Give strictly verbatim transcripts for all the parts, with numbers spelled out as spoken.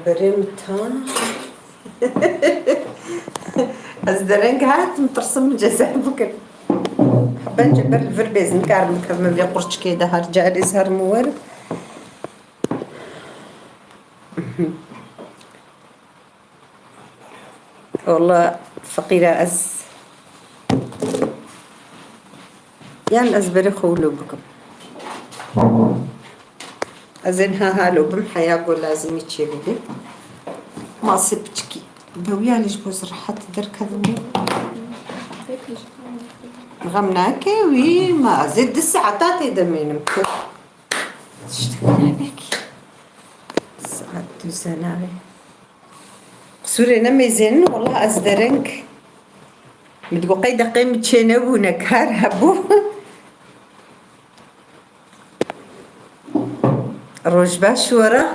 Berê min tan. Ez dereng hatim, tirsim min ceza bikin. Bence ber li vir bêzin, karim bikevim vê qurçikê de, her carê ez herim û werim. Walla feqîra ez, yan ez berê xwe wilo bikim. Ez ên ha halo bim heya ku lazimî çê bibê. Masê piçikî. Bi wî alî ji bo ez rehet derkevim. Xem nake wî, ma ez ê du saeta tê de mînim ku. Tiştek nebek. Saet du zenavê. Qisûrê nemêzênin, wela ez dereng. Min digot qey deqê min çênebûne, kar hebû. Roj baş were.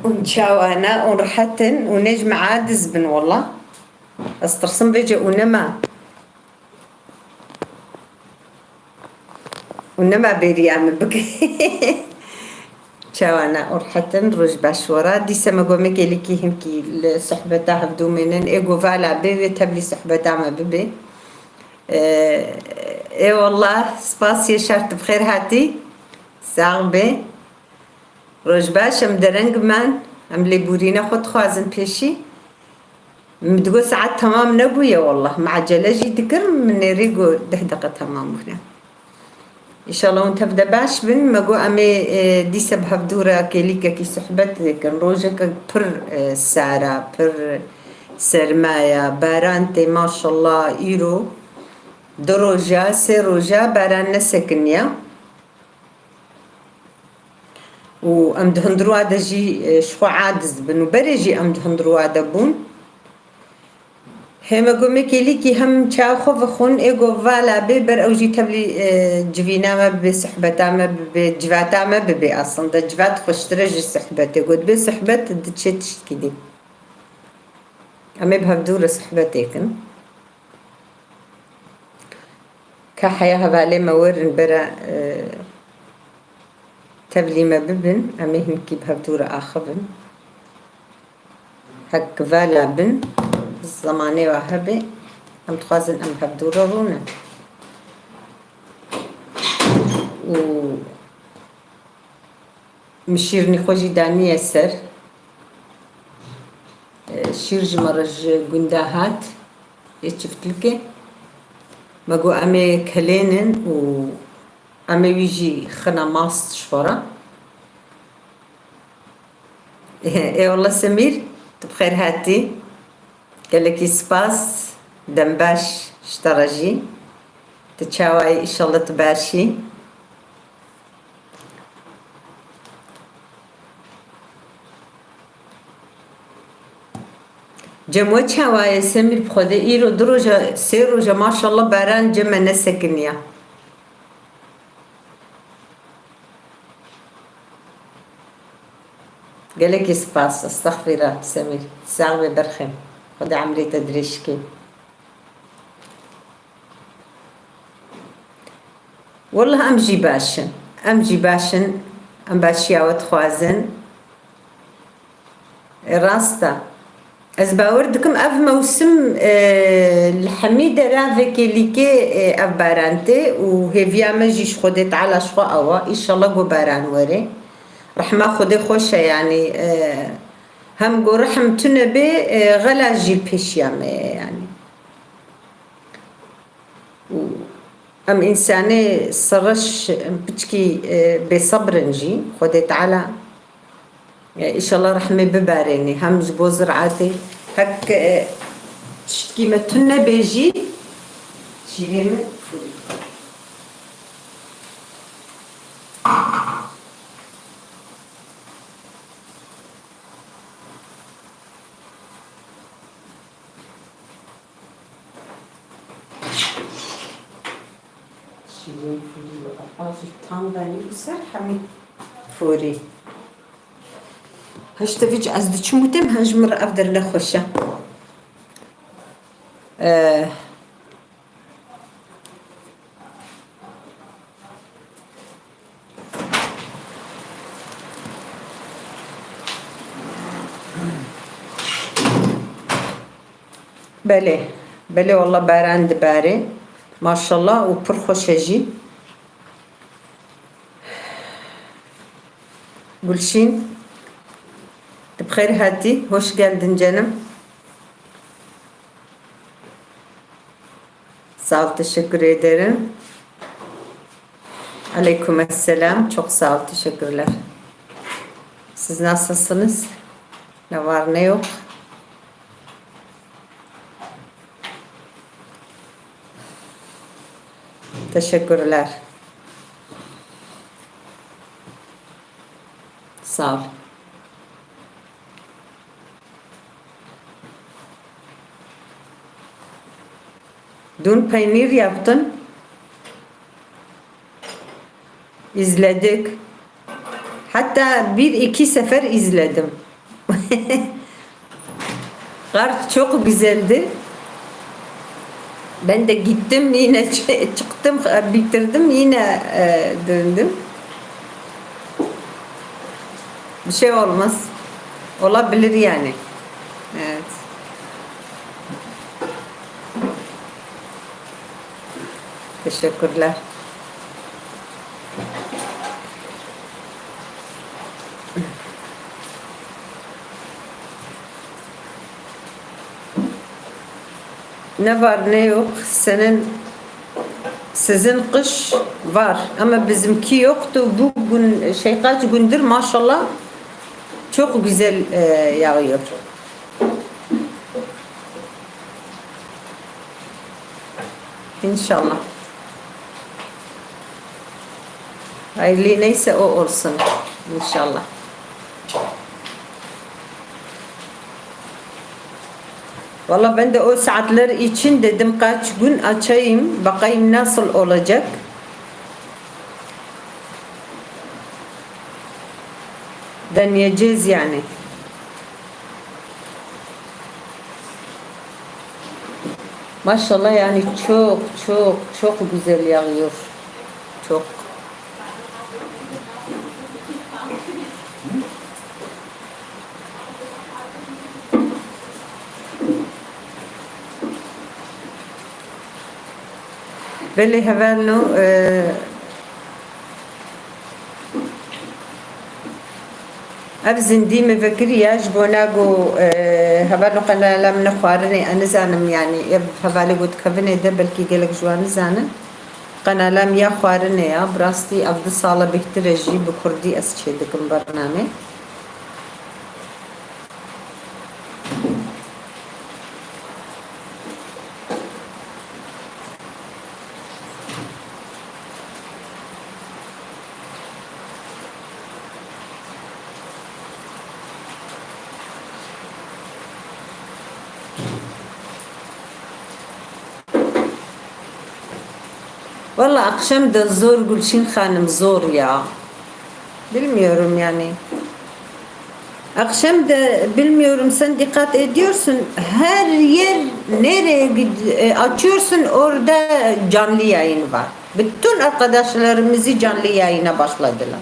Hûn çawa ne? Hûn rehet in? Hûn ê ji me adiz bin wela. Ez tirsim vêce û nema. Û nema bêriya min bike. Çawa ne, û rehet in, roj baş were. Dîse me got me kêlîkî hinkî li sohbeta hevdû mênin. Ê got vala bê, wê tevlî sohbeta me bibê. Ê, ê wallah, spas Yaşar, tu bi xêr hatî. Sax bê. Roj baş, em dereng me, em lêborîna xwe dixwazin pêşî. Min digot saet temam nebûye, wallah, min ecele jî dikir, min nêrî got deh deqe temam bûne. Înşallah hûn tev de baş bin. Me got em ê, e, dîse bi hevdû re kêlîkekî sohbet dikin. Rojeke pir, e, sar e, pir serma ye. Baran tê, maşallah, îro du roja, sê roja baran nesekiniye. Û em di hundirwa de jî, e, ji xwe aciz bin û berê jî em di hundirwa de bûn. Hê me got me kêlîkî hem çawa xwe vexwin, ê got vala bê ber ew jî tevlî, e, civîna me bibê, sohbeta me bibê, civata me bibê aslında. Civat xweştir e ji sohbetê. Got dibê sohbet diçe tiştkî dî. Em ê bi hevdû re sohbetê kin. Ka heya hevalê me werin bera, e, tevlî me bibin, em ê hinkî bi hevdû re axivin. Hek vala bin, zemanê wa hebe, em dixwazin em hevdû re rûnin. Û Min şîrnî xwe jî daniye ser. E, şîr ji me re ji gunda hat, ê çiftlikê. Me got, "Em ê kelênin û em ê wî jî xina mast ji xwe re." Ê wele Semîr, tu bi xêr hatî. Gelekî spas, dem baş ji te re jî. Tu çawa yî? Îşallah tu baş î. Cem we çawa ye Semîr, bi Xwedê îro du roja, sê roja maşallah baran cem me nesekiniya. Gelekî spas, estexfîra Semîr. Sax be berxem. Xwedê emrê te dirêj ke. Wallah em jî baş in. Em jî baş in. Em başiya we dixwazin. E, rast e. Ez bawer dikim ev mewsim, e, li hemî deravekê lîkê, e, ev baran tê û hêviya me jî ji Xwedê Teala ji xwe ew e. Îşallah ku baran were. Rehma Xwedê xweş e, yanî, e, hem ku rehm tune bê, e, xela jî pêşiya me ye, yanî. Û em însanê serreş piçkî, e, bêsebr in jî, Xwedê Teala, e, îşallah rehmê bibarênê, hem ji bo ziraetê, hek, e, tiştkî me tune bê jî, şîrê min fûrî. Şîrên fûrî û ev jî tam danî û ser hemî fûrî. Hişte vîc ez diçim û têm, he ji min re ev der nexweş e. Eh, Belê, belê, walla baran dibare. Maşallah û pir xweş e jî. Gülşin, tu bi xêr hatî, hoş geldin canım. Sağ ol, teşekkür ederim. Aleyküm selam, çok sağ ol, teşekkürler. Siz nasılsınız? Ne var ne yok? Teşekkürler. Sağ ol. Dün peynir yaptın. İzledik. Hatta bir iki sefer izledim. Kar çok güzeldi. Ben de gittim, yine çı-, çıktım, bitirdim, yine, e, döndüm. Bir şey olmaz. Olabilir yani. Evet. Teşekkürler. Ne var ne yok, senin, sizin kış var ama bizimki yoktu. Bugün, şey, kaç gündür maşallah çok güzel, e, yağıyor. İnşallah. Hayırlı neyse o olsun. İnşallah. Valla ben de o saatler için dedim kaç gün açayım, bakayım nasıl olacak. Deneyeceğiz yani. Maşallah yani çok çok çok güzel yağıyor. Çok. Belê hevalno, e, ev zindî min vekiriye ji bona ku, e, hevalno qenala min xwarinê, ez nizanim, yanî ev hevalê ku dikevin ê de belkî gelek ji wan nizanin. Qenala min ya xwarinê ya, bi rastî ev du sal e bêhtir e jî bi kurdî ez çêdikim bernamê. Valla akşam da zor Gülşin Hanım, zor ya. Bilmiyorum yani. Akşam da bilmiyorum, sen dikkat ediyorsun, her yer nereye gid-, e, açıyorsun, orada canlı yayın var. Bütün arkadaşlarımızı canlı yayına başladılar.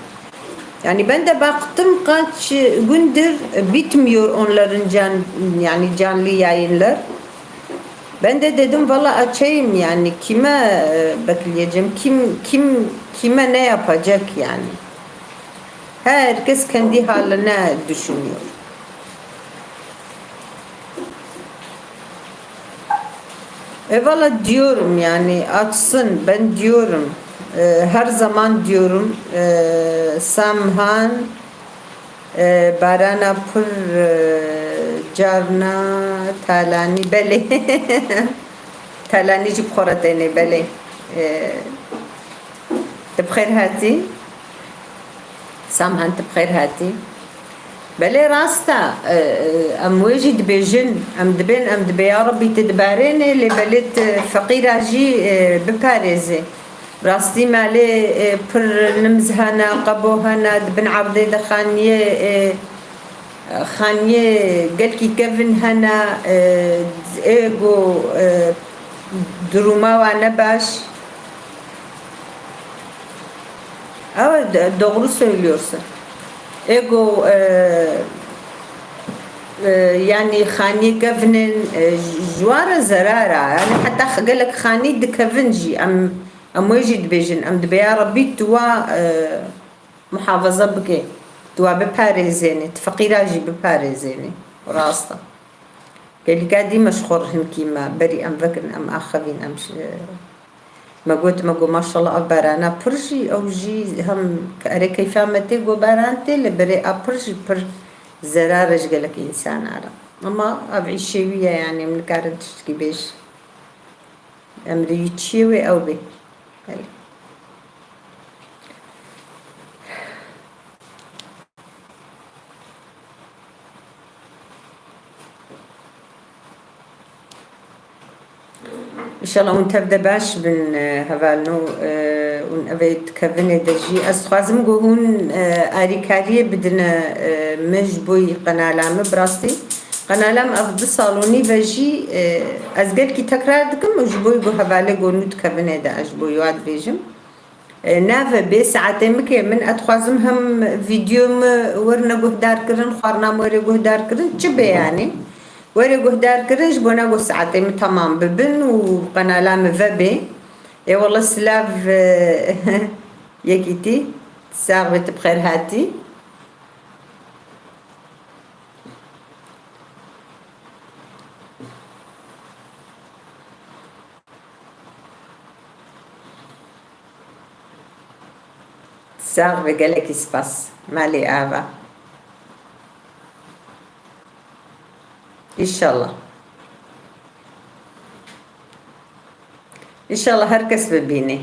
Yani ben de baktım kaç gündür bitmiyor onların can-, yani canlı yayınlar. Ben de dedim valla açayım yani kime, e, bekleyeceğim, kim, kim kime ne yapacak yani. Herkes kendi haline düşünüyor. E, valla diyorum yani açsın, ben diyorum. E, her zaman diyorum. E, Samhan, e, Barana pir, e, carna Talanî, belê. Talanî jî bi xwe re têne, belê. E, tu bi xêr hatî. Samhan, tu bi xêr hatî. Belê rast e, e, e, em wê jî dibêjin, em dibên, em dibê ya Rebî tu dibarênê, lê belê tu feqîra jî, e, biparêzê. Rastî malê, e, pir nimz hene, qebo hene, di bin erdê de xaniyê, e, xaniyê gelkî kevin hene, e, ê ku, e, duruma wan ne baş. Evet, doğru söylüyorsun. Ego, e, E, yanî xaniyê kevnin, e, ji wan re zerar a. Yanî heta x-, gelek xanî dikevin jî. Em, em wê jî dibêjin. Em dibê ya Rebbî tu wa, e, muhafaza bike. Tu wa biparêzêne. Tu feqîra jî biparêzêne. Rast e. Gelîka dî me ji xwe re hinkî me. Berî em vekin, em axivîn, em ş-, Me got, me got, maşallah, ev barana pir jî, ew jî hem ke erê keyfa me tê, got, baran tê, lê berê a pir jî pir zerar e ji gelek însana re. Ama ev îşê wî ye, yanî em nikarin tiştekî bêj. Emrê wî çi ye wê ew bê. Belê. Înşallah hûn tev de baş bin, e, hevalno, e, hûn evê dikevinê de jî. Ez dixwazim ku hûn, e, arîkariyê bidine, e, min ji bo yî qenala min. Bi rastî qenala min ev du sal û nîv e jî, e, ez gelkî tekrar dikim û ji bo ku hevalê ku nû dikevinê de ez ji bo wa dibêjim. E, nave bê saetê min ke min, ez dixwazim hem vîdeo min werine guhdar kirin, xwarina min were guhdar kirin, çi bê yanî. Were guhdar kirin, ji bona ku saetê min temam bibin û qenala min vebê. Ê wele silav, e, yekîtî, sax bê, tu bi xêr hatî. Sax be, gelekî spas. Malê ava. Înşallah. Înşallah her kes bibîne.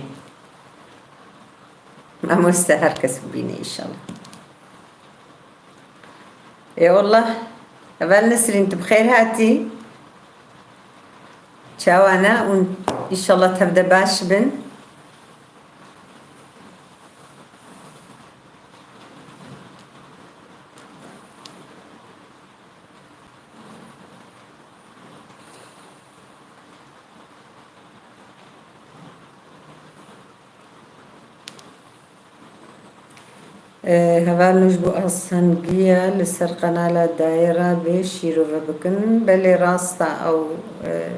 Mamoste her kes bibîne înşallah. Ê wallah, heval Nesrîn, tu bi xêr hatî. Çawa ne? Hûn înşallah tev de baş bin. Ee, hevalno, ji bo asangiya li ser qenala dayê re bê şîrove bikin. Belê, rast e ew, e,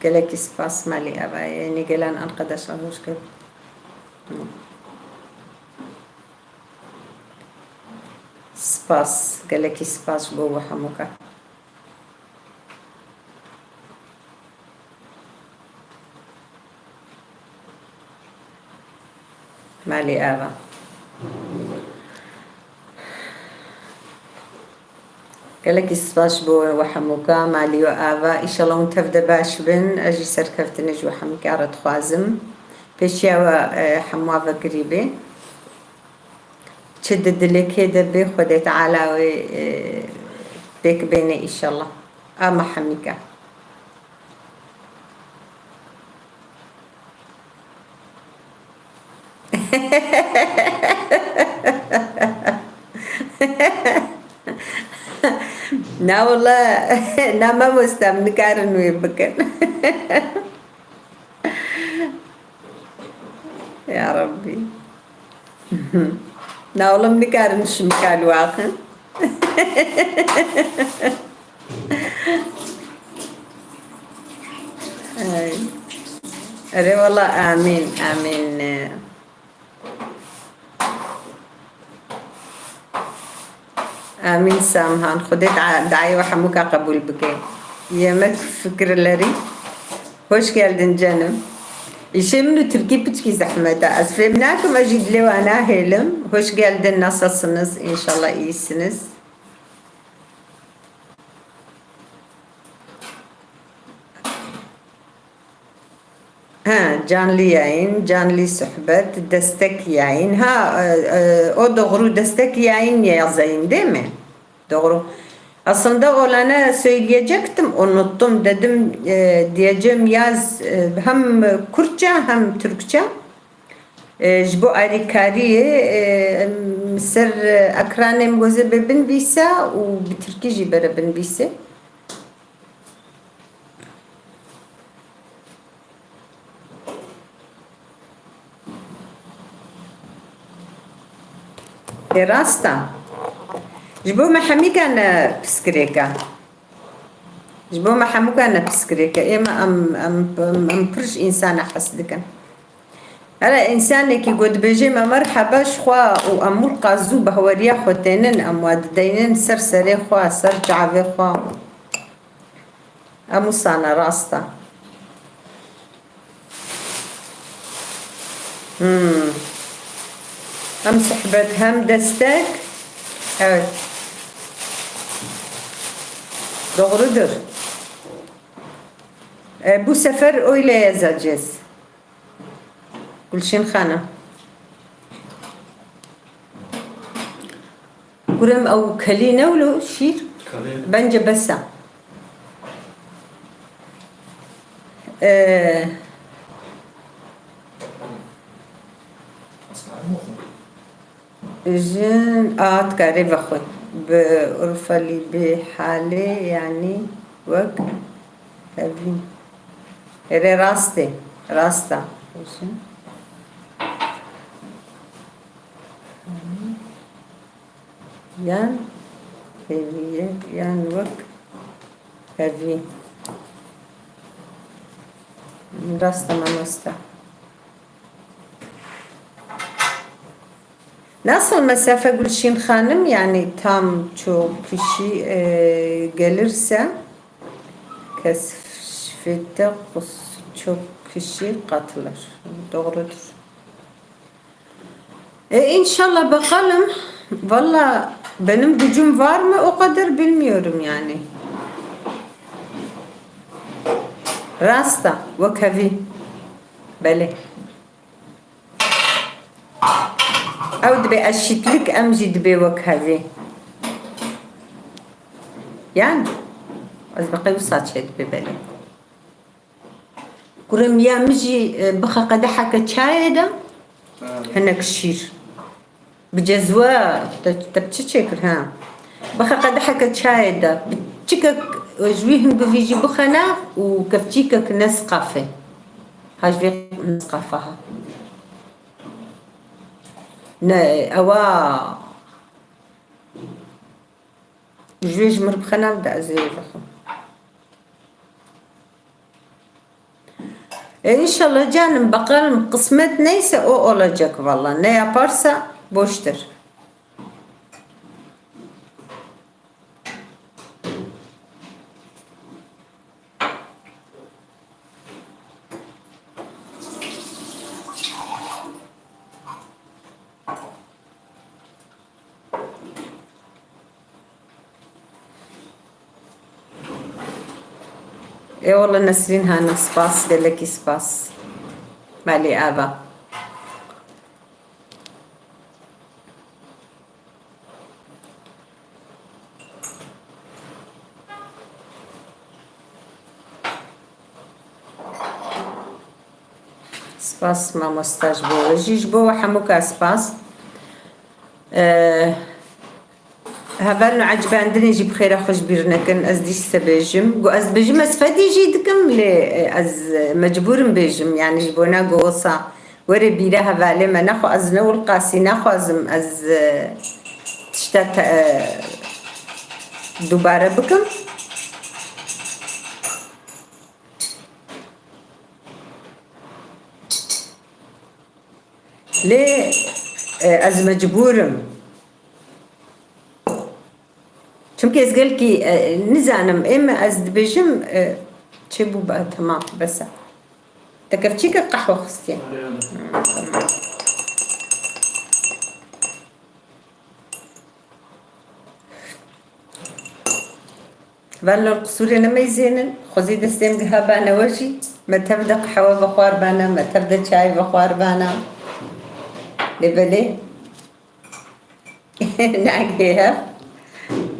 gelekî spas malê ava ye. Nêgelan arkadaşlar hoş geldin. Spas, gelekî spas ji bo we hemûka. Malê ava. Gelekî spas ji bo we hemûka, malî we ava. Înşallah hûn tev de baş bin. Ez jî serkeftinê ji we hemûka re dixwazim. Pêşiya we, e, hemûa vekirî bê. Çi di dilê kê de bê, Xwedê Teala wê, e, pêk bêne înşallah. A me hemîka. Na wala, na mamoste, em nikarin wê bikin. Ya Rabbî. Na oğlum, nikarin şimka li waxin. Ay. Erê wala, amîn, amîn. Amîn Samhan. Xwedê dua-, duayê we hemûka qebûl bike. Yemek fikirleri. Hoş geldin canım. Îşê min û tirkî piçkî zehmet e. Ez fêm nakim, ez jî dilê we nahêlim. Hoş geldin, nasılsınız? İnşallah iyisiniz. Ha, canlı yayın, canlı sohbet, destek yayın. Ha, e, e, o doğru, destek yayın yazayım, değil mi? Doğru. Aslında olanı söyleyecektim, unuttum. Dedim, e, diyeceğim yaz, e, hem Kürtçe hem Türkçe. E, ji bo alîkariyê, e, em ser ekranê min gozê bê binvîse û bi tirkî jî bere binvîse. Ê rast e. Ji bo me hemîka ne piskirêk e. Ji bo me hemûka ne piskirêk e. Ê me em, em, em, em pir ji însana hez dikin. Here însanekî ku dibêje me merheba ji xwe û em wil qazû behweriya xwe tênin, em wa dideynin ser serê xwe, ser çavê xwe. Em wisane rast e. Hmm. Hem sohbet hem destek. Evet. Doğrudur. E, bu sefer öyle yazacağız. Gülşin Hanım. Kurem ew kelî ne wilo şîr? Kelî. Bence bes e. Ee, Jin a dikarê vexwe. Bi urfelî, bi halê, yanî wek hevî. Erê rast e. Rast e. Jin. Yan hêviyê, yan wek hevî. Rast e mamoste. Nasıl mesafe Gülşin Hanım? Yani tam çok kişi, e, gelirse, keşfete kus-, çok kişi katılır. Doğrudur. E, inşallah bakalım. Valla benim gücüm var mı o kadar bilmiyorum yani. Rasta, wek hevî. Belê. Ew dibe eşîtlik, em jî dibe wek hevî. Yani, ez bi qey wisa çê dibe belê. Kurê min ya min jî, e, bixe qedeheke çayê de, ha, hinek şîr. Bi cezwe, te, te bi çi çêkir, ha? Bixe qedeheke çayê de, bi çikek, e, ji wî hin bivîjî bixe nav û kevçîkek Nescafe. Ha ji vê Nescafe ha. Ne, ewa. Ji wê ji mir bixe nav de ez ê vexwim. E, inşallah canım, bakalım, kısmet neyse o olacak valla. Ne yaparsa boştur. Ê wele Nesrîn Hanim, spas, gelekî spas. Malê ava. Spas mamosta ji bo we jî, ji bo we hemûka spas. Ee, hevalno ecibandinê jî bi xêra xwe ji bîr nekin. Ez dîse bêjim. Got ez dibêjim ez fedî jî dikim, lê, e, ez, e, mecbûr im bêjim. Yani ji bona got wisa were bîra hevalê me. Nexwe ez ne wilqasî naxwazim ez, e, tişta te, e, dubare bikim. Lê, e, ez mecbûr im. Çimkî ez gelkî, e, nizanim, ê me ez dibêjim, e, çêbû ba, temam, bes e. Te kevçîkek qehwe xistiye? Hı, temam. Valla qisûrê nemeyzênin, xwezî destê min giha bane we jî, me tev de qehwe vexwar bane, me tev de çay vexwar bane. Lê belê. Nagê hev.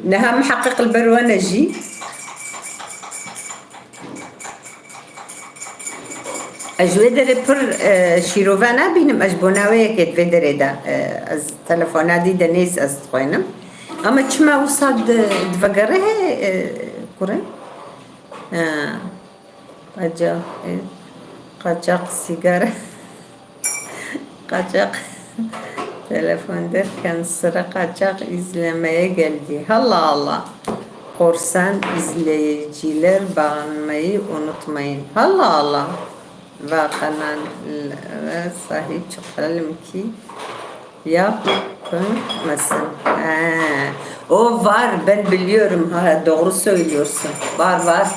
Niha miheqeq li ber we ne jî. Ez ji wê derê pir, e, şîrove nabînim. Ez ji bona wê yekê di vê derê de, e, ez telefona dî de nêz ez dixwînim. Ama çima wisa di, divegerê he, e, kurê? E, qaçax, e, qaçax sîgara. Qaçax telefon derken sıra qaçax izlemeye geldi. Allah Allah. Korsan izleyiciler, beğenmeyi unutmayın. Allah Allah. Ve kanal ve sahip çıkalım ki yapılmasın. He. O var, ben biliyorum. Ha, doğru söylüyorsun. Var, var.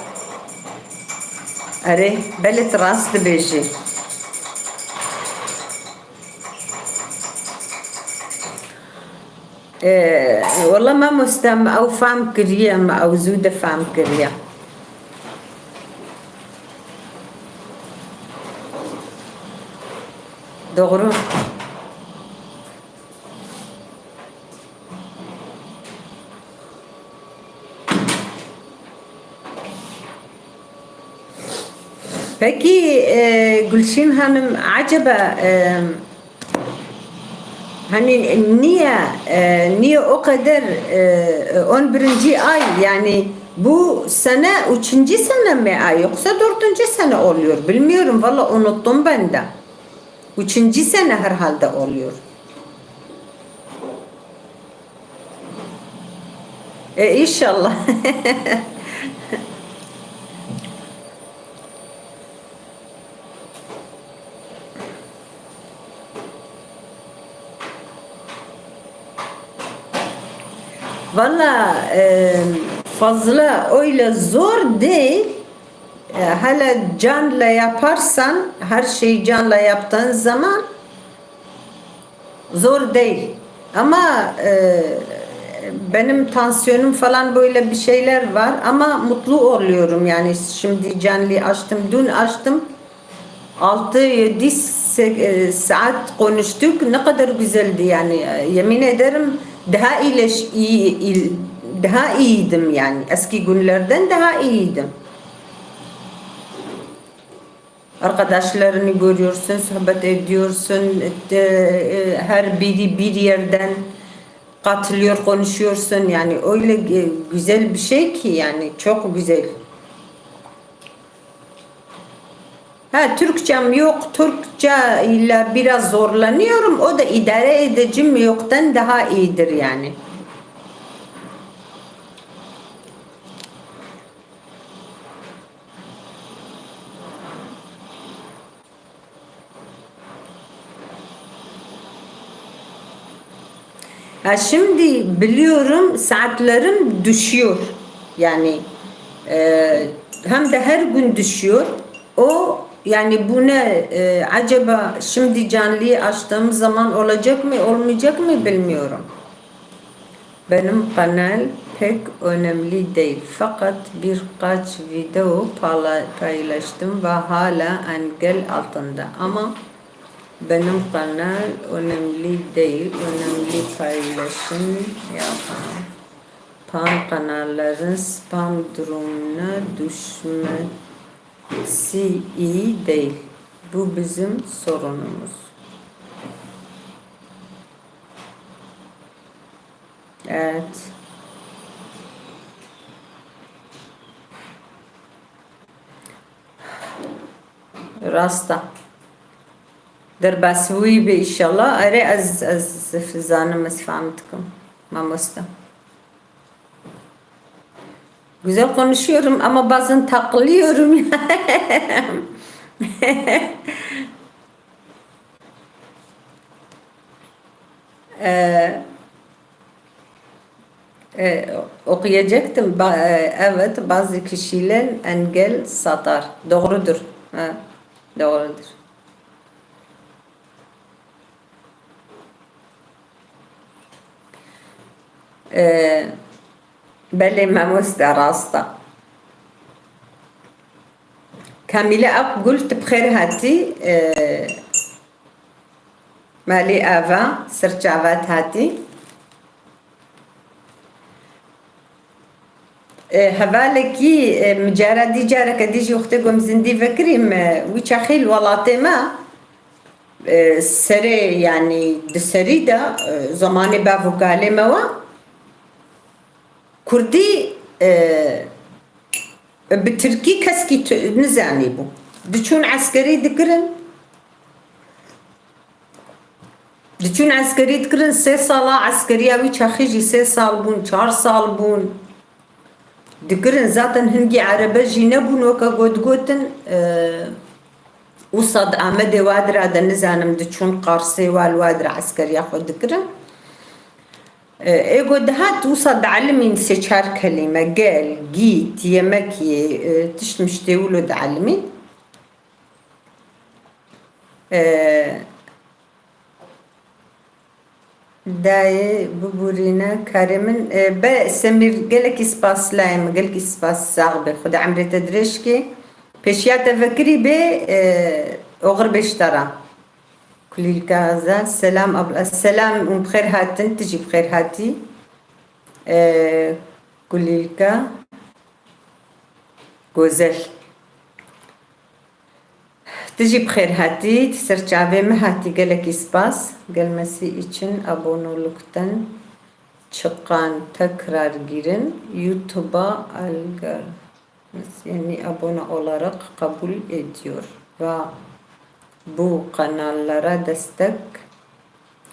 Erê, belê tu rast dibêjî. Ee, wela mamoste, me ew fehm kiriye, me ew zû de fehm kiriye. Doğru. Peki, e, Gülşin Hanım, acaba, e, hani niye, e, niye o kadar, e, on birinci ay, yani bu sene üçüncü sene mi ay yoksa dördüncü sene oluyor? Bilmiyorum, valla unuttum ben de. Üçüncü sene herhalde oluyor. E, inşallah. Valla, e, fazla öyle zor değil. E, hele canla yaparsan, her şeyi canla yaptığın zaman zor değil. Ama, e, benim tansiyonum falan böyle bir şeyler var ama mutlu oluyorum. Yani şimdi canlı açtım, dün açtım. Altı, yedi se-, e, saat konuştuk. Ne kadar güzeldi yani. E, yemin ederim daha iyileş-, iyi, il-, daha iyiydim yani. Eski günlerden daha iyiydim. Arkadaşlarını görüyorsun, sohbet ediyorsun, e, e, her biri bir yerden katılıyor, konuşuyorsun. Yani öyle, e, güzel bir şey ki yani, çok güzel. Ha, Türkçem yok, Türkçe ile biraz zorlanıyorum. O da idare edeceğim, yoktan daha iyidir yani. Ha, şimdi biliyorum, saatlerim düşüyor. Yani, e, hem de her gün düşüyor. O, yani bu ne, e, acaba şimdi canlıyı açtığım zaman olacak mı, olmayacak mı bilmiyorum. Benim kanal pek önemli değil, fakat birkaç video pala-, paylaştım ve hala engel altında. Ama benim kanal önemli değil, önemli paylaşım yapan kanalların spam durumuna düşmesi iyi değil. Bu bizim sorunumuz. Evet. Rasta. Derbasbûyî be inşallah. Erê ez, ez zanim, ez fehm dikim. Mamoste. Güzel konuşuyorum ama bazen takılıyorum. Ee, e, okuyacaktım. Ba-, e, evet, bazı kişiler engel satar. Doğrudur. Ha, doğrudur. Ee, belê mamoste, rast e. Kamîle Akgul, tu bi xêr hatî, e, malê ava, serçavat hatî. E, hevalekî, e, min cara dî, careke dî jî wextê ku em zindî vekirî, me wî çaxî li welatê me, e, serê, yanî di serî de, e, zemanê bav û kalê me wa, kurdî, e, bi tirkî keskî tu-, nizanîbû. Diçûn eskerî dikirin, diçûn eskerî dikirin, sê sala eskeriya wî çaxî jî sê sal bûn, çar sal bûn. dikirin. Zaten hingî erebe jî nebûn, weke got gotin, e, wisa di Amedê wadira de nizanim diçûn Qarsê wa li wadira eskeriya xwe dikirin. E, ê got dihat wisa dielimîn sê çar kelîme, gel, gît, yemek yê, e, tişt miştê wilo dielimîn. E, Dayê, bibûrîne karê min. E, be Semîr, gelekî spas layê min, gelekî spas, sax be. Xuda emrê te dirêj ke. Pêşiya te vekirî bê, e, oxir bê ji te re. Kulîlka Azad, selam abla. Selam û bi xêr hatin, tu jî bi xêr hatî. E, Kulîlka Gozel. Tu jî bi xêr hatî, tu ser çavê min hatî, gelekî spas. Gelmesi için abonoluktan çıkan tekrar girin YouTube'a algar, yani abone olarak kabul ediyor ve bu kanallara destek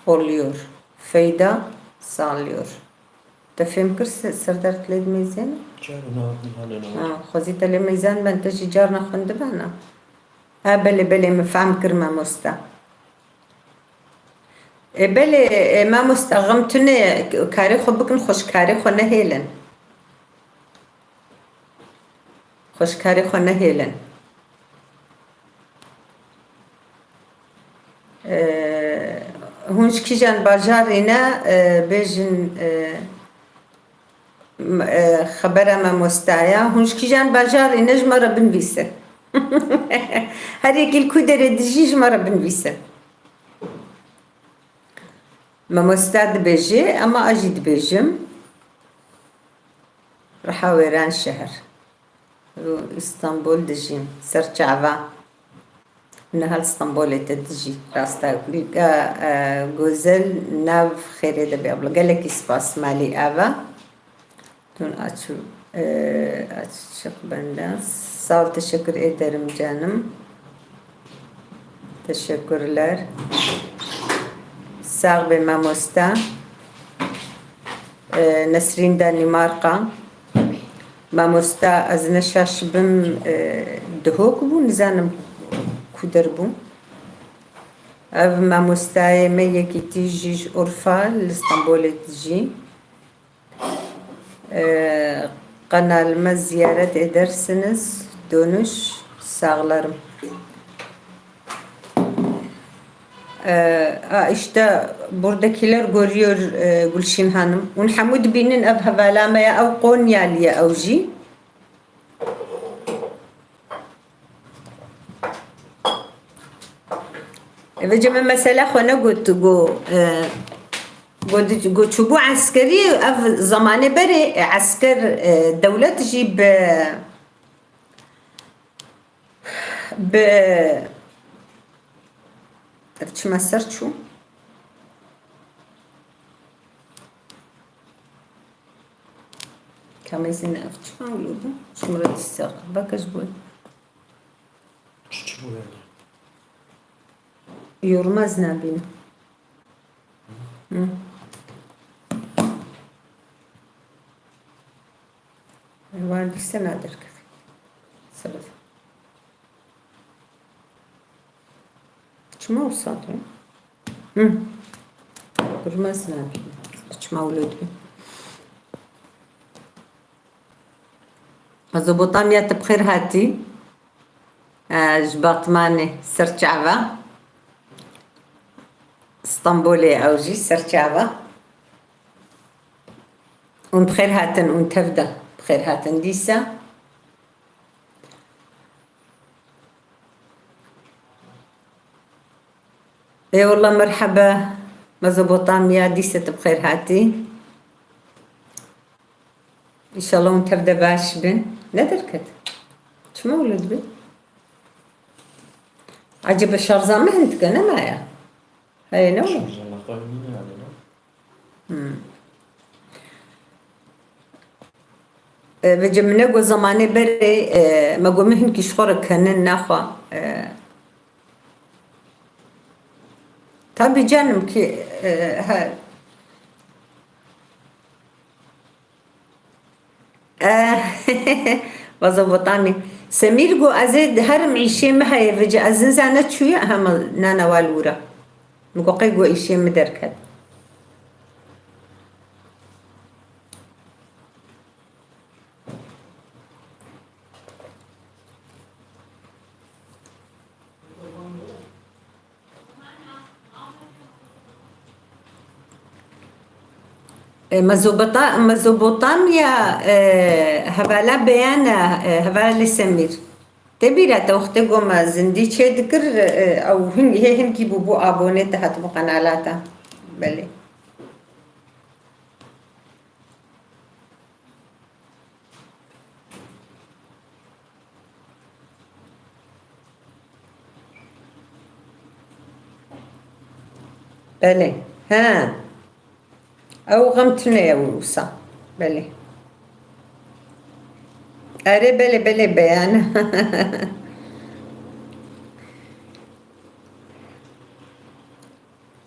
oluyor, fayda sağlıyor. Te fêm kir se-, Serdar, tu lê dimeyzên? Çar û nehal, nehal, nehal. Ha, xwezî te lê meyzan ben, te jî carna xwendibana. Ha, belê, belê, min fehm kir, mamosta. E, belê, e, mamosta, xem tune, karê xwe bikin, xwe ji karê xwe nehêlin. Xwe ji karê xwe nehêlin. E, hûn ji kîjan bajarî ne, e, bêjin, e, m-, e, xebera mamostaya. Hûn ji kîjan bajarî ne, ji me re binivîsin. Her yekî li ku derê dijî, ji me re binivîsin. Mamosta dibêje, ema ez jî dibêjim. Riha Wêranşehir. Û Îstanbul dijîm. Ser çava. Niha li Stenbolê te dijî. Rasta kulîlka, e, Gozel nav xêrê de be abla. Gelekî spas malî ava. Dün açı, e, açık benden. Sağ ol, teşekkür ederim canım. Teşekkürler. Sağ be mamosta. E, Nesrîn Danimarka. Mamosta, ez ne şaş bim, e, Dihok bû, nizanim ku der bû. Ev mamostayê me yekîtî jî ji Urfa, li Stenbolê dijî. E, kanalime ziyaret edersiniz. Dönüş sağlarım. E, a, işte buradakiler görüyor, e, Gülşin Hanım. Hûn hemû dibînin ev hevala me ya, ew Konyalî ye ew jî. Vêce me mesela xwe negot, got, e, got, got çûbû eskerî, ev zemanê berê, e, esker, e, dewlet jî bi, bi, ev çima ser çû? Kamezîn ev çima wilo bû? Çimre dîsa beke ji bo. Çi, çi bû yani? Yoruma ez nabînim. Hı. Wan dîsa naderkevî. Sebeb. Çima wisa dibe? Hı. Gurmez nabî. Çima wilo dibe? Mezopotamya, tu bi xêr hatî. E, ji Batmanê, ser çava. Stenbolê ew jî ser çava. Hûn bi xêr hatin, hûn tev de bi xêr hatin dîsa. Ê wela merheba, Mezopotamya, dîsa tu bi xêr hatî. Înşallah hûn tev de baş bin. Ne derket? Çima wilo dibe? Ecêbe şarja me hin dike, ne maye? Heye ne wilo? Şarja me qey nîne yani, ne? Hmm. E, vêce min got zemanê berê, e, me got min hinkî ji xwe re kenin naxwe. E, tabii canım ki, e, he. Eh, Mezopotamya. Semîr got, ez ê herim, îşê min heye, vêca ez nizane çûye, hema nana wa li wir e. Min got, qey got îşê min derket. E, Mezobota-, Mezopotamya, e, hevala Beyana, e, hevalê Semîr. Te bîra te wextê ku me zindî çê dikir, e, ew hin-, hê hinkî bû, bû abonê te hatibû qenala te. Belê. Belê. He. Ew xem tune ye wisa. Belê. Erê, belê, belê, beyan.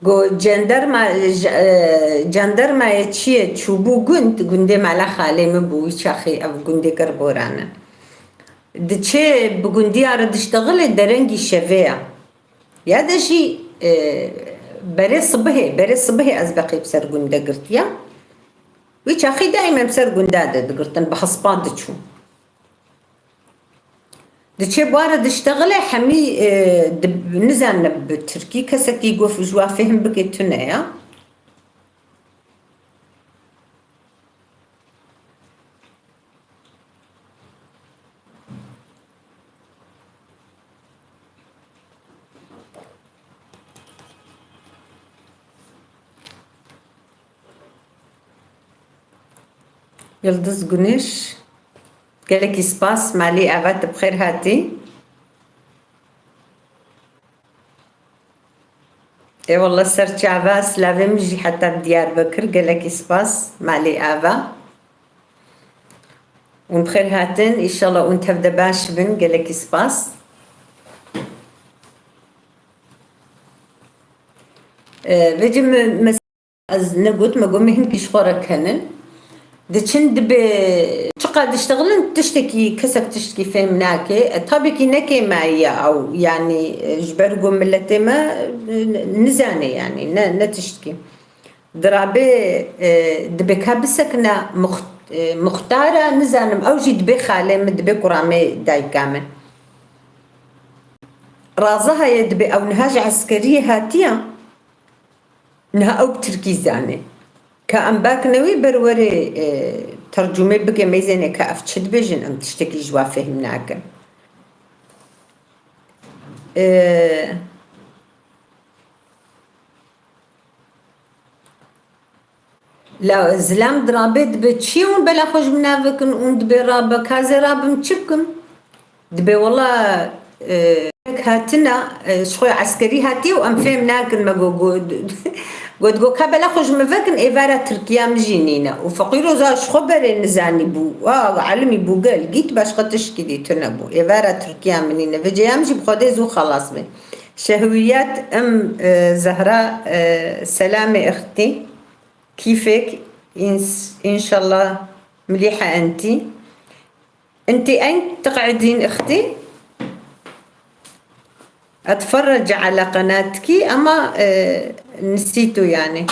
Go cenderma, j-, e, cendermayê çi ye, çûbû gund, gundê mala xalê min bû, wî çaxê ev gundê ger boran in. Diçê bi gundiya re diştexile derengî şevê ya. Ya de jî, e, berê sibihê, berê sibihê ez beqê bi ser gund de girtiya. Wî çaxî daîm em ser gunda de digirtin, bi hespa diçûn. Diçê bare diştexile hemî, e, di-, nizane bi tirkî, kesekî gof ji wa fêhm bike tune ya. Yildiz Gunêş, gelekî spas, malî ava, tu bi xêr hatî. Ê wallah, ser çava, silavê min jî heta Diyarbekir, gelekî spas, malê ava. Hûn bi xêr hatin, înşallah hûn tev de baş bin, gelekî spas. Ee, vêce me, me, ez negot, me got me hinkî ji xwe re kenin. Diçin dibê çiqas diştexilin, tiştekî, kesek tiştekî fêm nake. E, tabî kî ne kêmayî ye ew, yanî, e, ji ber ku miletê me, e, nizane, yanî, ne, ne tiştkî. Dirabê, e, dibê ka bisekine mux-, e, muxtara, nizanim, ew jî dibê xalê min, dibê kuramê dayika min. Raza heye, dibê ew niha ji eskeriyê hatiye. Niha ew bi tirkî zanê. Ka em bakine wî ber werê, e, tercûme bike, mêzêne ka ev çi dibêjin, em tiştekî ji wa fêhm nakin. E, La zilam dirabe dibe çi hûn bela xwe ji min navekin, hûn dibê rabe, ka ez ê rabim çi bikim? Dibê wela, e, hatina, e, ji xwe eskerî hatiye û em fêm nakin me got, got, got, got, ka bela xwe ji min vekin, êvara Tirkiya min jî nîne. Û feqîro za ji xwe berê nizanî bû. Wa elimî bû gel, gît başqa tişkî dî tune bû. Êvara Tirkiya min nîne. Vêceya min jî bi Xwedê zû xelas be. Şehwiyat em, e, Zehra, e, selamê ixtî. Kîfek, ins-, înşallah milîhe entî. Entî eng tiqedîn ixtî. Etferrece ala qenatkî ama, e, nisîtu yani.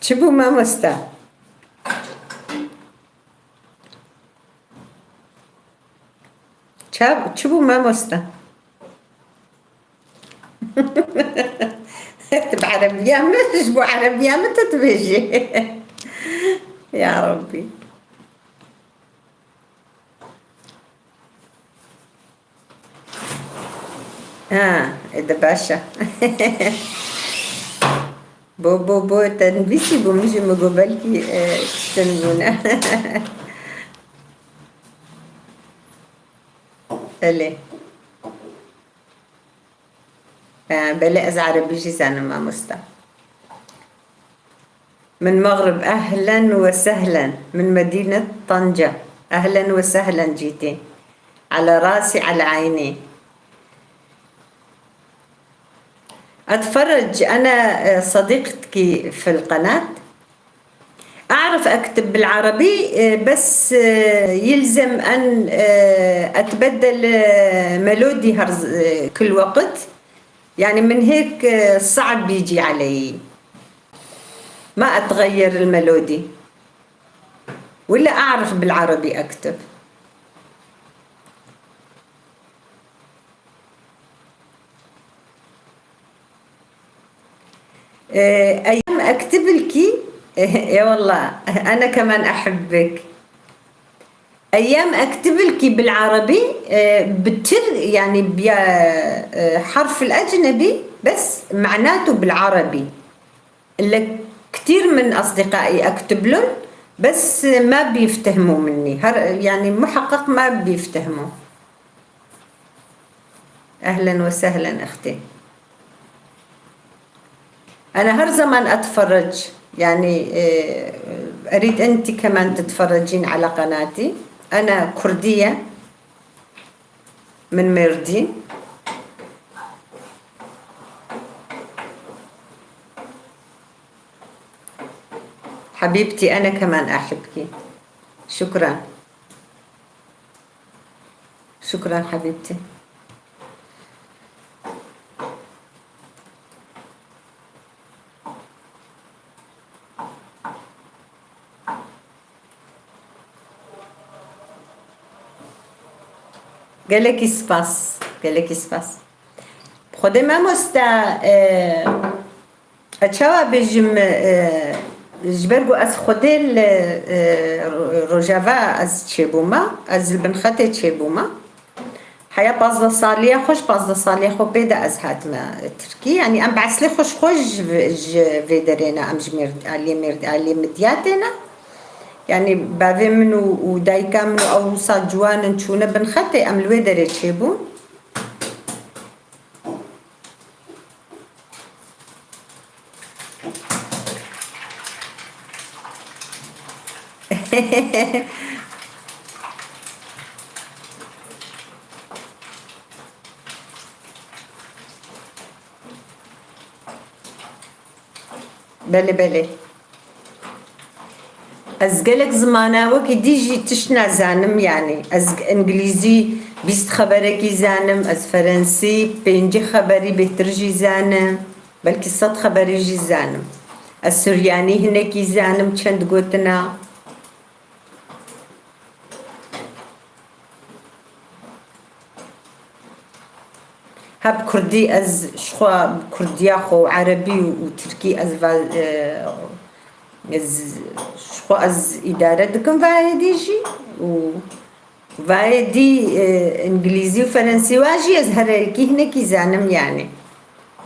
Çi bû mamosta? Ça-, çi bû mamosta? Tu bi erebiya min, ji bo erebiya min tu dibêjî. Ya Rabbî. Ha, e de baş e. Bo, bo, bo, te nivîsî bû, min jî min got belkî, e, tiştin bûne. Belê. E, belê, ez erebî jî zanim, mamosta. Min Mexrib, ehlen we sehlen. Min Medînet, Tanca. Ehlen we sehlen cîtî. Ala rasî, ala eynî. أتفرج أنا، آه، صديقتك في القناة. أعرف أكتب بالعربي، آه، بس، آه، يلزم أن، آه، أتبدل، آه، ميلودي هرز-، آه، كل وقت. يعني من هيك، آه، صعب يجي علي. ما أتغير الميلودي. ولا أعرف بالعربي أكتب. آه، أيام أكتبلكي. يا والله، أنا كمان أحبك. أيام أكتبلكي بالعربي، آه، بتر-، يعني بيا، آه، حرف الأجنبي، بس معناته بالعربي. إلا كتير من أصدقائي أكتبلن، بس ما بيفتهموا مني. هر-، يعني محقق ما بيفتهموا. أهلًا وسهلًا أختي. أنا هر زمان أتفرج، يعني، إيه، أريد أنت كمان تتفرجين على قناتي. أنا كردية من ميردين. حبيبتي، أنا كمان أحبك. شكرًا. شكرًا حبيبتي. Gelekî spas. Gelekî spas. Xwedê mamoste, e, Ez çawa bêjim, e, ji ber ku ez Xwedê li, e, Ro-, Rojava ez çêbûme, ez li Binxetê çêbûme. Heya pazdeh saliya xwe, ji pazdeh saliya xwe pê de ez hatime Tirkî. Yanî em bi eslê xwe ji xwe ji vi-, ji vê derê ne, em ji Mêrd-, aliyê Mêrd-, aliyê Midyatê ne. Yanî bavê min û, û dayika min û ew wisa ciwan in çûne Binxetê, em li wê derê çêbûn. Belê, belê. Ez gelek zimana wekî dî jî tişt nazanim, yanî ez îngilîzî bîst xeberekî zanim, ez ferensî pêncî xeberî bêhtir jî zanim, belkî sed xeberî jî zanim. Ez suryanî hinekî zanim, çend gotina. Heb kurdî ez ji xwe kurdiya xwe û erebî û, û tirkî ez va-, e, ez ji xwe ez îdare dikim vayê dî jî û vayê dî, e, îngilîzî û ferensî wa jî ez herekî hinekî zanim yanî.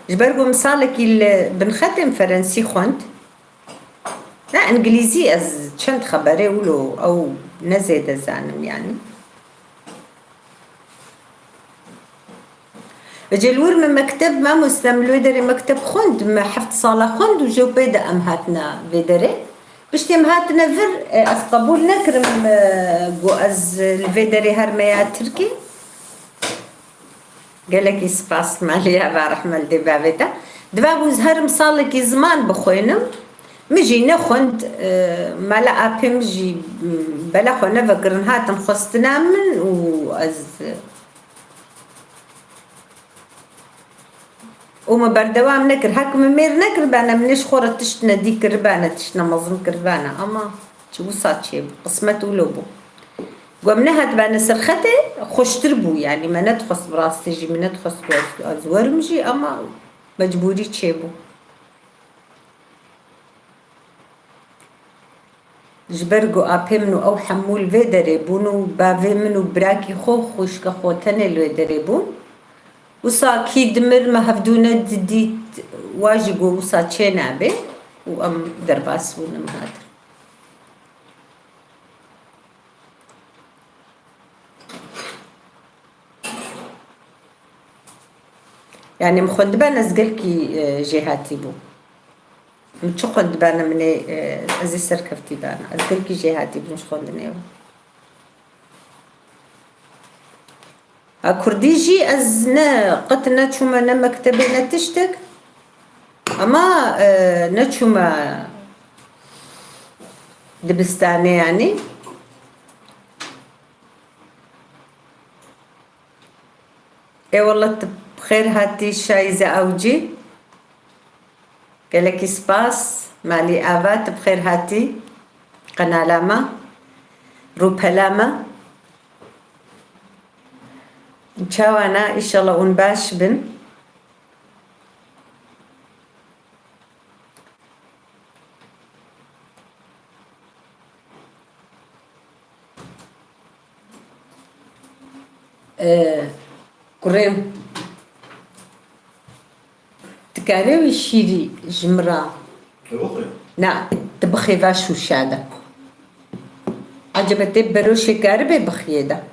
Ji ber ku min salekî li Binxetê min ferensî xwend. Ne, îngilîzî ez çend xeberê wilo ew ne zêde zanim yanî. Vecê li wir min mekteb, mamoste, min li wê derê mekteb xwend, me heft sala xwend û ji pê de em hatine vê derê. Piştî em hatine vir, e, ez qebûl nekirim, e, ku ez li vê derê herime ya Tirkî. Gelekî spas, maliye ve rehmet dê bavê te. Diva bû ez herim salekî ziman bixwênim. Min jî nexwend, e, mala apê min jî, m, bela xwe nevekirin, hatin xwestina min û ez, û min berdewam nekir. Hek min mêr nekiribane, min ê ji xwe re tiştine dî kiribane, tiştine mezin kiribane. Ama çi wisa çêbû, qismet wilo bû. Ku em nehatibane ser xetê, xweştir bû, yanî me nedixwest, bi rastî jî min nedixwest ku ez, ez werim jî, ama mecbûrî çêbû. Ji ber ku apê min û ew hemû li vê derê bûn û bavê min û birakî xwe, xwişka xwe tenê li wê derê bûn. Wisa kî dimir, me hevdû nedidît, wa jî got wisa çê nabe û em derbas bûn, em hatin. Yanî min xwendibane ez gelkî, e, jêhatî bûm. Min çi xwendibane min ê, e, ez ê serkeftî bana. Ez gelkî jêhatî bûm ji xwendinê ve. Ha, kurdî jî ez ne qet neçûme ne mektebê ne tiştek. Ama, e, neçûme dibistanê, yanî. Ê wele, tu bi xêr hatî Şayîze Awcî. Gelekî spas. Malî Ava, tu bi xêr hatî qenala me, rûpela me. Çawa ne? Înşallah hûn baş bin. Ee, kurê, dikarê wî şîrî ji min re? Te bixwe? Na, tu bixê va şûşa de. Ecebe tê beroşê karibê bixiyê de?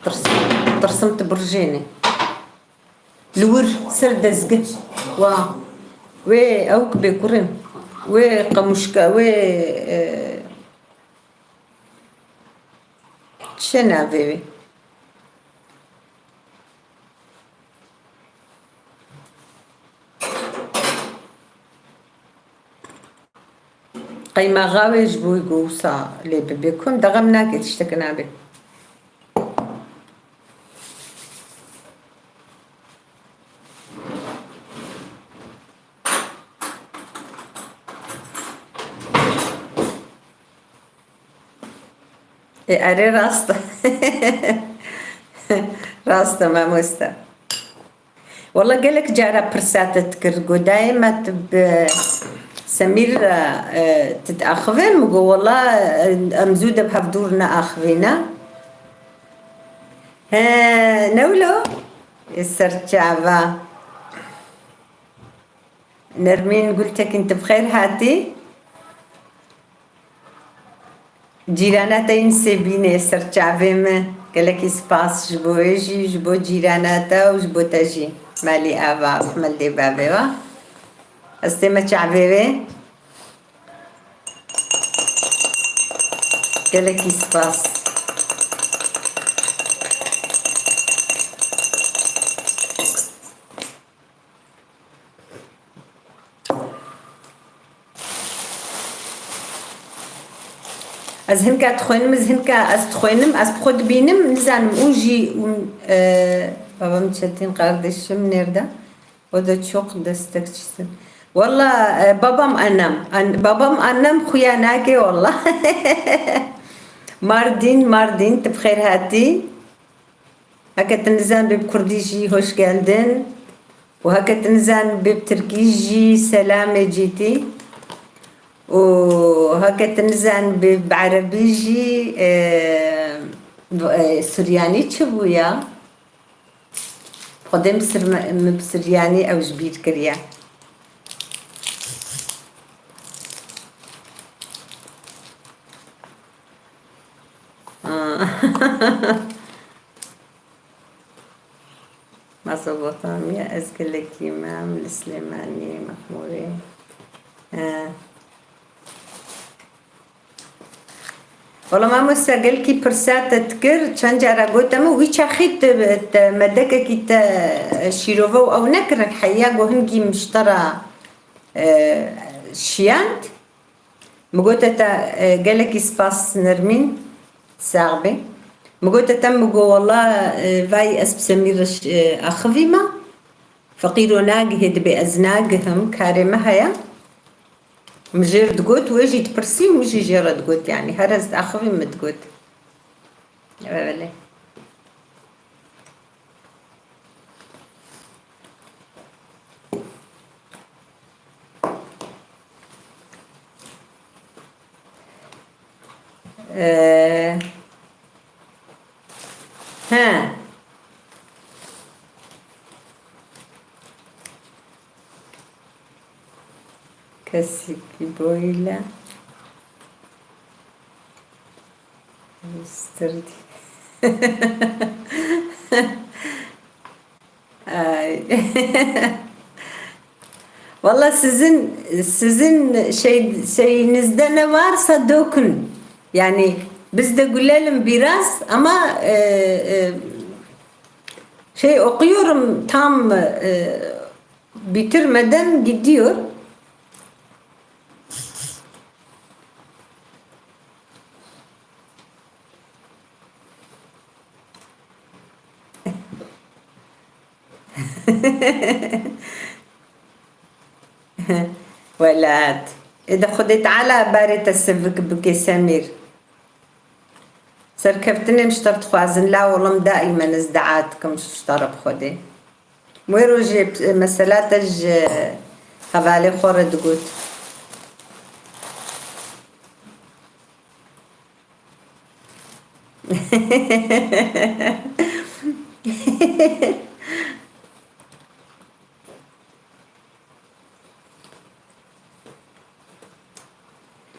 Tirs-, tirsim tu birjênê. Li wir ser dezgeh. Wa. Wê ewk bê kurê. Wê qamûşka, wê, e, çi navê wê? Qeymaxa wê ji bo ku wisa lê bibe, ku min de xem nake, tiştek nabe. Ê, erê, rast e. Rast e, mamoste. Wela gelek cara pirsa te dikir, got dayê me tu bi Semîr re, e, tu diaxivî? Min got, wela, e, em zû de bi hev dûr neaxivîne. He, ne wilo? Ê serçava. Nermîn Gultekin, tu bi xêr hatî. Cîrana te yên Sêbînê, serçavê min. Gelekî spas ji bo wê jî, ji bo cîrana te û ji bo te jî. Malî Ava, Mehmedê bavê wa. Ez tême çavê wê. Gelekî spas. Ez hinka dixwînim, ez hinka ez dixwînim, ez bi xwe dibînim, nizanim û jî, û, e, babam Çetin kardeşim nerede? O da çok destekçisin. Valla, e, babam annem, an-, babam annem xuya nake valla. Mardin, Mardin, tu bi xêr hatî. Heke tu nizan bê bi kurdî jî hoş geldin. Û heke tu nizan bê bi tirkî jî selamê cîtî. Û heke tu nizan bê bi erebî jî, e, e, suryanî çi bû ya? Xwedê min sir-, min bi suryanî ew ji bîr kiriye. Ah. Mesopotamya, ez gelekî me, em li Silêmaniyê, Mexmûrê. He. Wela mamoste, gelkî pirsa te dikir, çend cara gote min, wî çaxî te, te medekekî te şîrove û ew nekirin, heya ku hingî min ji te re, e, şiyand. Min gote te, e, gelekî spas Nermîn, sax bî. Min gote te, min got, wela, e, vay ez bi Semîr re, e, axivî me. Feqîro nagihê, dibê ez nagihim, karê me heye. Min jê re digot, wê jî dipirsî û min jî jê re digot, yanî her ez diaxivîm min digot. Ew e belê. Ee, he. Kesikî boyî le. Stir dî. Ay. Valla sizin, sizin şey, şeyinizde ne varsa dökün. Yani biz de gülelim biraz ama, e, e, şey okuyorum tam, e, Bitirmeden gidiyor. Welat. Ê de Xwedê Teala barê te sivik bike Semîr. Serkeftinên ji te dixwazin, la olim daîmen ez dua dikim ji te re bi Xwedê. Wê rojê mesela te ji hevalê xwe re digot.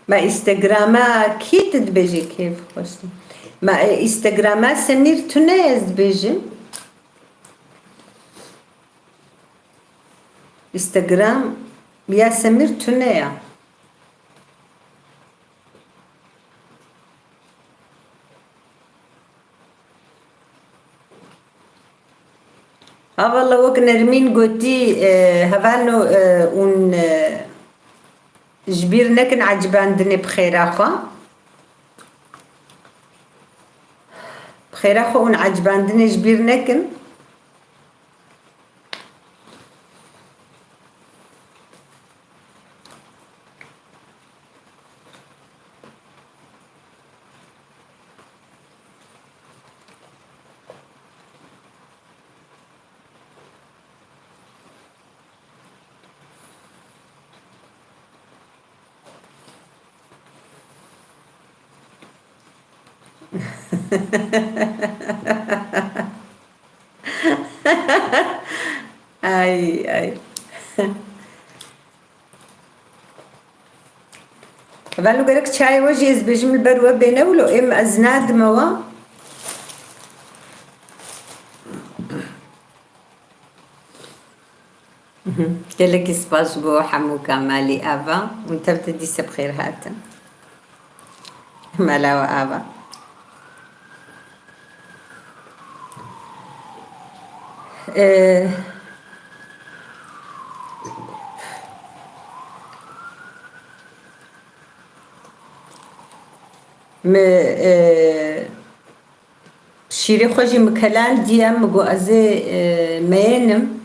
Ma Instagrama kî tu dibêjî kêf xweş? Ma, e, Instagrama Semîr tune ez dibêjim. Instagram ya Semîr tune ya. Ha valla wek Nermîn gotî, e, hevalno, e, hûn, e, ji bîr nekin ecibandinê bi xêra xwe. Bi xêra xwe hûn ecibandinê ji bîr nekin. Ay, ay. Velo gerek çayê we jî ez bêjim li ber we bêne wilo, êm ez nadime we. Gelekî spas ji bo hemû ka malî ava û tev te dîse bi xêr hatin. Mala we ava. Ee, mi, ee, Şîrê xwe jî mikelandiye, mi got ez ê, e, meyên im.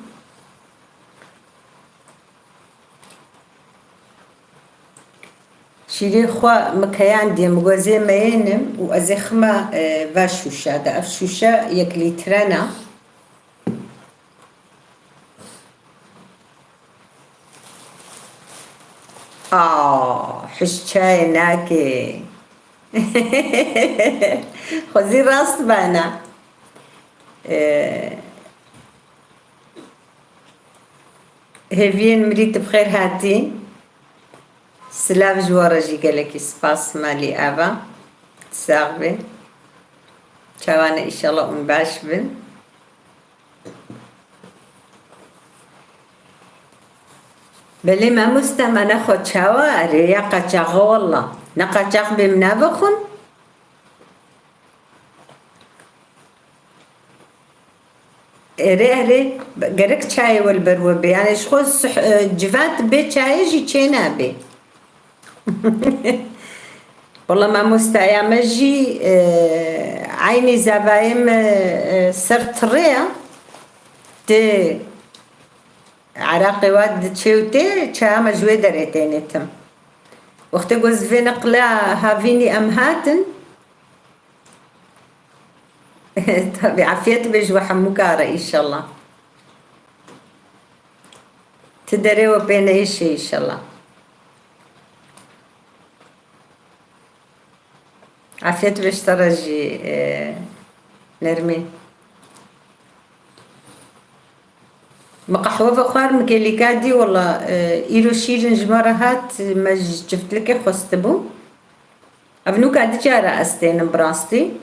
Şîrê xwe mikeyandiye, mi got ez ê meyên im û ez ê xima, e, va şûşa de. Ev şûşa yek lîtren a. Aa, hiş çayê nake. Xwezî rast bana. Ee, hêviyên mirî tu bi xêr hatî. Silav ji we re jî gelekî spas malî ava. Sax be. Çawa ne, îşallah hûn baş bin. Belê mamoste, me nexwe çawa, erê ya qaçaxa walla. Ne qaçax bê min navexwin. Erê, erê, gerek çayê we li ber we bê. Yani ji xwe sih-, e, civat bê çayê jî çê nabê. Wala mamostaya me jî, e, eynî zavayê me, e, ser tirê ya. Tê Iraqê wa diçê û tê, çaya me ji wê derê têne tim. Wextê ku ez vê neqla havînî em hatin, Tabii, afiyet be ji we hemû kare, înşallah. Ti derê we pê neyişê, înşallah. Afiyet be ji te re jî, e, Nermî. Me qehwe vexwar, min kêlîka dî, wela, e, îro şîrin ji me re hat, me ji çiftlikê xwestibû. Ev nûka du cara ez tênim bi rastî.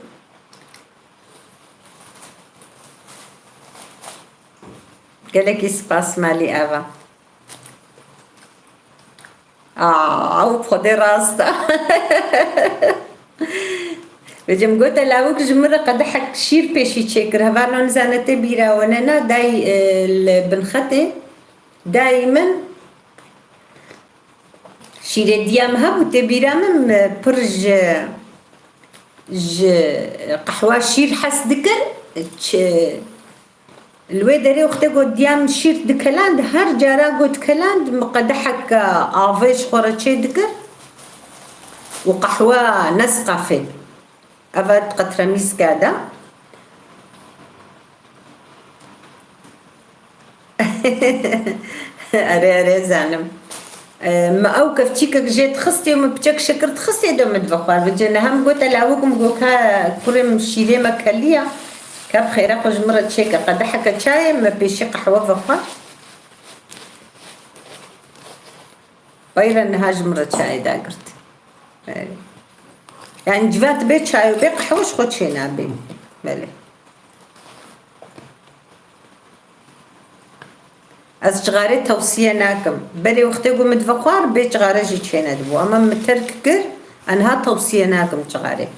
Gelekî spas malî ava. Aa, ew xwedê rast e. Vêcem gote lawik ji min re qedehek şîr pêşî çêkir. Hevalno nizane tê bîra we ne na, dayî, e, li bin xetê. Dayê min şîrê diya min hebû, tê bîra min, e, pir ji, ji qehwa şîr hes dikir. Çi, li wê derê wextê ku diya min şîr dikeland, her cara ku dikeland, min qedeheke avê ji xwe re çê dikir û qehwa Nescafê. Eva di qetremîzke de. Erê, erê, zanim. E, me ew kevçîkek jê dixistê û me piçek şekir dixistê de me divexwar. Bi cene hem gote lawik, min got, ka kurê min şîrê me keliya. Ka bi xêra xwe ji min re çêke qedeheke çayê, me pêşî qehwe vexwar. Peyre niha ji min re çayê dagirt. Belê. Yani civat bê çay û bê qehwe ji xwe çê nabê. Belê. Ez cixarê tewsiye nakim. Berê wextê ku min divexwar bê cixare jî çê nedibû. Ama min terk kir, ez niha tewsiye nakim cixarê.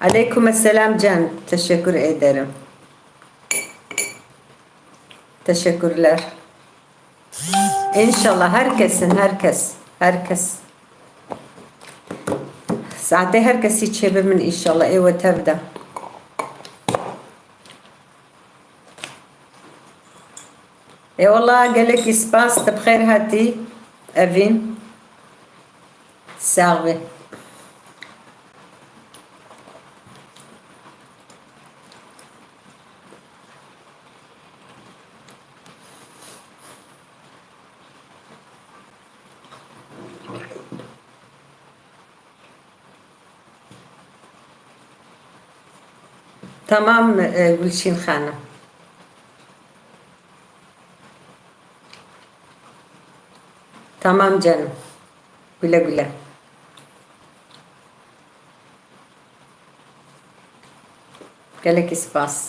Aleyküm selam can. Teşekkür ederim. Teşekkürler. İnşallah herkesin, herkes, herkes. Saetê herkesî çêbimin inşallah. Ê we tev de. Ê wela gelekî spas, tu bi xêr hatî Evîn. Sax be. Tamam, e, Gülçin Hanım. Tamam canım. Güle güle. Gelekî spas.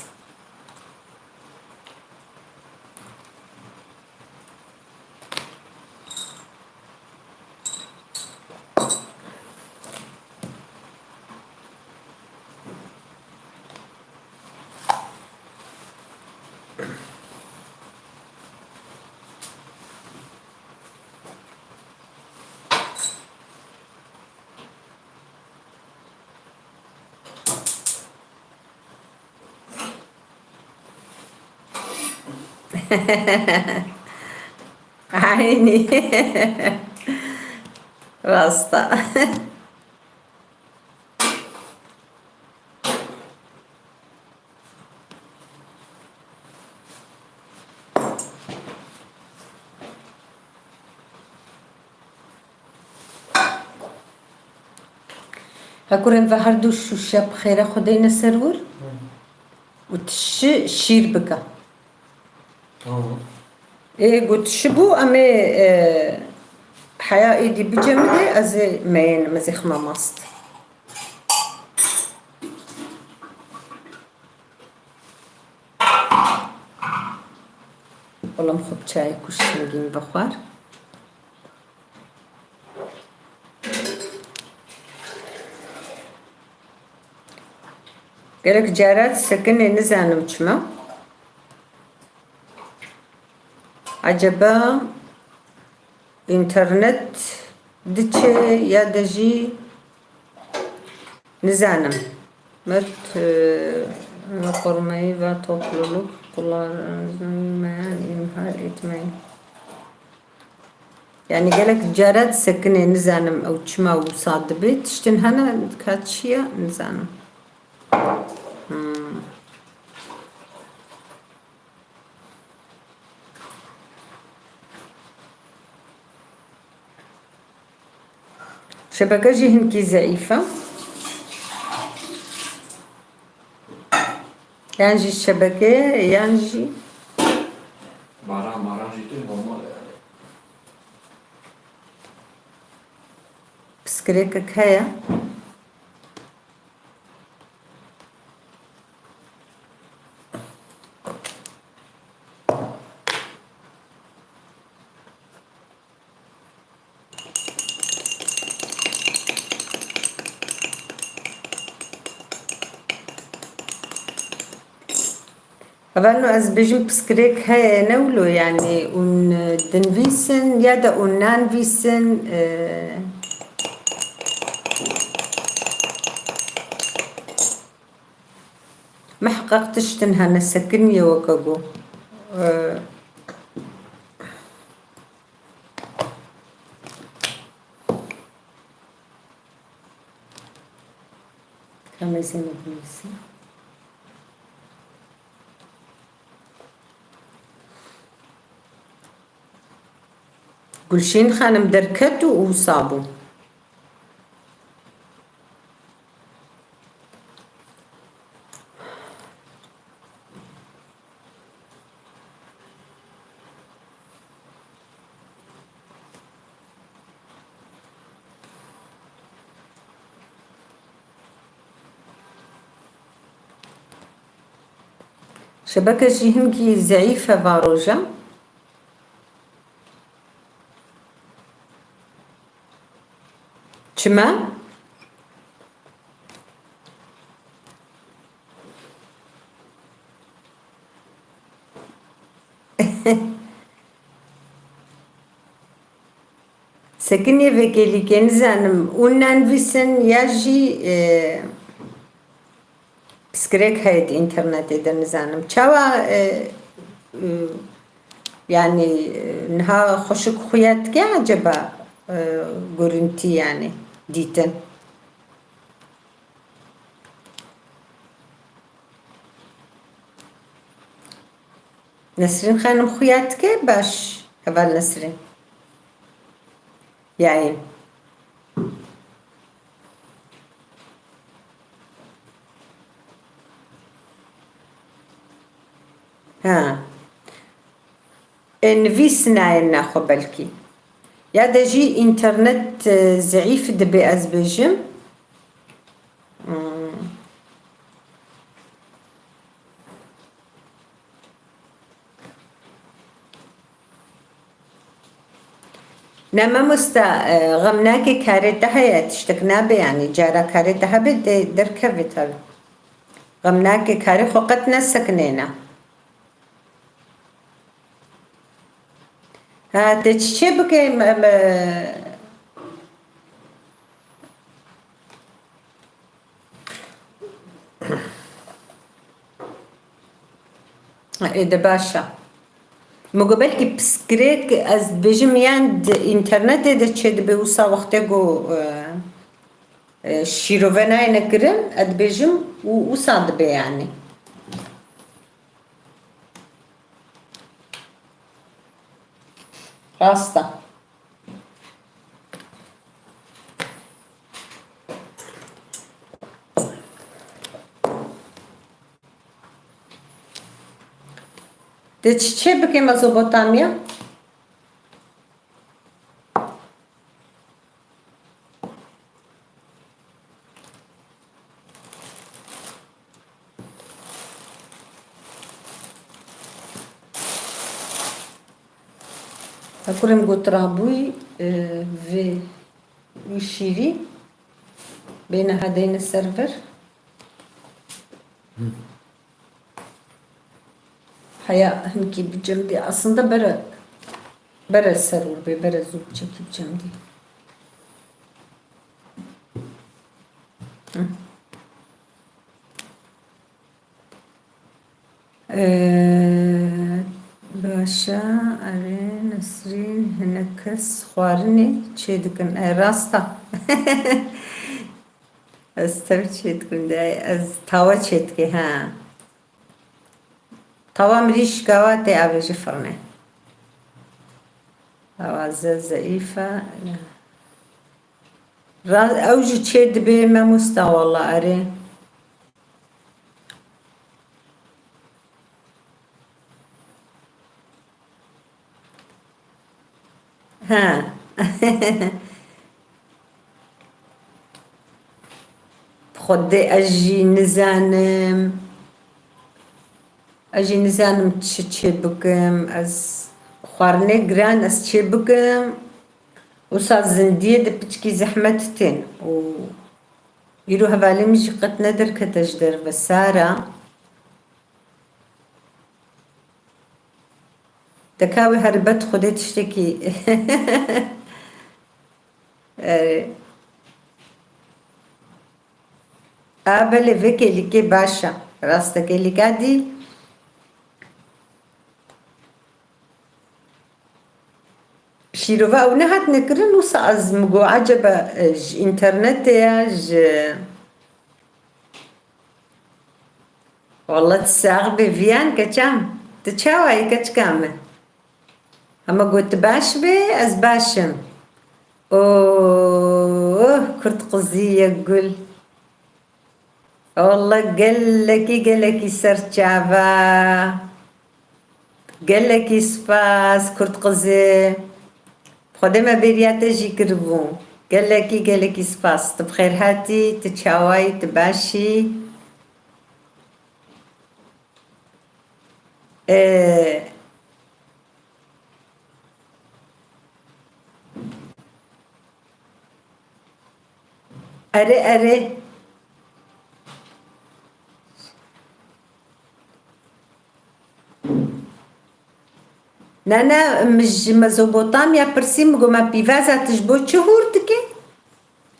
Eynî. Rasta. Hekurên ve her du şûşe bi xêre xwe deyne ser wir û tu şi şîr bike. Tamam. Ê, got şi bû, em ê, e, heya êdî bicemidê, ez ê meyênim, ez ê xime mast. Oğlum xwe bi çayê kuşt min gîn vexwar. Gelek cara sekinê nizanim çima. Acaba Înternet diçe ya de jî nizanim. Mert, e, me qormeyî ve topluluk kullanılmayan imha etmeyin. Yani gelek cara disekinê nizanim ew çima wisa dibe. Tiştin hene ka çi ye nizanim. Hmm. Şebeke jî hinkî zeîf e. Yan jî şebeke, yan jî Baran, baran jî tê normal e yani. Piskirêkek heye. Hevalno, ez bêjim piskirêk heye ne wilo, yanî hûn dinivîsin ya da hûn nanivîsin, e, miheqeq tiştin hene sekiniye weke ku, e, Ka me zêne binivîsin. Gulşîn Xanim derket û wisa bû. Şebeke jî hinkî zeîf e va roja. Çima? Sekinê vekêlîkê nizanim, û nanivîsin ya jî, e, piskirêk heye di înternetê de, nizanim. Çawa, e, e, yanî, e, niha xweşik xuya dike eceba, e, gurintî, yanî, dîtin? Nesrîn Xanim xuya dike baş, heval Nesrîn. Yayın. Ha. E, nivîs nayên nexwe belkî. Ya de jî înternet, e, zeîf dibe, ez bêjim. Hmm. Ne mamosta, e, xem nake, karê te heye, tiştek nabe, yanî cara karê te hebe dê derkeve tabi. Xem nake, karê xwe qet nesekinêne. Ha, te çi çê bike, me, me, Ê de baş e. Min got belkî piskirêk, ez dibêjim, yan di înternetê de çêdibe, wisa wextê ku, e, e, şîrove nayêne kirin, ez dibêjim û wisa dibe, yanî. Rast e. De çi çê bike Mezopotamya? Hekurê min got rabûyî, e, vê wî şîrî bê niha deyne ser vir. Heya hinkî bi cem dî. Aslında bere, bere serûr bê, bere zû çekî bi cem dî. Hı. Ee, baş e, erê, Nesrîn, hinek kes xwarinê çê dikin. E, rast e. Ez tev çê dikim, de ez tawa çê dikê, ha. Tawa mirî şikawa tê avêjî firnê. Awaze zeîf e. Ra-, ew jî çê dibê, memosta, walla, erê. Ha. Xwedê ez jî nizanim. Ez jî nizanim çi çê bikim. Ez xwarinê giran ez çê bikim. Wisa zindiyê de piçkî zehmet tên. Û îro hevalê min jî qet nederkete ji derve. Sara. Deka wê helbet Xwedê tiştekî. E, a belê vê kêlîkê baş e. Rast e, kêlîka dî. Şîrova ew nehatine kirin, wisa ez mi got, ecebe, e, ji înternetê ye, ji... Wallah, tu sax bê, Viyan, keça min. Tu çawa yî, keçika min? Hema got, tu baş bê, ez baş im. Oh, kurd qizî ye gul. Wallah, gelekî, gelekî serçava. Gelekî spas, kurd qizê. Xwedê me bêriya te jî kiribû. Gelekî, gelekî spas. Tu bi xêr hatî, tu çawayî, tu baş î? Ee, Erê, erê. Ne, ne, min ji Mezopotamya pirsî, min got, me pîvaza tu ji bo çi hûr dikî?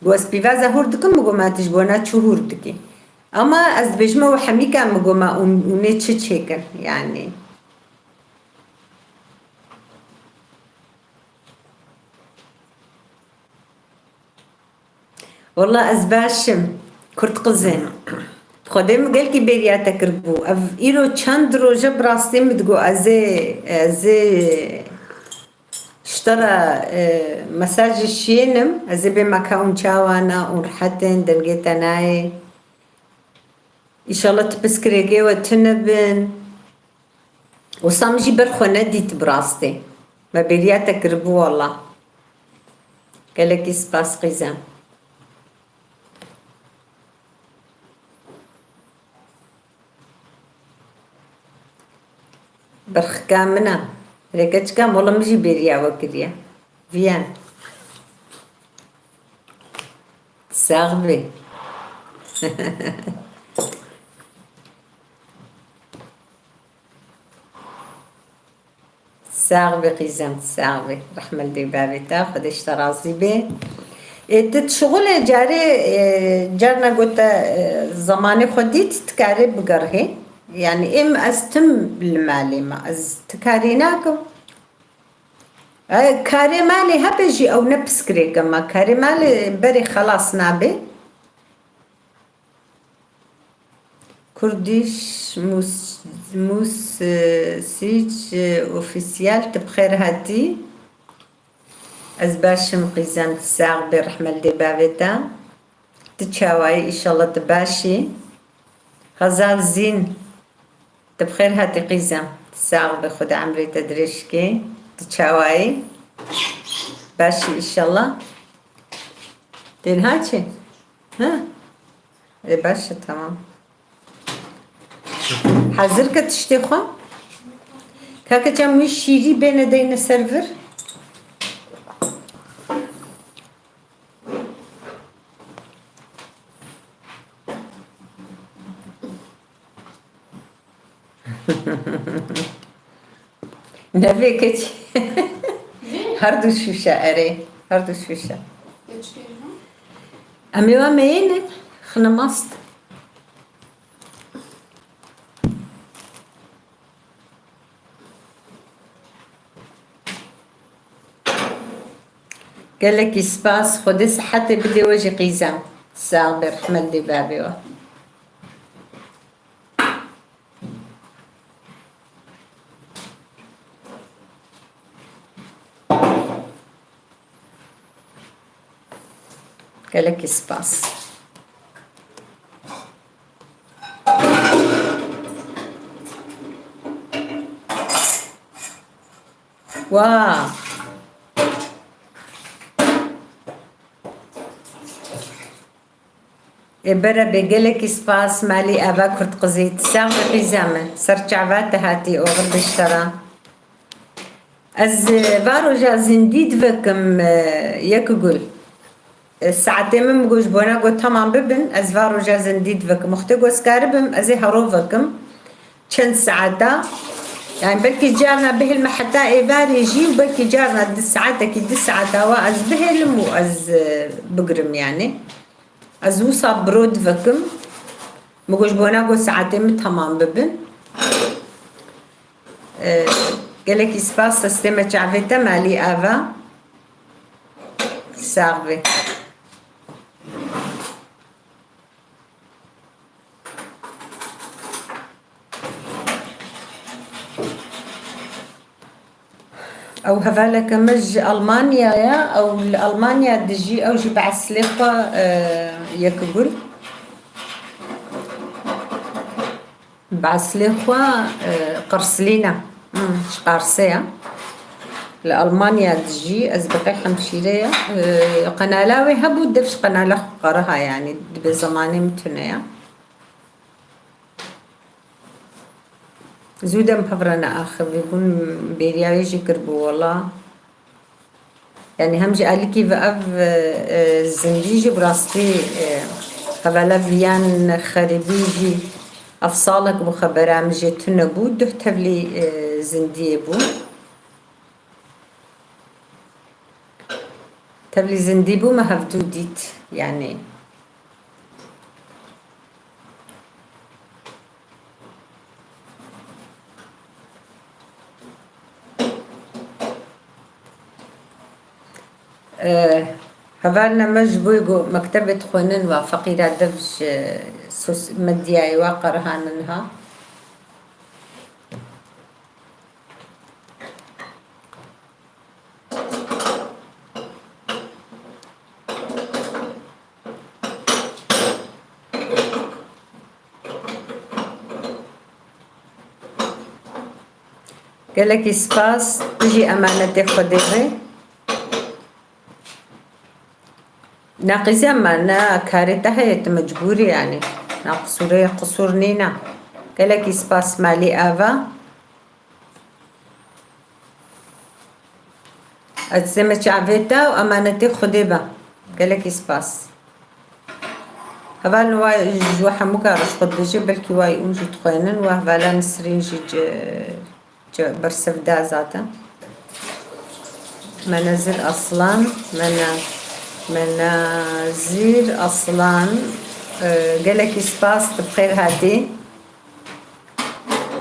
Got, ez pîvaza hûr dikim, min got, me tu ji bona çi hûr dikî? Ama ez dibêjime we hemîka, min got, me ûn-, ûnê çi çêkin, yanî. Wela ez baş im, kurd qizê. Bi Xwedê min gelkî bêriya te kiribû. Ev îro çend roj e, bi rastî min digot, ez ê, ez ê ji te re, e, mesajê şiyênim, ez ê bêjim ka hûn çawa ne, hûn rehet in, dengê te nayê. Îşallah tu piskirêkê we tune bin. Wisa min jî ber xwe nedît bi rastî. Me bêriya te kiribû wela. Gelekî spas qîzem. Berxika min e. Rêkeçika min, wela min jî bêriya we kiriye. Viyan. Sax bî. Sax bî qîzem, sax bî. Rehme li dê bavê te, Xwedê ji te razî bê. Ê, tu dişixulê carê, e, carna got te, e, zemanê xwe dît, tu karê bigerhê. Yanî êm ez tim li malê me, ez ti karê nakim. E, karê malê hebe jî ew ne piskirêk e me. Karê malê berê xelas nabe. Kurdish Mus-, Mus-, e, Sic, e, Official, tu bi xêr hatî. Ez baş im qîzem, tu sax bî, rehme li dê bavê te. Tu çawa yî? Îşallah tu baş î. Xezal Zîn, tu bi xêr hatî qîzem. Tu sax bî, Xweda emrê te dirêj ke. Tu çawa yî? Baş î îşallah. Tên ha çi? Ha? Ê, baş e, tamam. Hazir ke tiştê xwe. Kake çem wî şîrî bêne deyne ser vir. Nevê keçî. Her du şûşe erê. Her du şûşe. Em ê wa meyêne xine mast. Gelekî spas, Xwedê sihetê bidê we jî qîzem. Sax be, rehmet dê bavê we. Gelekî spas. Wa. Ê bere bê, gelekî spas, malî ava kurd qizî. Sax be qîza min. Ser çava te hatî, oxir biştera. Ez, e, va roja zindî divekim, e, yek gul. E, saetê min bi got ji bona got, tamam bibin, ez va roja zindî divekim. Wextê got ez karibim, ez ê hero vekim. Çend saeta? Yani belkî carna bihêlme heta êvarê jî û belkî carna di saetekî, di saeta wa ez bihêlim û ez, e, bigrim yani. Ez wisa brod vekim. Min got ji bona ku saetê min temam bibin. E, gelekî spas, sistême çavê te malî ava. Sax bê. Ew hevaleke me ji Almanya ye, ew li Almanya dijî, ew jî bi eslê xwe, e, yek gul. Bi eslê xwe, e, Qirslîn e. Hmm, ji Qarsê ye. Li Almanya dijî, ez bi qey hemşîre ye. E, qenala wê hebû, dev ji qenala xwe qeriha, yanî dibe zemanê min tune ye. Zû dem hev re neaxivîbûn, bêriya wê jî kiribû wela. Yani hem jî alikî ve ev, e, e, zindî jî bi rastî, e, hevala viyan xerîbî jî ev salek bû xebera min jê tune bû, duh tevlî, e, zindiyê bû. Tevlî zindî bû me hevdû dît, yani. Ee, hevalna me ji bo ku mektebê dixwînin, wa feqîra dev ji sos-, medyayê wa qerihanin ha. Gelekî spas, tu jî emanetê Xwedê be. Ne qîzem me, ne karê te heye, tu mecbûr î yanî. Ne qisûrê, qisûr nîne. Gelekî spas malî ava. Ez dizême çavê te û emanetê Xwedê be. Gelekî spas. Hevalên wa ji we hemû ka roj xwe dibêje, belkî wa yî ûn jî dixwînin, wa hevala Nisrîn jî ci-, ci-, bersiv da zaten. Menezir Aslan, Mena-, Menazir Aslan, e, gelekî spas, tu bi xêr hatî.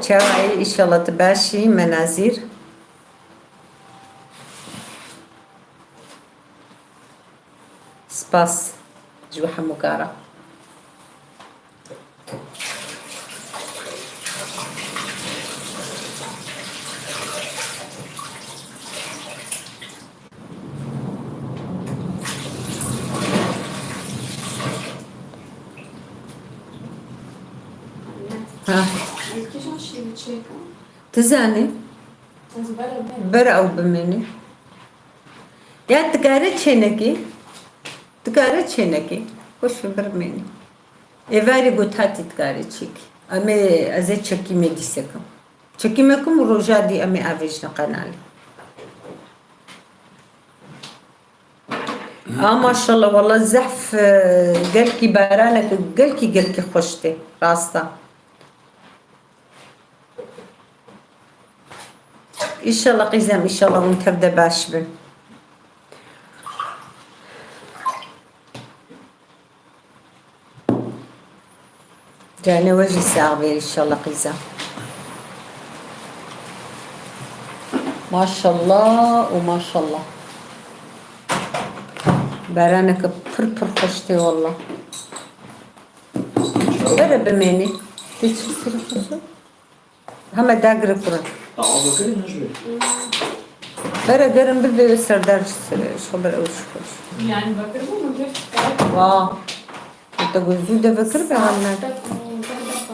Çawa yî? Înşallah tu baş î, Menazîr. Spas ji we hemû ka re. Ha. Kîjan şîvî çêkim? Tu zanî. Ez bere bere. Bere ew bimênî. Ya tu kare çênekî. Tu kare çênekî. Xweş bimênî. Êvarî got hatî tu kare çêkî. Em ê, ez ê çekî me dîsekim. Çekî me kim û roja dî em ê avêjine qenalê. A maşallah, wala zehf, e, gelkî baranek, gelkî, gelkî xweş tê, rasta. Înşallah qîzem, înşallah hûn tev de baş bin. Canê we jî sax be, înşallah qîza. Maşallah û maşallah. Baraneke pir pir xweş tê wallah. Bere bimênî. Tê çi sirî xweş e? Heme dagire kurin. Bere gerin bibe serdar ji xwe ber ew ji xwe. Yani bakır bu mu? Wa. Te got zû de vekir be anne.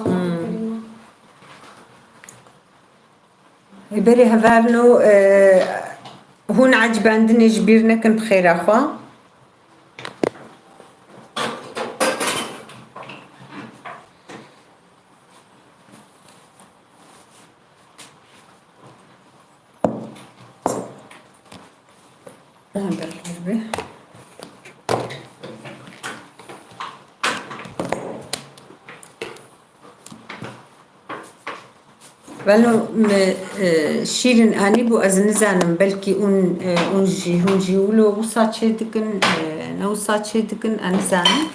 Hmm. Ê berê hevalno, e, hûn ecibandinê ji bîr nekin bi xêra xwe. Velo me, e, şîrin anîbû, ez nizanim, belkî hûn, e, hûn jî, hûn jî wilo wisa çêdikin, e, ne wisa çêdikin, ez nizanim.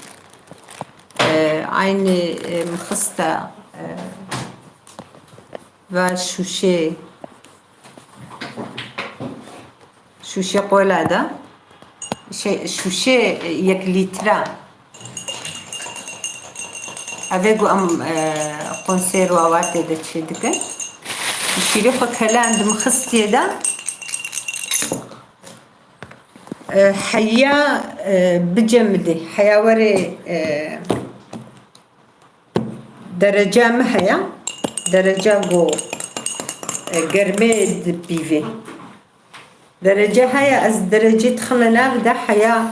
E, aynî, e, min xiste, e, ve şûşê, şûşê qola de, şey, şûşê yek lître. Evê ku em, e, konserwa wa tê de çêdikin. Şîrê xwe kelen dim xistiye de. E, heya, e, bicemidê, heya were, e, Derece mi heye? Derece go, e, germê dipîvê. Derece heye, ez derecê dixime nav de, heya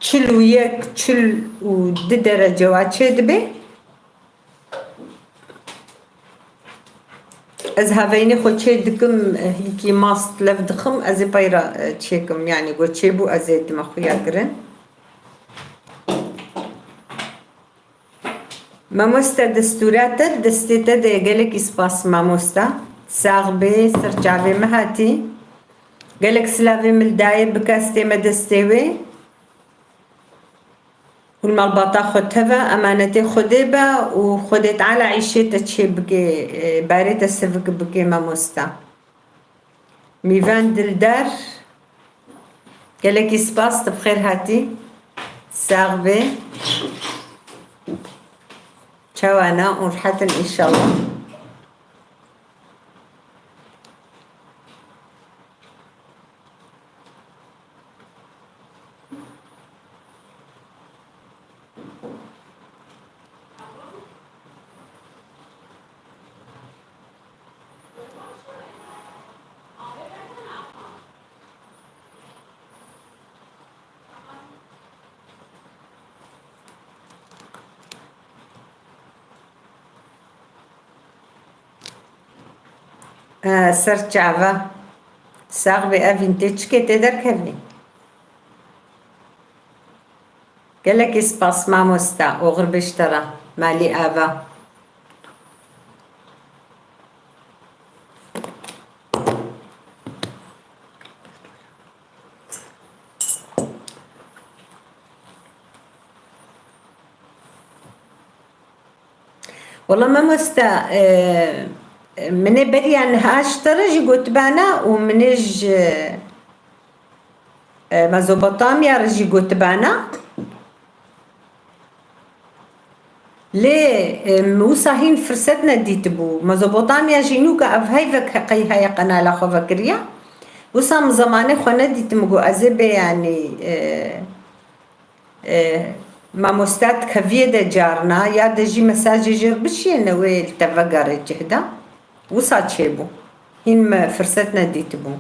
çil û yek, çil û du derece wa çê dibe. Ez heveynê xwe çê dikim, e, hîkî mast lev dixim, ez ê peyra, e, çêkim. Yanî go çêbû, ez ê dime xuya kirin. Mamoste, destûra te, destê te de ye. Gelekî spas mamoste. Sax bê, ser çavê me hatî. Gelek silavê min li dayê bike, ez tême destê wê. Hûn malbata xwe teve, emanetê Xwedê be û Xwedê Teala îşê te çê bike, e, barê te sivik bike mamoste. Mîvan Dildar, gelekî spas, tu bi xêr hatî. Sax bê. Çawa ne? Hûn rehet in înşallah. E, ser çava. Sax bê, Evîn, tê çikê tê derkevî? Gelekî spas mamosta, oxir bê ji te re, malî ava. Wela mamosta, e, min ê beriya niha ji te re jî gotibana û min ê ji, e, Mezopotamya re jî gotibana. Lê, e, min wisa hîn firset nedîtibû. Mezopotamya jî nûka ev heyvek he-, qey heye qenala xwe vekiriya. Wisa min zemanê xwe nedîtim, got ez ê bê, yanî, e, e, mamosta dikeviyê de carna, ya de jî mesajê jê re bişiyêne wê li te vegerê cih de. Wisa çêbû. Hîn me firset nedîtibû.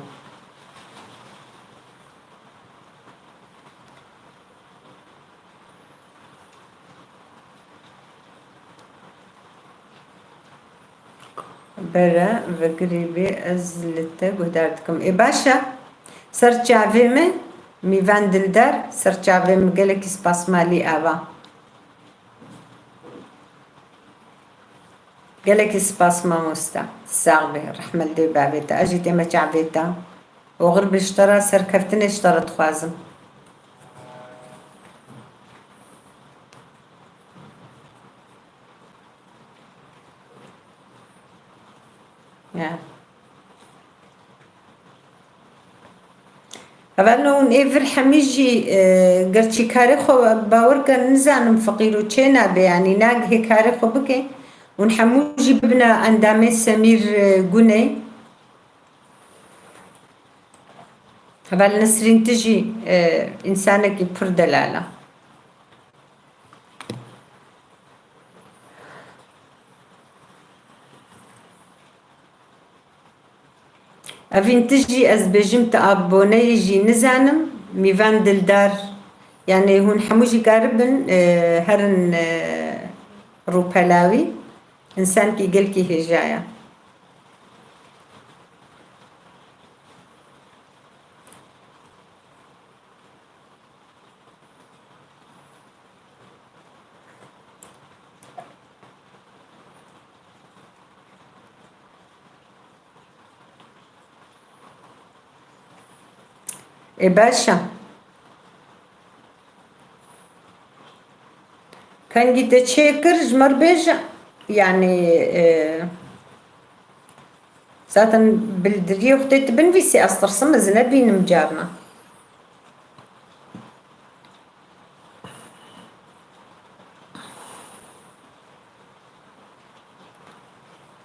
Bere, vegirî bê, ez li te guhdar dikim. Ê baş e. Ser çavê min, Mîvan Dildar, ser çavê min, gelekî spas malî ava. Gelekî spas mamosta. Sax bê, rehmet dê bavê te. Ez jî tême çavê te. Oxir bi ji te re, serkeftinê ji te re dixwazim. Ya. Hevalno, hûn ê vir hemî jî, e, gerçî karê xwe bawer kin, nizanim feqîr û çê nabe, yanî nagihê karê xwe bike. Hûn hemû jî bibine endamê Semîr, e, Guney. Heval Nesrîn, tu jî, e, însanekî pir delal e. Evîn, tu jî, ez bêjim, tu aboneyê jî nizanim, Mîvan Dildar, yanî hûn hemû jî karibin, e, herin, e, rûpela wî, însankî gelkî hêja ye. Ê baş e. Kengî te çêkir, ji me re bêje. Yanî, e, zaten bildiriyê xwe tê tu binivîsî, ez tirsim ez nebînim carna.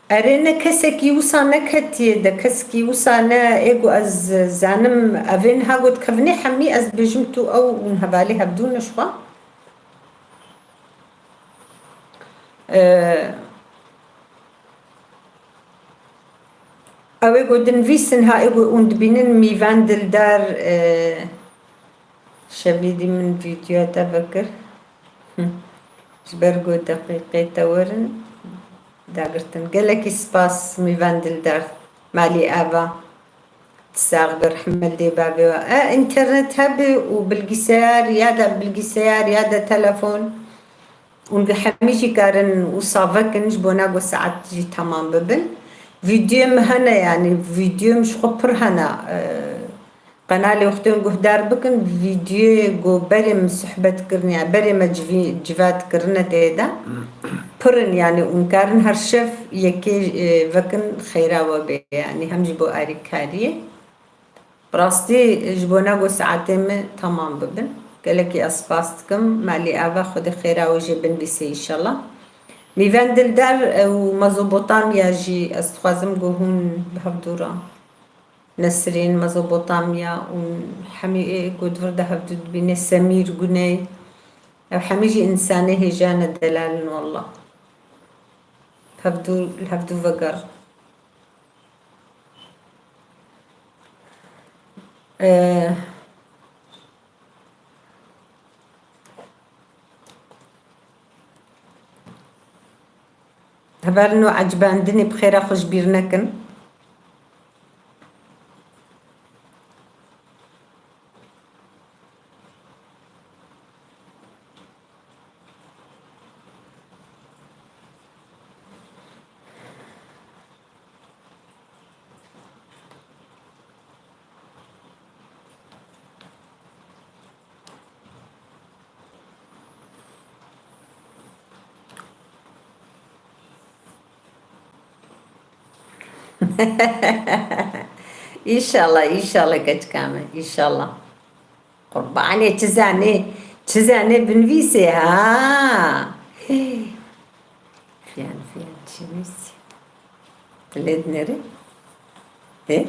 Erê, ne kesekî wisa neketiye de, kesekî wisa ne, ê ku ez zanim, evê niha got kevnê hemî ez dibêjim tu ew hûn hevalê hevdû ne ji xwe. Ee, Ew ê ku dinivîsin ha, ê ku hûn dibînin Mîven Dildar, e, şevîdî min vîdyoya te vekir. Ji ber ku deqîqê te werin dagirtin. Gelekî spas Mîven Dildar, malî ava. Sax be, rehmet lê bavê we. E, înternet hebe û bilgisayar ya da bilgisayar ya da telefon. Hûn hemî jî karin wisa vekin, ji bona ku saet jî temam bibin. Vîdyoyê min hene, yanî vîdyoyê min ji xwe pir hene. Ee, qenalê wextên guhdar bikin, vîdyoyê ku berê min sohbet kirin, ya berê me civî-, civat kirine tê de. Pir in, yanî hûn karin her şev yekê, e, vekin xêra we bê, yanî hem ji bo alîkariyê. Bi rastî ji bona ku saetê me temam bibin. Gelekî ez spas dikim. Malî ava Xwedê xêra we jê binivîse înşallah. Mîven Dildar û Mezopotamya jî ez dixwazim ku hûn bi hevdû re. Nesrîn, Mezopotamya û hemî ê ku di vir de hevdû dibîne, Semîr, Guney. Ew hemî jî însanê hêja ne, delal in wallah. Hevdû, li hevdû vegerin. Ee, hevalino ecibandinê bi xêra xwe ji bîr nekin. Înşallah, înşallah keçika me, înşallah. Qurbanê çi zanê, çi zanê binivîsê ha. Fiyan, fiyan çi nivîsî. Tu lê dinêrî? Ê?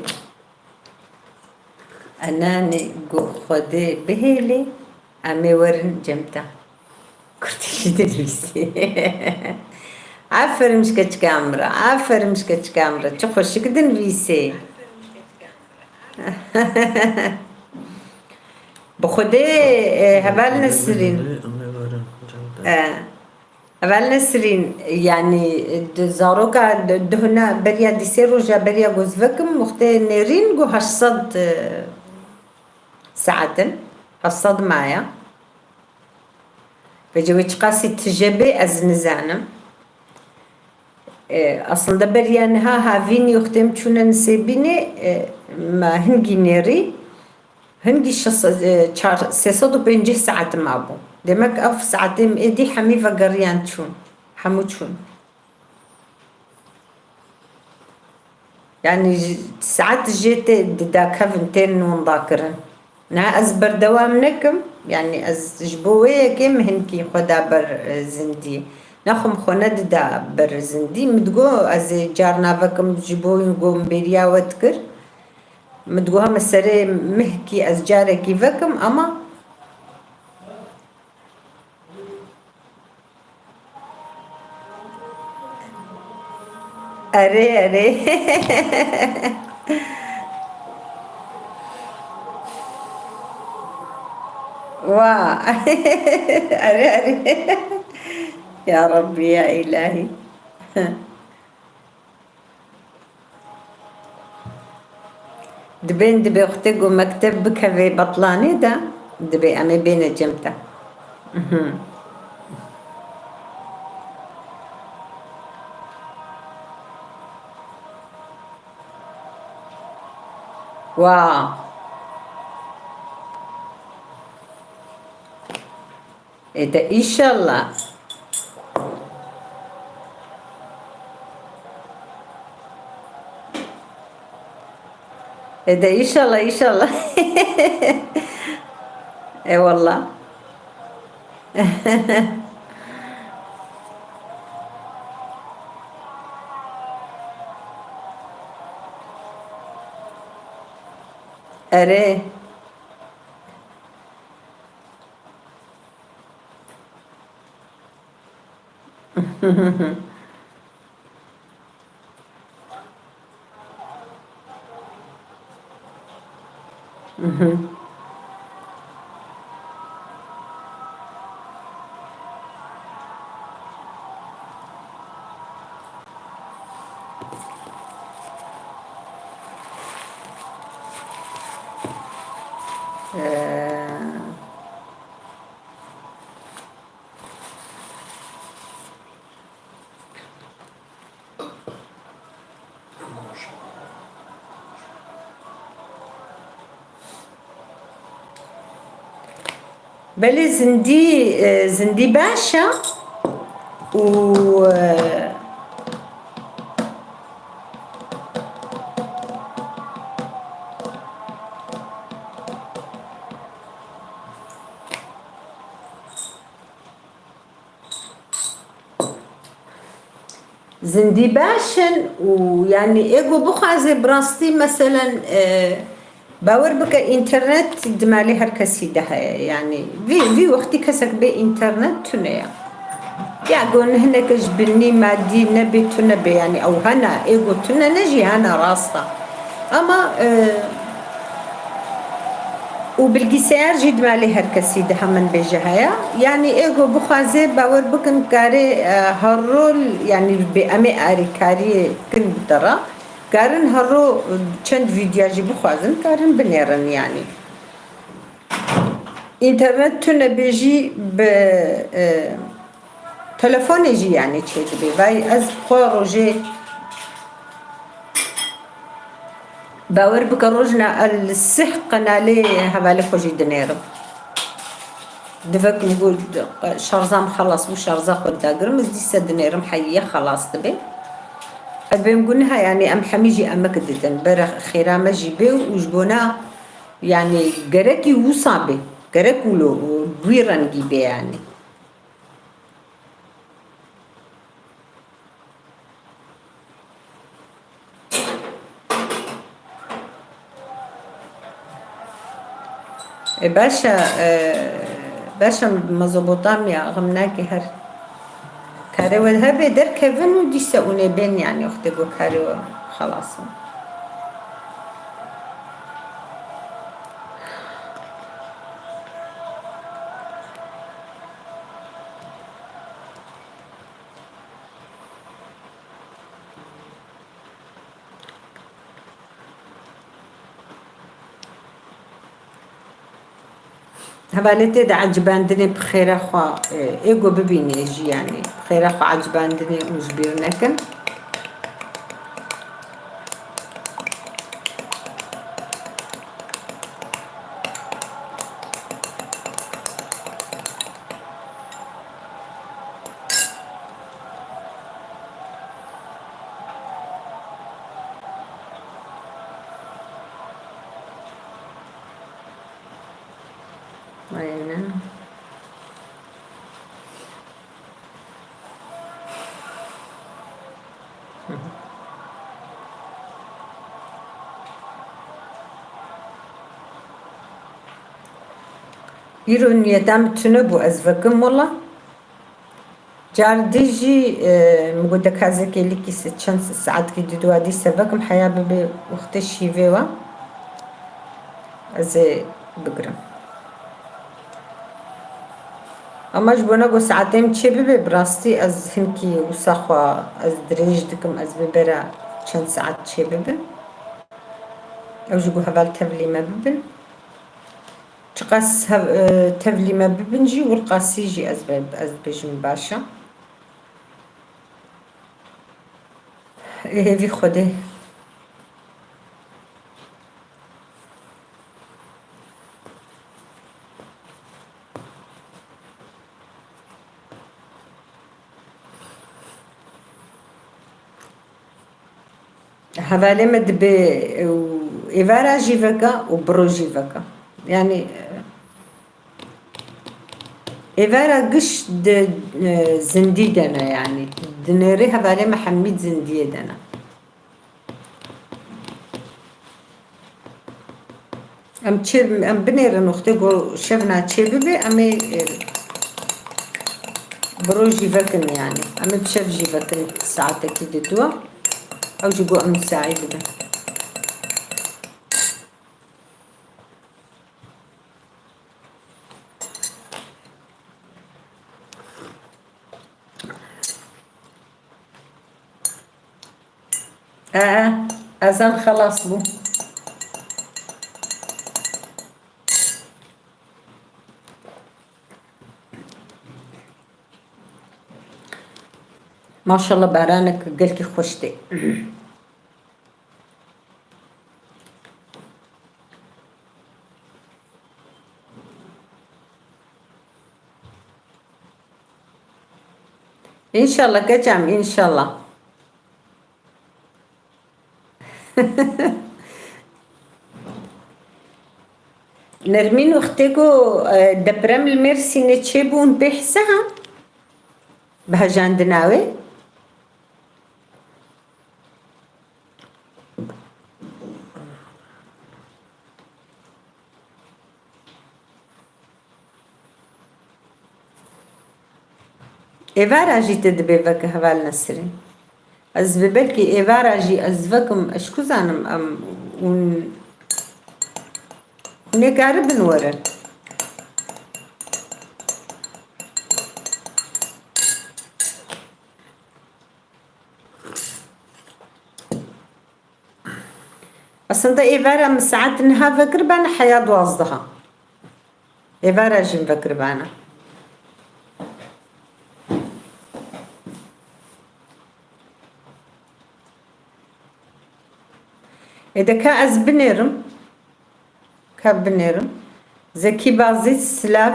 Enanê ku Xwedê bihêlê, em ê werin cem te. Kurtî jî dinivîsî. Aferin ji keçika min re, aferin ji keçika min re. Çi xweşik dinivîsê. Bi Xwedê, e, heval Nesrîn. Em ê werin cem te. E, heval Nesrîn, yanî, di zaroka di, di huna beriya dîsê roja beriya ku ez vekim, wextê nêrîn ku heşt sed, e, saet in, heşt sed maya. Vêca wê çiqasî tije bê, ez nizanim. E, aslında beriya niha havînî wextê em çûne Nisêbînê, e, me hingî nêrî, hingî şeş sed, e, çar, sê sed û pêncî saet mabû. Demek ev saetê em êdî hemî vegeriyan çûn. Hemû çûn. Yanî ji, saet jê tê dida kevin, tên windakirin. Niha ez berdewam nekim, yanî ez ji bo wê yekê min hinkî xwe da ber, e, zindî. Nexwe min xwe nedida ber zindî. Min digot ez ê carna vekim ji bo wî ku min bêriya we dikir. Min digot heme serê mihkî ez carekî vekim, ama Erê, erê. Wa. Erê, erê. Ya Rabbî, ya Îlahî. Dibên, dibê wextê ku mekteb bikeve betlanê de, dibê em ê bêne cem te. Mhm. Wa. Ede inşallah. Ede inşallah, inşallah. Eyvallah. Erê. Ee, Belê zindî, e, zindî baş e û, e, Zindî baş in û, yanî, ê ku bixwaze bi rastî, meselen, e, bawer bike, înternet di malê her kesî de heye. Yanî, vî, vî wextî kesek bê înternet tune ye. Ya ku hineke ji binî madî nebê, tune bê, yanî, ew hene, ê ku tune ne jî hene, rast e. Ama, e, û bilgisayar jî di malê her kesî de hemin bêje heye. Yanî ê ku bixwaze, bawer bikin, karê, e, her rol, yanî bê em ê alîkariyê kin bide re. Karin her ro çend vîdya jî bixwazin, karin binêrin yanî. Înternet tune bê jî bi, e, telefonê jî yanî çêdibe. Vay ez xwe rojê, bawer bike, rojna el sih qenalê hevalê xwe jî dinêrim. Divek min got, şarja min xelas bû, şarja xwe dagirim, ez dîse dinêrim, heyiye xelas dibe. Ez bêm got niha, yanî em hemî jî emek didin, bere xêra me jî bê û ji bona, yanî gerekî wisa bê, gerek wilo û wî rengî bê yanî. E, baş e, e, baş e, Mezopotamya, xem nake her karê we hebe derkevin û dîse ûnê bên, yanî wextê ku karê we xelas in. Hevalê tê de ecibandinê bi xêra xwe, e, ê ku bibînê jî, yanî bi xêra xwe ecibandinê û ji bîr nekin. Aynen. Îro niyeta min tune bû, ez vekim wela. Car dî jî, e, min got, deka ez ê kêlikî se-, çend saetkî diduwa dîse vekim, heya bibe wextê şîvê we. Ez ê bigirim. Ama ji bona ku saetê min çê bibe, bi rastî ez hinkî wisa xwe ez dirêj dikim, ez bê bera çend saet çê bibim. Ew jî ku heval tevlî me bibin. Çiqas hev-, e, tevlî me bibin jî, wilqasî jî ez be-, ez dibêjim baş e. Ê hêvî Xwedê. Hevalê me dibe û êvara jî veke û biro jî veke. Yanî, êvara giş di, e, zindî de ne, yanî. Dinêrê hevalê me hemî zindiyê de ne. Em çê, em binêrin wextê ku şevna çê bibe, em ê, e, bi roj jî vekin yanî. Em ê bi şev jî vekin saetekî di dua. Ew jî ku em misaî dibin. Ee, ezan xelas bû. Maşallah, baranek gelkî xweş tê. Înşallah keçam, înşallah. Nermîn, wextê ku, e, deprem li Mêrsînê çêbûn pê hise ha? Bi hejandina wê? Êvara jî te dibê veke heval Nesrîn. Ez bi belkî êvara jî ez vekim, ez ku zanim em hûn, hûn ê karibin werin. Aslında êvara min saet niha vekiribana heya duwazdeha. Êvara jî min vekiribana. Ê de ka ez binêrim. Ka binêrim. Zekî Bazî, silav.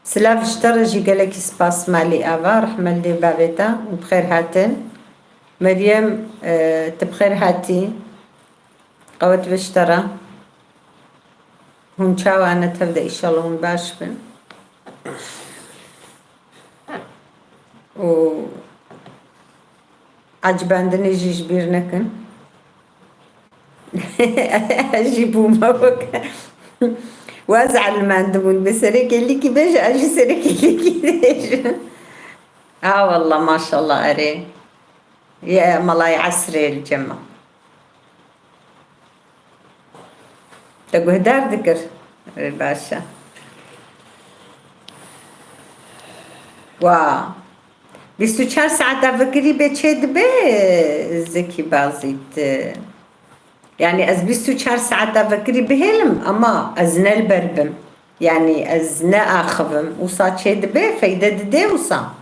Silav ji te re jî gelekî spas malî ava. Rehmet lê bavê te û bi xêr hatin. Meryem, e, tu bi xêr hatî. Qewet be ji te re. Hûn çawa ne tev de, îşallah hûn baş bin. Û ecibandinê jî ji bîr nekin. Ez jî bûme wek. Waz elimandibûn bi serekê lîkî bêje, ez jî serekê lîkî dêjim. Ha wallah, maşallah, erê. Ye melayê esrê li cem me. Te guhdar dikir. Ê, baş e. Wa. Bîst û çar saeta vekirî bê çê dibe, Zekî Bazît. Yanî ez bîst û çar saeta vekirî bihêlim, ama ez ne li ber bim. Yanî ez ne axivim. Wisa çê dibe, feyde dide wisa.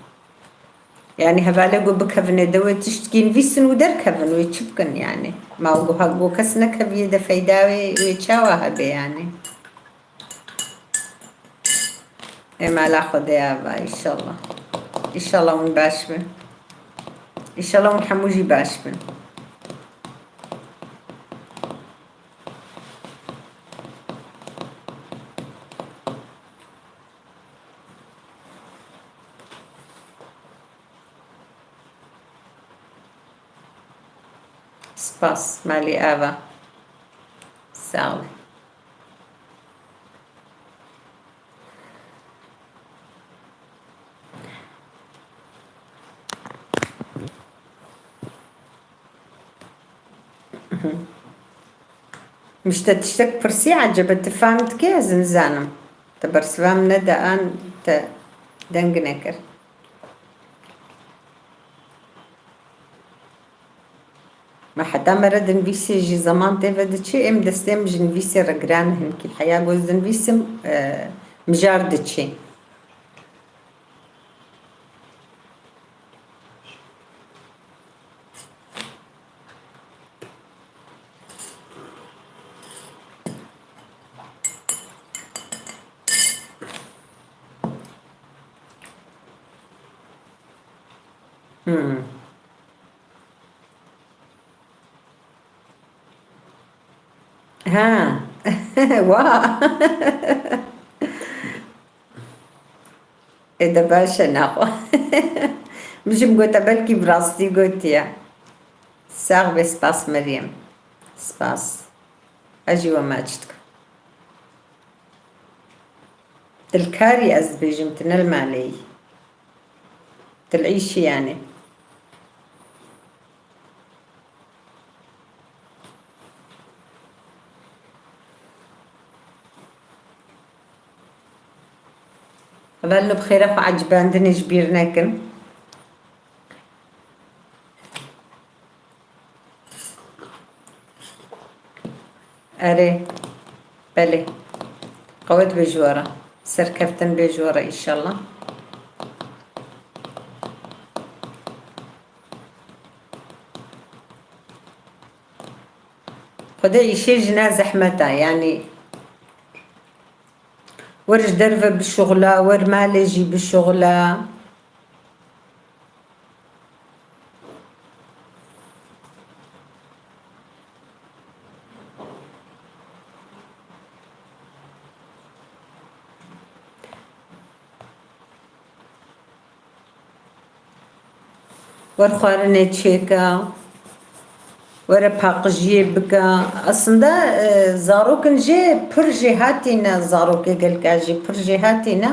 Yanî hevalê ku bikevin ê de wê tiştkî nivîsin û derkevin, wê çi bikin yanî? Ma ku ha-, ku kes nekeviye de feyda wê, wê çawa hebe yanî? Ê mala Xwedê ava, îşallah. Îşallah hûn baş bin. Îşallah hûn hemû jî baş bin. Spas, malî ava. Sağ ol. Min ji te tiştek pirsî, ecebe tu fam dikî, ez nizanim. Te bersiva min neda an te deng nekir. Me heta mere dinivîsê jî zeman tê ve diçê, êm destê min ji nivîsê re giran e hinkî. Heya ku ez dinivîsim, e, mijar diçê. Hmm. Ha. Wa. Ê de baş e, naxwe. Min jî gote belkî bi rastî gotiye. Sax be, spas Meryem. Spas. Ez jî we maç dikim. Tu li karî, ez dibêjim, tu ne li malê yî. Tu li îşî yanî. Hevalno, bi xêra xwe ecibandinê ji bîr nekin. Erê, belê. Qewet bê ji we re. Serkeftin bê ji we re, înşallah. Xwedê îşê jina zehmet e, yanî wer ji derve bişuxula, wer malê jî bişuxula. Wer xwarinê çêke, were paqijiyê bike. Aslında, e, zarokin jê pir jêhatî ne, zarokê gelka jî pir jêhatî ne.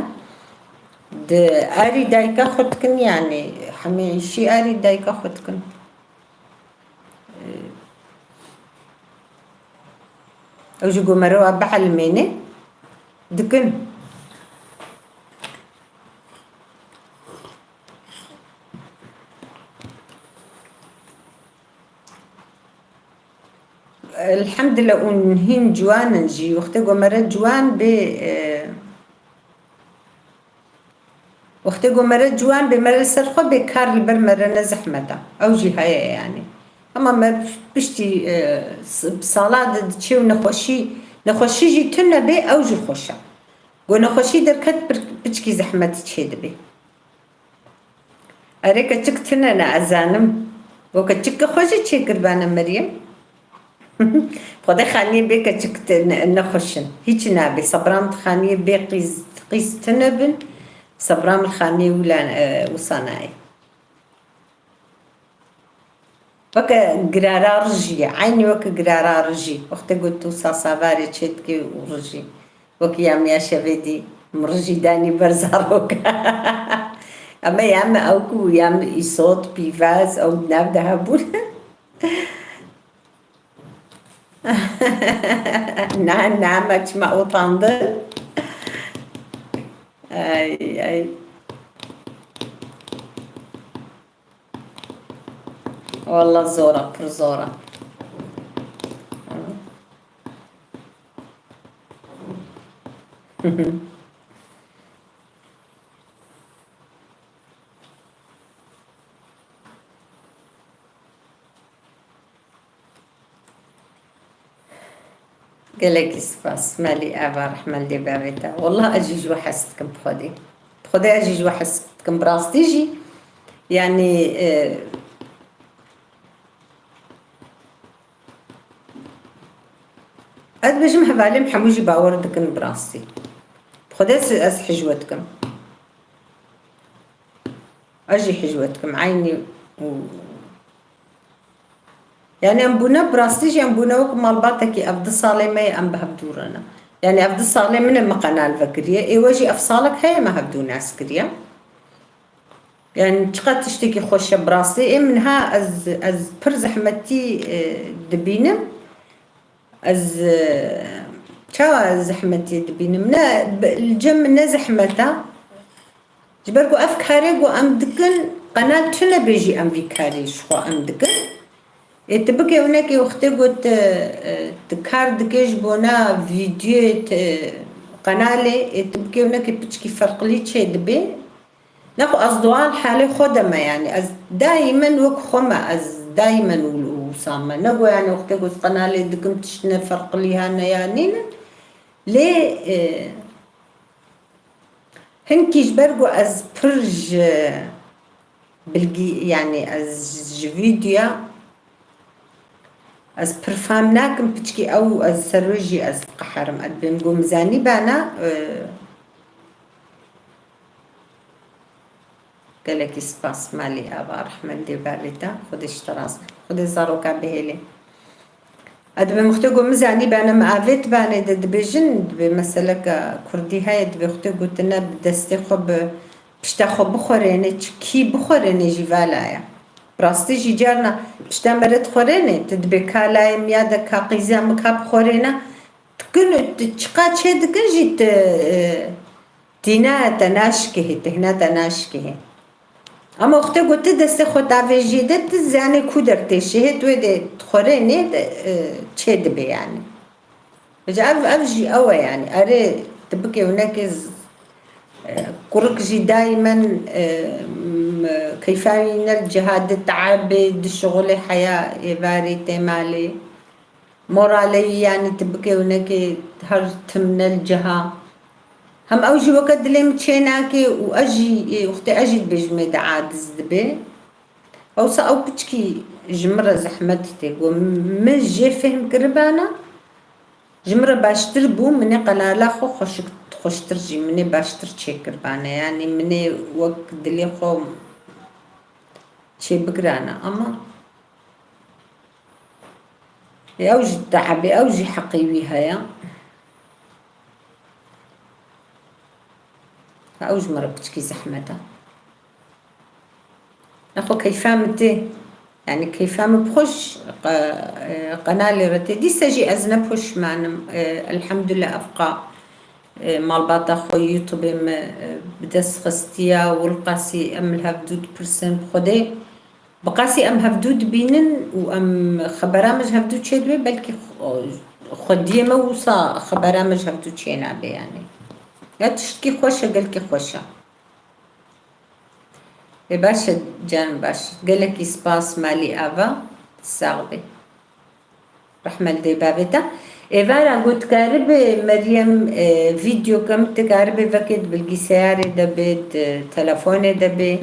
Di arî dayika xwe dikin, yanî hemî îşî arî dayika xwe dikin. Ew ji gomero a bielmêne dikin. Elhamdülillah, û hîn ciwan in jî. Wextê ku mere ciwan bê, e, wextê ku mere ciwan bê, mere li ser xwe bê, kar li ber mere ne zehmet e. Ew jî heye yanî. Ama me piştî, e, s-, sala di diçe û nexweşî, nexweşî jî tune bê, ew jî xweş e. Ku nexweşî derket, pir-, piçkî zehmet çê dibê. Erê, keçik tune ne, ez zanim. Bo keçik xwe jî çêkiribane Meryem. Xwedê xaniyê bê keçik ti-, ne, nexweş in. Hîçî nabê. Sebram di xaniyê bê qîz, qîz tune bin. Sebram li xaniyê wila, e, wisa nayê. Weke girara rijî ye, eynî weke girara rijî. Wextê ku tu sasavarê çêdikê û rijî. Weke ya min ya şevê dî, min rijî danî ber zarok. Ama ya min ew ku ya min îsot, pîvaz, ew di nav de hebûn. Na, na, me çima utandin? Ay, ay. Wallah zor e, pir zor e. Gelekî spas. Melî Eva, rehme li dê bavê te. Wallah ez jî ji we hez dikim bi Xwedê. Bi Xwedê ez jî ji we hez dikim. Bi rastî jî, yanî, e, ez dibêjim hevalên hemû jî bawer dikin bi rastî. Bi Xwedê ez, ez hej we dikim. Ez jî hej we dikim. Eynî û Yanî em bûne bi rastî jî em bûne wek malbatekî, ev du salê me ye em bi hev dû re ne. Yanî ev du salê min e me qenal vekiriye. Ê we jî ev salek heye me hev dû nas kiriye. Yanî çiqas tiştekî xweş e bi rastî. Ê min ha ez, ez pir zehmetî, e, dibînim. Ez, e, çawa zehmetî dibînim? Ne, bi-, li cem min ne zehmet e. Ji ber ku ev karê ku em dikin, qenal tune bê jî em vî karê ji xwe em dikin. Ê, tu bike winekê wextê ku tu, e, tu kar dike ji bona vîdyoyê, tu, qenalê, ê, tu bike winekê piçkî ferqlî çê dibe. Nexwe ez doğal halê xwe de me, yanî ez daimen wek xwe me, ez daimen û, û wisa me. Ne ku yanî wextê ku ez qenalê dikim tiştine ferqlî hene ya nînin. Lê, e, Hinkî ji ber ku ez pir ji bilgî, yanî ez ji vîdyoya, Ez pir fehm nakim piçkî ew, ez ser wê jî ez diqeherim. Ez dibêm ku mizanî bana, e, gelekî spas malî ava, rehmet dê bavê te, Xwedê ji te razî. Xwedê zaroka bihêlê. Ez dibêm wextê ku mizanî bana, min avêt banê de dibêjin, dibê meseleke kurdî heye, dibê wextê ku tu ne bi destê xwe bi pişta xwe bixwerêne, çi kî bixwerêne jî vala ye. Bi rastî jî carna pişta mere dixwerêne, tu dibê ka layê min ya de ka qîza min ka bixwerêne, dikin û tu çiqa çê dikin jî tu, e, tîna te naşikihê, tihna te naşikihê. Ama wextê ku tu destê xwe tavêjiyê de, tu zanê ku der têşihê, tu wê dê dixwerênê de, e, çê dibe yani. Vêca ev, ev jî ew e yani. Erê, tu bikê winekê z-, e, kurik jî daimen, e, m-, keyfa wî ne li ciha di teabê, di şixulê heya êvarê tê malê. Moralê wî yani tu bikê winekê her tim ne li ciha. Hem ew jî weke dilê min çê nake û ez jî, e, wextê ez jî dibêjim ê de aciz dibe. Ewsa ew piçkî ji min re zehmet tê. Got, min jê fehm kiribana, ji min re baştir bû, min ê qenala xwe xweşik-, xweştir jî, min ê baştir çêkiribane. Yanî min ê wek dilê xwe çêbigirana. Ama ew jî teabê, ew jî heqê wî heye. Ew ji min re piçkî zehmet e. Nexwe keyfa min tê. Yani keyfa min bi xweş qe-, e, qenalê re tê. Dîsa jî ez ne poşman im. E, elhamdulillah ev qa, e, malbata xwe YouTubeê me, e, bi dest xistiya, wilqasî em li hevdû dipirsin bi Xwedê. Bi qasî em hevdû dibînin û em xebera me ji hevdû çêdibe, belkî xwe-, xwediyê me wisa xebera me ji hevdû çênabe yani. Ya tiştkî xweş e, gelkî xweş e. Ê baş e, can baş. Gelekî spas malî ava. Sax bê. Rehme li dê bavê te. Êvara ku dikaribê Meryem, e, vîdyoke min dikaribê vekê di bilgisayarê de bê, di telefonê de bê.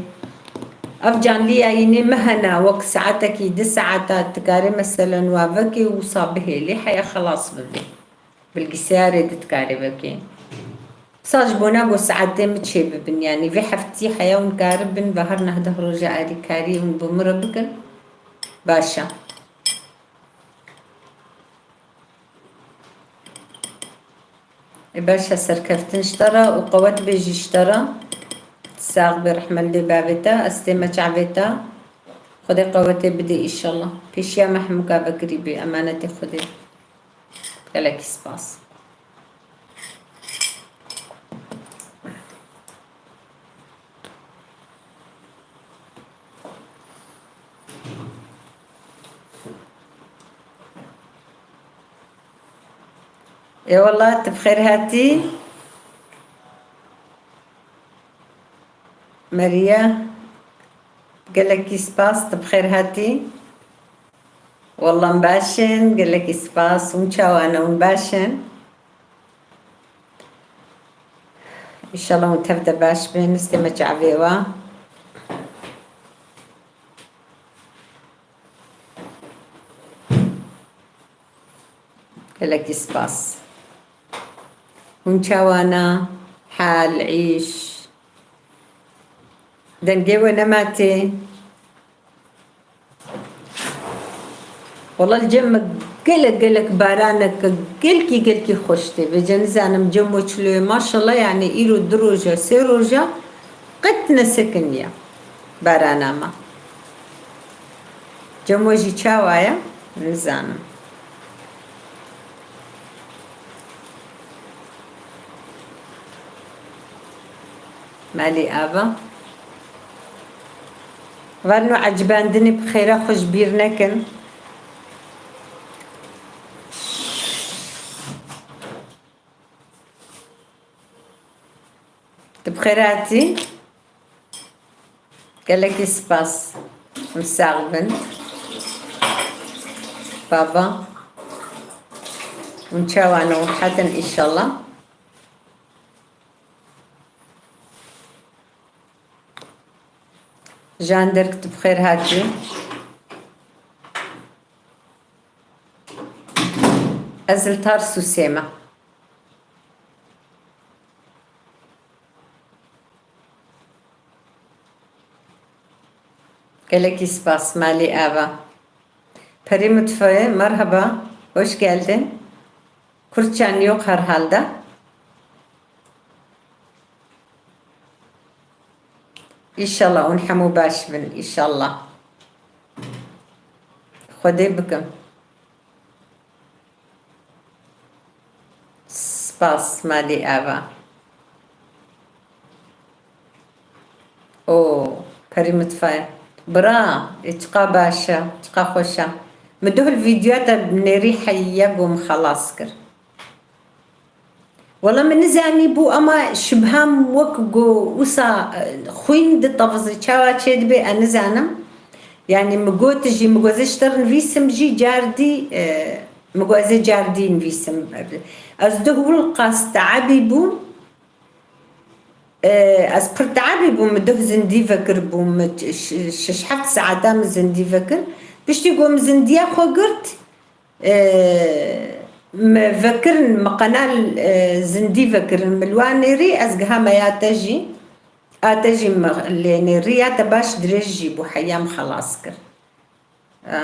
Ev canlî yayînê me hene, wek saetekî, di saeta dikarê meselen wa vekê û wisa bihêlê heya xelas bibê. Bilgisayarê de dikarê vekê. Sa ji bona ku saetê min çê bibin, yanî vê heftî heya hûn karibin ve her neh deh roja alîkarî hûn bi min re bikin. Baş e. Ê baş e, serkeftin ji te re û qewet bê jî ji te re. Sax bê, rehme li dê bavê te, ez tême çavê te. Xwedê qewetê bidê îşallah. Pêşiya me hemûka vekirî bê, emanetê Xwedê. Gelekî spas. Ê wela, tu bi xêr hatî. Meriye, gelekî spas, tu bi xêr hatî. Wela em baş in, gelekî spas. Hûn çawa ne, hûn baş in? Înşallah hûn tev de baş bin, stê me çavê wa. Gelekî spas. Hûn çawa ne? Hal, îş. Dengê we nema tê. Wela li cem me gelek gelek baranek gelkî gelkî xweş tê. Vêce nizanim cem we çilo ye. Maşallah, yani îro du roja, sê roja qet nesekiniye barana me. Cem we jî çawa ye? Nizanim. Malî ava. Varno ecibandinê bi xêra xwe ji bîr nekin. Tu bi xêr hatî. Gelekî spas. Hûn sax bin. Baba. Hûn çawa ne, hûn rehet in înşallah. Jan Derk, tu bi xêr hatî. Ez li Tarsusê me. Gelekî spas, malî ava. Perî Mutfayê, merhaba, hoş geldin. Kürtçen yok herhalde. İnşallah hûn hemû baş bin, inşallah. Xwedê bikim. Spas, malî ava. O, Perî Mutfayê. Bira, e, çiqa baş e, çiqa xweş e. Min duh li vîdyoya te nêrî heya ku min xelas kir. Wela min nizanîbû, ama şibham wek ku wisa, e, xwîn ditevizî, çawa çêdibe, ez nizanim. Yanî min got jî, min got ez ji te re nivîsim jî, cardî, e, min got ez ê cardî nivîsim. Ez duh wil qas teabî bûm. E, ez pir teabî bûm, min duh zindî vekiribûm, min ş-, şeş heft saeta min zindî vekir. Piştî ku min zindiya xwe girt, e, min vekirin, min qenal, e, zindî vekirin, min li wan nêrî, ez giha me ya te jî, a te jî min lê nêrî, ya te baş dirêj jî bû, heya min xelas kir. E,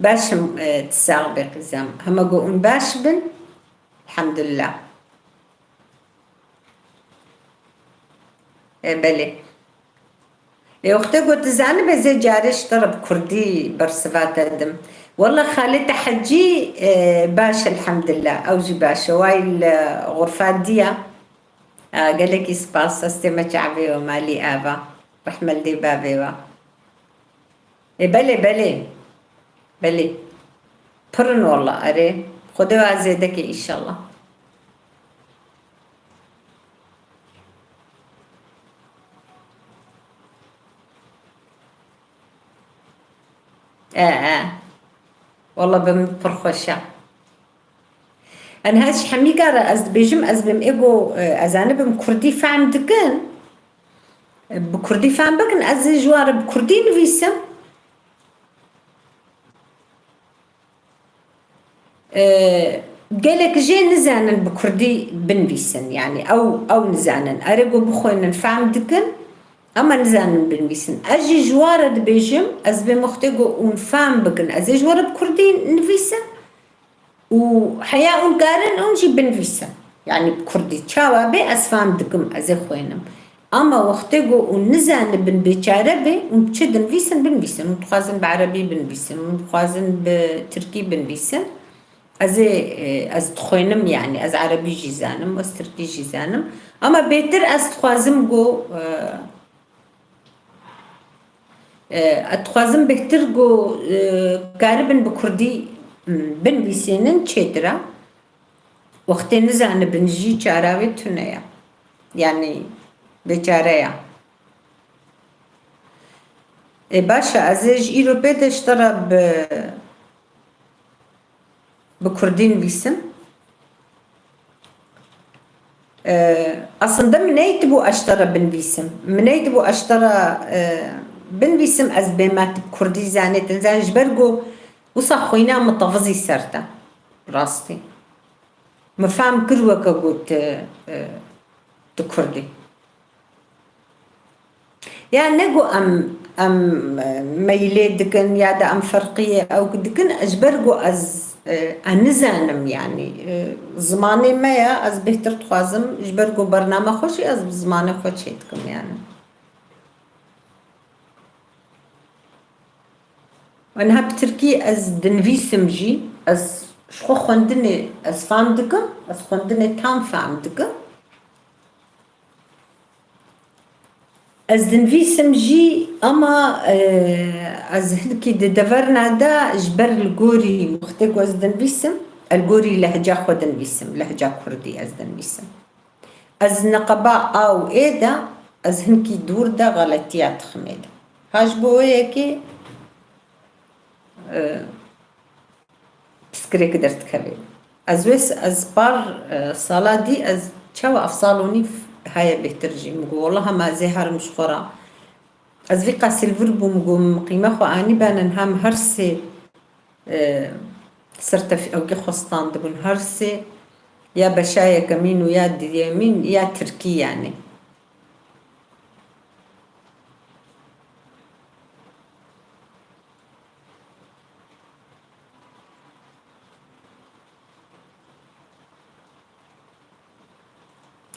baş im, e, tu sax be qîzem. Hema ku hûn baş bin, elhamdulillah. E, belê. Ê, wextê ku tu zanibê, ez ê carê ji te re bi kurdî bersiva te dim. Wela xalê te Hecî, e, baş, elhamdulillah. Ew jî baş e. Way li xurfa diya. E, gelekî spas. Ez tême çavê we, malî ava. Rehme li dê bavê we. Ê, belê, belê. Belê. Pir in wela, erê. Xwedê wa zêde ke, înşallah. E, e. Wela bi min pir xweş e. Eniha ji hemîka re ez dibêjim, ez bim ê ku, e, ez zanibim kurdî fehm dikin, e, bi kurdî fehm bikin, ez ê ji wan re bi kurdî nivîsim. E, gelek jê nizanin bi kurdî binivîsin, yanî ew, ew nizanin. Erê ku bixwînin fehm dikin, ama nizanin binivîsin. Ez jî ji wan re dibêjim, ez bêm wextê ku hûn fehm bikin, ez ê ji wan re bi kurdî nivîsim. Û heya hûn karin hûn jî binivîsin. Yanî bi kurdî. Çawa bê ez fam dikim, ez ê xwênim. Ama wextê ku hûn nizanibin bêçare bê, hûn çi dinivîsin, binivîsin. Hûn dixwazin bi erebî binivîsin, hûn dixwazin bi tirkî binivîsin. Ez ê, e, ez dixwênim yanî, ez erebî jî zanim, ez tirkî jî zanim. Ama bêtir ez dixwazim ku, e, E, ez dixwazim bêhtir ku, e, karibin bi kurdî, m, binivîsînin çêtir e. Wextê nizanibin jî çara wê tune ye. Yanî bêçare ye. E, baş e, ez ê ji îro pê de ji te re bi, bi kurdî nivîsim. E, aslında min neytibû ez ji te re binivîsim. Min neytibû ez ji te re, e, binivîsim, ez bêma tu bi kurdî zanê, tu nizanî, ji ber ku wisa xwîna min tevizî ser te. Rastî. Min fam kir weke ku tu, e, tu kurdî. Ya ne ku em, em, e, meylê dikin ya da em ferqiyê ew dikin, ji ber ku ez, e, ez nizanim yanî, e, zimanê me ye, ez bêhtir dixwazim, ji ber ku bername xwe jî ez bi zimanê xwe çê dikim yanî. Niha bi tirkî ez dinivîsim jî, ez ji xwe xwendinê ez fam dikim, ez xwendinê tam fam dikim. Ez dinivîsim jî, ama, e, ez hinkî di deverna de ji ber li gorî wextê ku ez dinivîsim, li gorî lehca xwe dinivîsim, lehca kurdî ez dinivîsim. Ez neqeba A û ê de, ez hinkî dûr de xeletiya dixim ê de. Ha ji bo wê yekê, e, piskirêk derdikeve. Ez wê s-, ez par, e, sala dî ez çawa ev sal û nîv heye bêhtir jî. Min got, wela hema ez ê herim ji xwe re. Ez vî qas li vir bûm, got, min qîme xwe anî bene, niha min her sê, e, Ser tevî ewkê xwe standibûn her sê, ya beşa yekemîn û ya duyemîn ya tirkî yanî.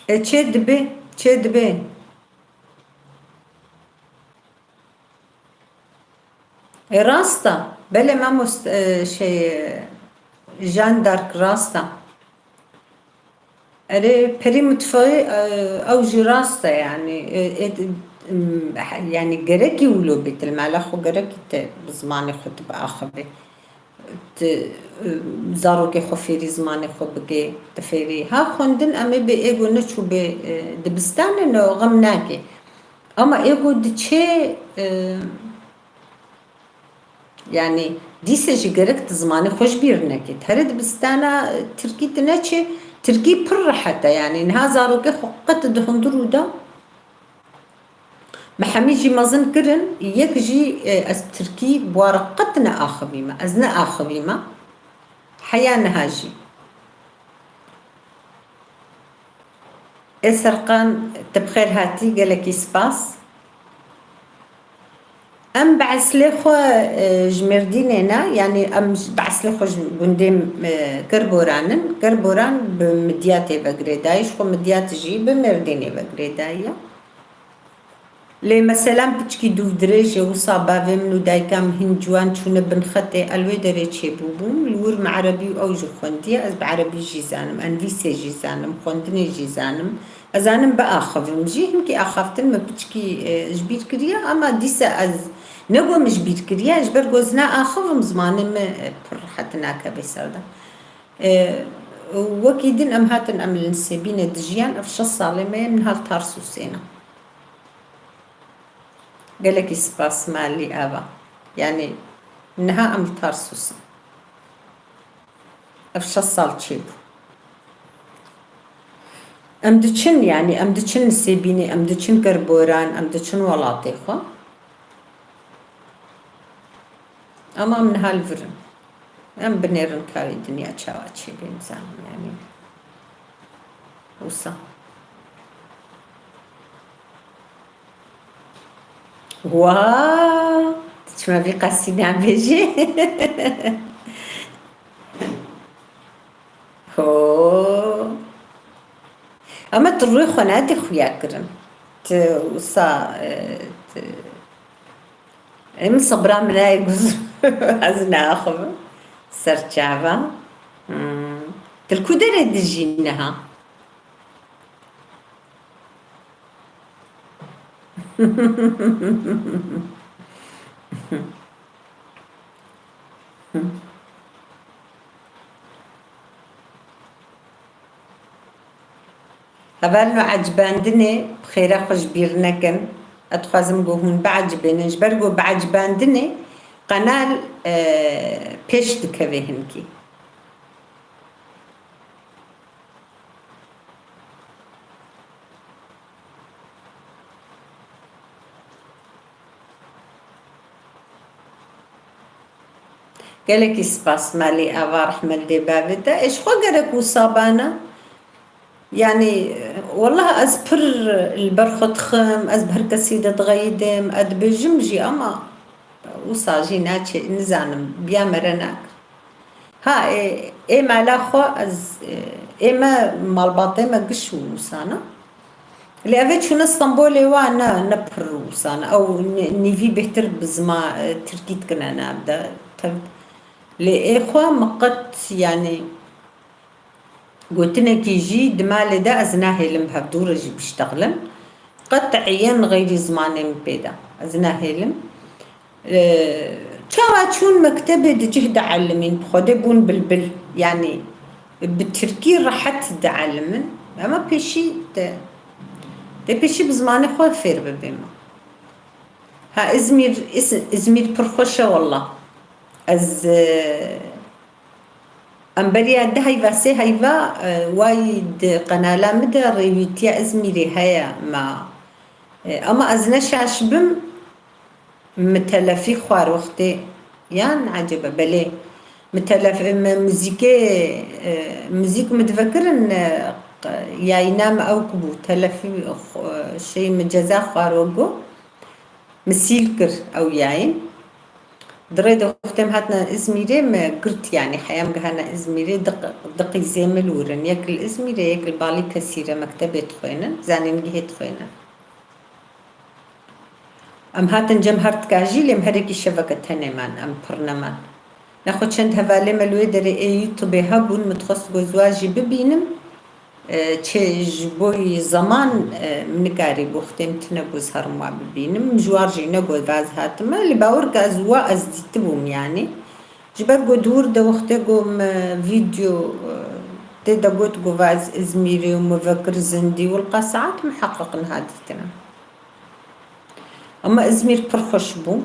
E, çê dibe, çê dibe. E, rast e. Belê mamost-, e, şey, e, Jeanne d'Arc rast e. Erê, perî mutfayê, e, ew jî rast e, yanî, e, e, m, yanî gerekî wilo bê, tu li mala xwe gerekî te bi zimanê xwe tu biaxivî. Tu, e, zarokê xwe fêrî zimanê xwe bike, tu fêrî. Ha xwendin em ê bê êgo neçû bê, e, dibistanê, no xem nake. Ama êgo diçê, e, Yanî dîse jî gerek tu zimanê xwe ji bîr nekî. Here dibistana tirkî tu neçî, tirkî pir rehet e. Yanî niha zarokê xwe qet di hundir û da. Me hemî jî mezin kirin, yek jî, e, ez tirkî bi wa re qet neaxivîme. Ez neaxivîme. Heya niha jî. Ê Serqan, tu bi xêr hatî, gelekî spas. Em bi eslê xwe, e, ji Mêrdînê ne, yanî em ji, bi eslê xwe ji gundê, e, Kerboran in. Kerboran bi Midyatê ve girêdayî, ji xwe Midyat jî bi Mêrdînê ve girêdayî ye. Lê meselan piçkî dûvdirêj e, wisa bavê min û dayika min hîn ciwan çûne bin xetê, ez li wê derê çêbûbûm. Li wir min erebî û ew jî xwendiye, ez bi erebî jî zanim, envîsê jî zanim, xwendinê jî zanim. Ez zanim biaxivim jî, hinkî axaftin min piçkî, e, ji bîr kiriye, ama dîsa ez ne ku min ji bîr kiriye, ji ber ku ez naxivim zimanê min, e, pir rehet nakeve ser de. E, wekî din em hatin, em li Nisêbînê dijiyan, ev şeş salê me ye, min hal Tarsusê ne. Gelekî spas malî ava. Yanî niha em li Tarsus in. Ev şeş sal çêbû. Em diçin, yanî em diçin Nisêbînê, em diçin Kerboran, em diçin welatê xwe. Ama em niha li vir in. Em binêrin ka wê dinya çawa çêbê, nizanim yanî. Wisa. Wa! Tu çima vî qasî nabêjî? Ho! Ama tu rûyê xwe nadî xuya kirin. Tu wisa, e, tu Em sebra min nayê guz. Ez naxivim. Ser çava. Hmm. Tu li ku derê dijî niha? Hevalno, ecibandinê bi xêra xwe ji bîr nekin. Ez dixwazim ku hûn biecibênin. Ji ber ku biecibandinê qenal, e, pêş dikeve hinkî. Gelekî spas malî ava, rehmet dê bavê te. Ê ji xwe gerek wisa bana. Yanî, wallah ez pir li ber xwe dixim, ez bi her kesî de dixeyidim, ez dibêjim jî ama wisa jî naçê, nizanim, biya mere nakir. Ha, ê, ê mala xwe ez, ê, ê me malbatê me giş û wisa ne. Lê ev ê çûne Stenbolê wa ne, ne pir wisa ne. Ew nî-, nîvî bêhtir bi zima, e, tirkî dikine ne ev de. Tev-, lê ê xwe min qet, yanî, gotinekî jî di malê de ez nahêlim bi hevdû re jî biştexilin. Qet eyen xeyrî zimanê min pê de. Ez nahêlim. Ee, çawa çûn mektebê di cih diellimîn, bi Xwedê bûn bilbil. Yanî bi tirkî rehet diellimin. Ema pêşî te, te pêşî bi zimanê xwe fêr bibê me. Ha, Îzmîr, Îz-, Îzmîr pir xweş e wallah. Ez, e, Em beriya du heyva, sê heyva, e, wayî di qenala min de rêwîtiya Îzmîrê heye me. E, ama ez ne şaş bim, min telefî xwar wextê. Yan ecebe, belê. Mi telef-, mi muzîkê, e, muzîk mi divekirin, e, q-, yayîna mi ew ku bû, telefî, xwe-, şey mi ceza xwar wek got, mi sîl kir ew yayîn. Di rê de wextê em hatine Îzmîrê, me girt, yanî heya em gihane Îzmîrê, di q-, di qîzê min li wir in. Yek li Îzmîrê, yek li Balîkesîrê mektebê dixwênin, zanîngehê dixwênin. Em hatin cem her tika jî, lê em herekî şeveke tenê man, em pir neman. Nexwe çend hevalê me li wê derê ê YouTube hebûn, min dixwest ku ez wa jî bibînim. E, çi ji bo zeman, e, min nikarî, bo xtêm tine bû ez herim wa bibînim. Ji war jî ne got vaz hatime, lê bawer ke ez wa ez dîtibûm yanî. Ji ber ku dûr de wextê ku me vîdeo, e, tê de got ku vaz Îzmîrê û me vekir zindî û li qesaet miheqeq niha dîtine. Ama Îzmîr pir xweş bû.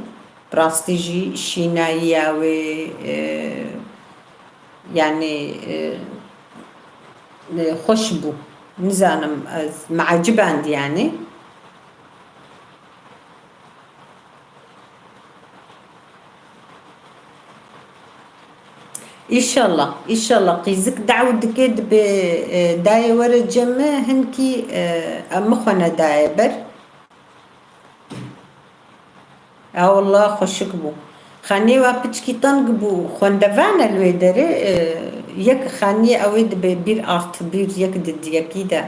Bi rastî jî şînayiya wê, e, yanî, e, e, xweş bû. Nizanim, ez me eciband yanî. Îşallah, îşallah qîzik daw dike dibe, e, dayê were cem me, hinkî, e, em mixwe ne dayê ber. Ya wallah xweşik bû. Xaniyê wa piçkî teng bû, xwendevan e li wê derê, e, yek xaniyê ew ê dibe bîr artı bir, yek di diyekî de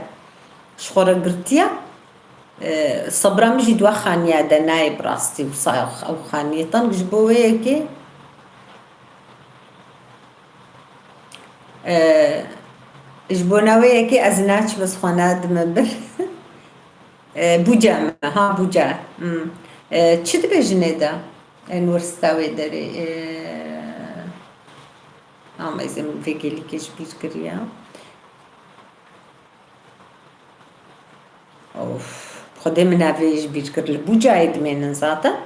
ji xwe re girtiye. E, sebra min jî di wa xaniya de nayê bi rastî wisa ew xaniyê teng ji bo wê yekê. E, ji bona wê yekê ez naçim, ez xwe nadime ber. E, Buca me, ha, Buca. Hmm. E, çi dibe jinê de? Unîversîta wê derê. E, ama ez ê min vê gelîkê ji bîr kiriya. Of, Xwedê min navê ji bîr kir. Li Bucayê dimênin zaten.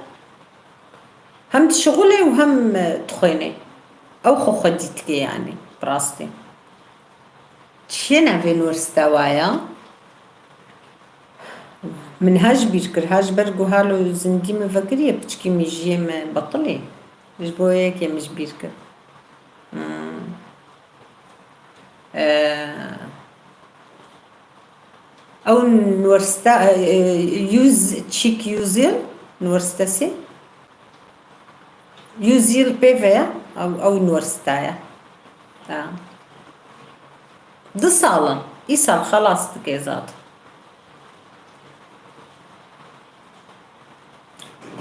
Hem dişixulê û hem, e, dixwênê. Ew xwe xwedî dike yanî, bi rastî. Çi ye navê unîversîta wa ya? Min ha ji bîr kir, ha ji ber ku halo zindî min vekiriye, piçkî min jiyê min betilê. Ji bo yekê min ji bîr kir. Hmm. Ee, ew unîversîta, e, e, yüz, çîk yüzyıl unîversîtesi. Yüzyıl pê ve ya, ew, ew unîversîta ye. Ha. Du sal in. Îsal xelas dike zaten.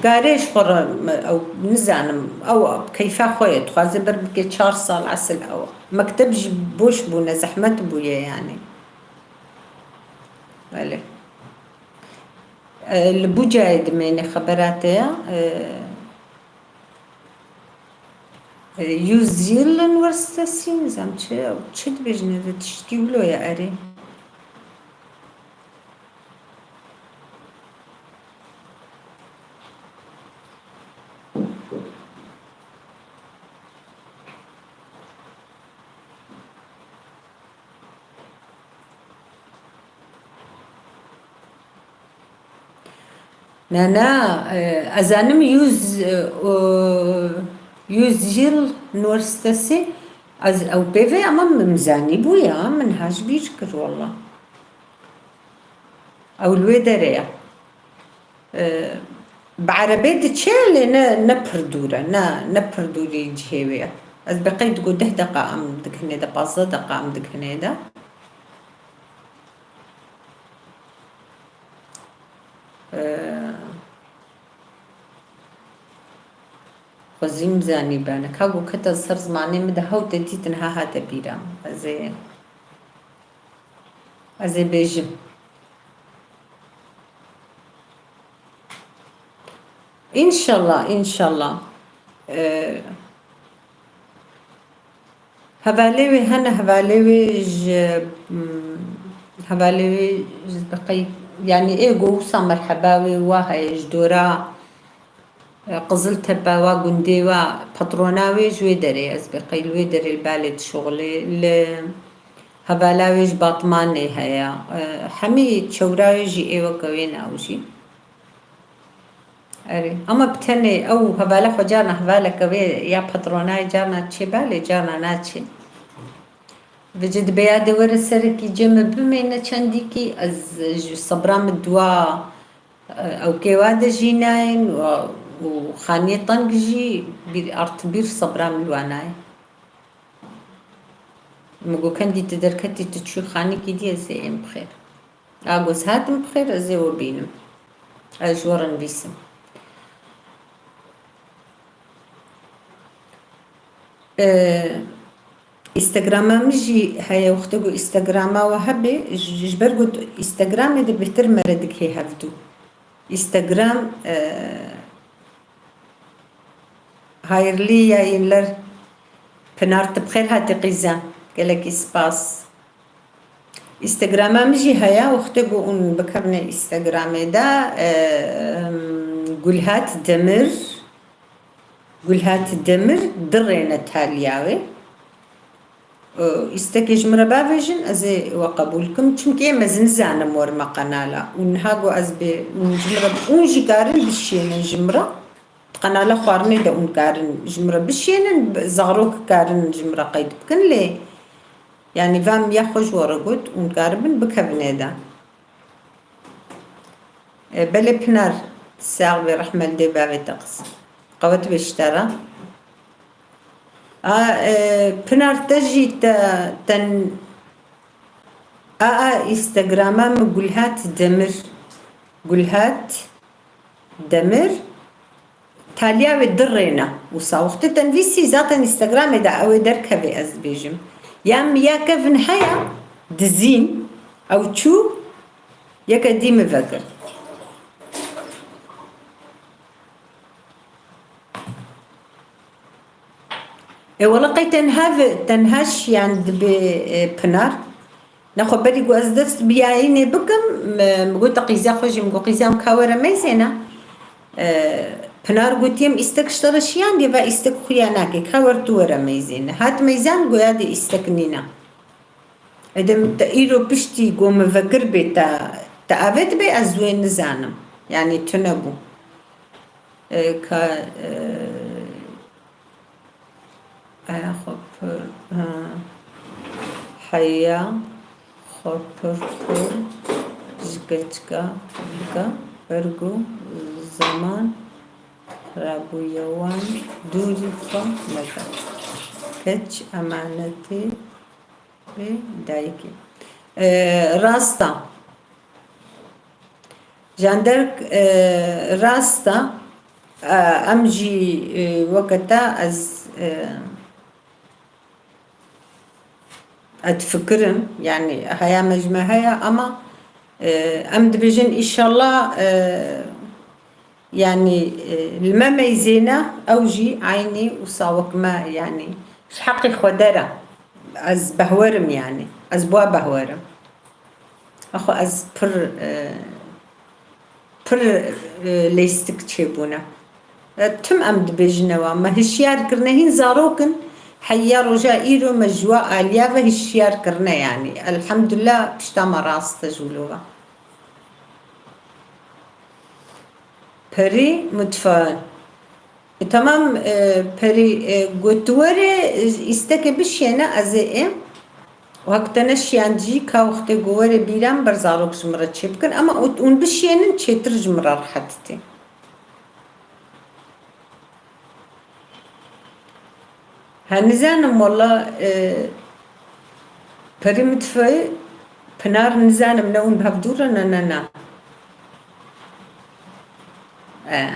Karê ji xwe re, ew, nizanim, ew keyfa xwe ye, dixwaze ber bike çar sal esil ew. Mekteb jî boş bûne, zehmet bûye yanî. Belê. E, li Bucayê dimêne xebera te ya. E, e, Yüzyıl Üniversitesi, nizam çi, çi dibêjine de tiştkî wilo ye erê. Na, na, e, ez zanim yüz, e, o, Yüzyıl Üniversitesi, ez ew pê ve ama min zanî bû ya, min ha ji bîr kir walla. Ew li wê derê ye. E, bi erebê diçe lê ne, ne pir dûr e, ne, ne pir dûrî cihê wê ye. Ez bi qeyd ku deh deqa em digihnê de, pazdeh deqa em digihnê de. E, Xwezî min zanî bene. Ka ku kete ser zimanê min de hewte dîtin ha hate bîra min. Ez ê, ez ê bêjim. Înşallah, înşallah. Ee, Hevalê wê hene, hevalê wê ji, hmm, hevalê wê ji bi qey-, yanî ê go wisa merheba wê wa heye ji dora, e, Qiziltepe wa gundê wa patrona wê ji wê derê, ez bi qey li wê derê li balê dişuxulê, li hevala wê ji Batmanê heye. E, hemî çewra wê jî ê weke wê ne ew jî. Erê. Ama bi tenê ew hevale xwe carna hevaleke wê ya patronayê carna çê balê carna naçê. Vêce dibe ya de were serekî cê me bimêne çendîkî ez ji sebra min dua, e, ew kêwa de jî nayên û, û xaniyê teng jî bîr, artı bîr sebra min li wa nayê. Min got, "Kendî tu derketî, tu çû xanîkî dî, ez ê êm bi xêr." A got, "Hatim bi xêr, ez ê we bînim. Ez ji we re nivîsim." Ee, Instagrama min jî heye, wextê ku Instagrama we hebe, ji, ji ber ku Instagramê de bêhtir mere digihê hevdû. Instagram, e, hayırlı yayınlar. Pinar, tu bi xêr hatî qîza. Gelekî spas. Instagrama min jî heye, wextê ku hûn bikevine Instagramê de, e, em, Gulhat Demir, Gulhat Demir dirêne taliya wê. Îstekê ji min re bavêjin, ez ê we qebûl kim. Çimkî em ez nizanim werime qenala. Û niha ku ez bê, û ji min re, ûn jî karin bişiyênin ji min re. Di qenala xwarinê de ûn karin ji min re bişiyênin, zarok karin ji min re qeyd bikin lê, yanî va min ya xwe ji we re got, ûn karibin bikevin ê de. E, belê Pinar, sax be, rehme li dê bavê te qis. Qewet be ji te re. A, e, Pinar te jî te, ten, a, a, Instagrama min Gulhat Demir. Gulhat Demir. Taliya wê dirêne. Wisa wextê te nivîsî, zaten Instagramê de ew ê derkeve, ez dibêjim. Ya min ya kevin heye, dizîn, ew çû, yeke dî min vekir. Ê wele qey tenha ve, tenha şiyan dibe, e, Pinar. Nexwe berî ku ez dest bi yayînê bikim, mi, mi got qîza xwe jî, mi got, "Qîza, em ka were meyzêne." E, Pinar gotiye, "Em îstek ji te re şiyandiye, va îstek xuya nake, ka wer tu were meyzêne." Hat meyzan, goya dê îstek nîne. Êdî te îro piştî ku mi vekir bê te, te avêt bê, ez wê nizanim. Yanî tune bû. E, ka, e, Heya xwe pir, e, heya xwe pir pir ji keçika bike, ber ku zeman xirabûye wan dûrî xwe neke. Keç emanetê Lê dayikê. E, rast e. Janderk, e, rast e. E, em jî, e, weke te ez, e, ez difikirim, yanî heya me ji me heye, ama, e, em dibêjin, înşallah, e, Yanî, e, li me meyzêne, ew jî eynî wisa wek me, yanî, ji heqê xwe der e. Ez behwerim, yanî. Ez bi we behwerim. Axwe ez pir, e, pir, e, lêstik çêbûne. E, tim em dibêjine we. Me hişyar kirine, hîn zarok in, heya roja îro me ji we aliya ve hişyar kirine, yanî. Elhemdulillah, pişta me rast e ji wilo ve. Perî mutfaxê. E, tamam, e, Perî, e, got tu were, e, îstekê bişiyêne, ez ê êm. Û hek te neşiyand jî, ka wextê ku were bîra min, ber zarok ji min re çêbikin. Ema û-, hûn bişiyênin, çêtir ji min re rehet tê. Ha, nizanim wela, e, Perî mitfayê, Pinar, nizanim ne hûn bi hev dûr re ne, ne, ne. E.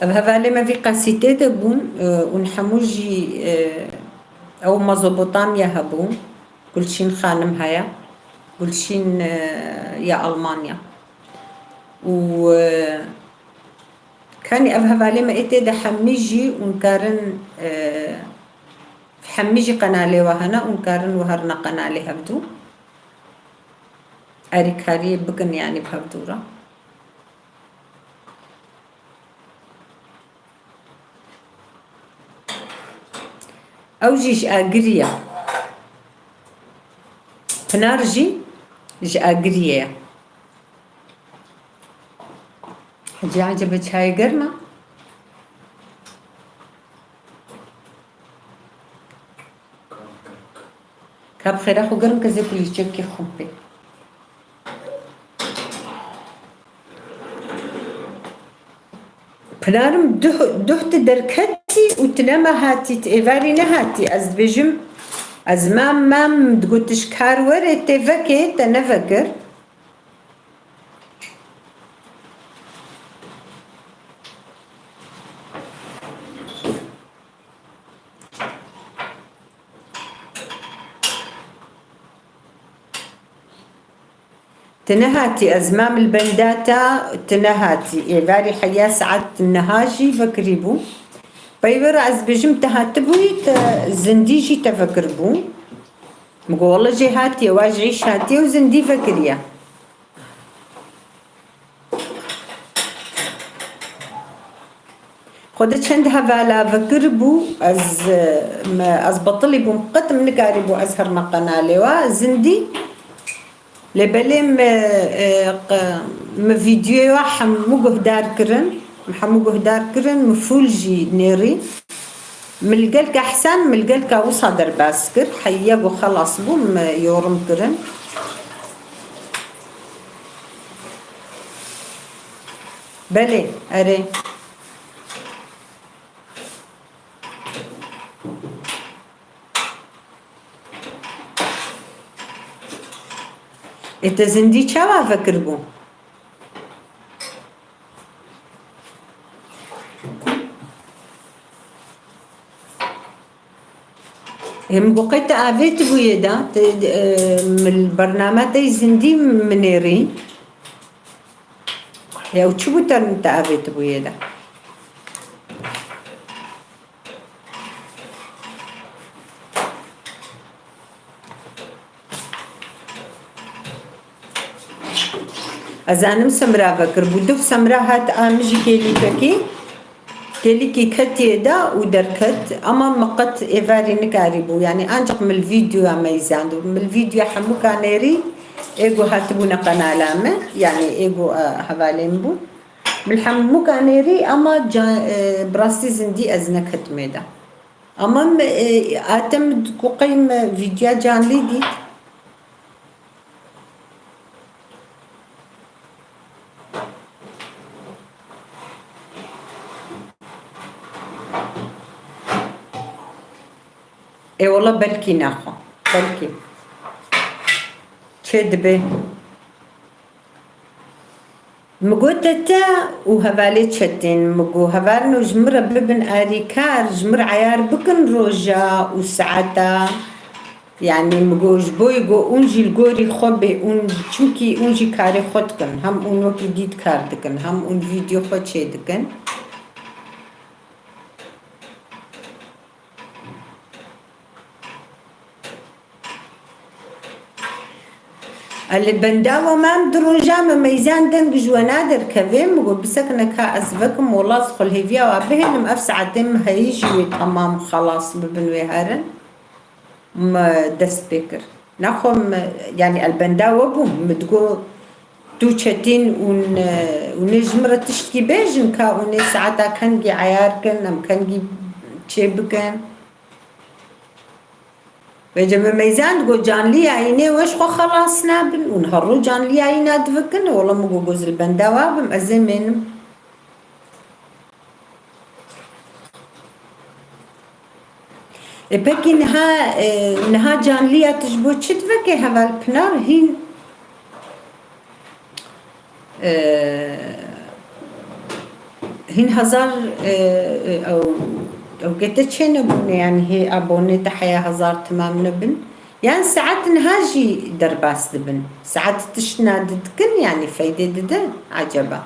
Ev hevalê me vî qasîtê de bûn, e, ûn hemû jî, e, ew Mezopotamya hebû, Gulşîn xanim heye, Gulşîn, e, ya Almanya. Û, e, kanî ev hevalê me ê tê de hemî jî ûn karin, e, hemî jî qenalê we hene ûn karin we herine qenalê hevdû. Erîkariyê bikin, yanî bi hevdû re. Ew jî ji Agirî ye. Pinar jî ji Agiriyê ye. Hecî, ecebe çayê germ e? Ka bi xêra xwe germ ke zê kulîlçekê xwe pê. Pinar, min duh, duh tu derketî û tu nema hatî, tu êvarî nehatî. Ez dibêjim, ez mam, mam, min digot tu ji kar were, tê vekê, te nevekir. Tu nehatî, ez mam li benda te, tu nehatî. Êvarî heya saet niha jî vekirî bû. Peyvera ez bêjim, tu hatibûyî, tu zindî jî te vekiribû. Min got, wele jê hatiye, wa ji îş hatiye û zindî vekiriye. Xwedê çend hevala vekiribû, ez, me, ez betilî bûm, qet min nikarîbû ez herme qenalê we, zindî. Lê belê me, e, qe-, me vîdyoya hemû guhdar kirin, me hemû guhdar kirin, me fûl jî nêrî. Min li gel Ehsen, min li gel ka wisa derbas kir. Heya ku xelas bû, me yorum kirin. Belê, erê. Ê te zindî çawa vekiribû? Ê, min got qey te avêtibûyê de, te, e, min bername te zindî min nêrî. Ya, û çi bû te, te avêtibûyê de? Ez zanim semra vekir bû. Duf semra hat a min jî kêlîkekî. Kêlîkî ketiye de û derket. Ama min qet êvarî nikarî bû. Yani ancak min li vîdyoya meyzand û min li vîdyoya hemû kanêrî ê ku hatibûne qenala me. Yani ê ku, e, hevalên bû. Min hemû kanêrî ama ca-, e, bi rastî zindî ez neketime de. Ama me, e, atem ku qey me vîdya canlî dît. Ê wele belkî nexwe. Belkî. Çê dibe. Mi got te û hevalê Çetîn, mi got hevalno ji min re bibin arîkar, ji min re eyar bikin roja û saeta. Yani mi got ji bo yê got hûn jî li gorî xwe bê, hûn, çimkî hûn jî karê xwe dikin. Hem hûn wekî dît kar dikin, hem hûn vîdyo xwe çêdikin. Li benda we mam du roja me meyzan deng ji we naderkeve, min got bisekine ka ez vekim, wela ez xwe li hêviya we bihêlim, ev saetê min heyî jî wê temam xelas bibin wê herin. Me dest pê kir. Naxwe me, yani el benda we bûm, min digot tu Çetîn û n-, û nê ji min re tiştkî bêjin ka û nê saeta kengî eyar kin, em kengî çê bikin. Vêce me meyzan digot canlî yayînê we ji xwe xelas nabin û niha rû canlî yayîna divikin. Wela min got goz li benda wa bim, ez ê mênim. E, pekî niha, e, niha canliya tu ji bo çi diveke heval Pinar hîn, e, hîn hezar, e, e, ew, ew gete çê nebûne, yani hê abone te heya hezar timam nebin. Yani saet niha jî derbas dibin. Saet tişt nadidikin, yani feyde dide, acaba?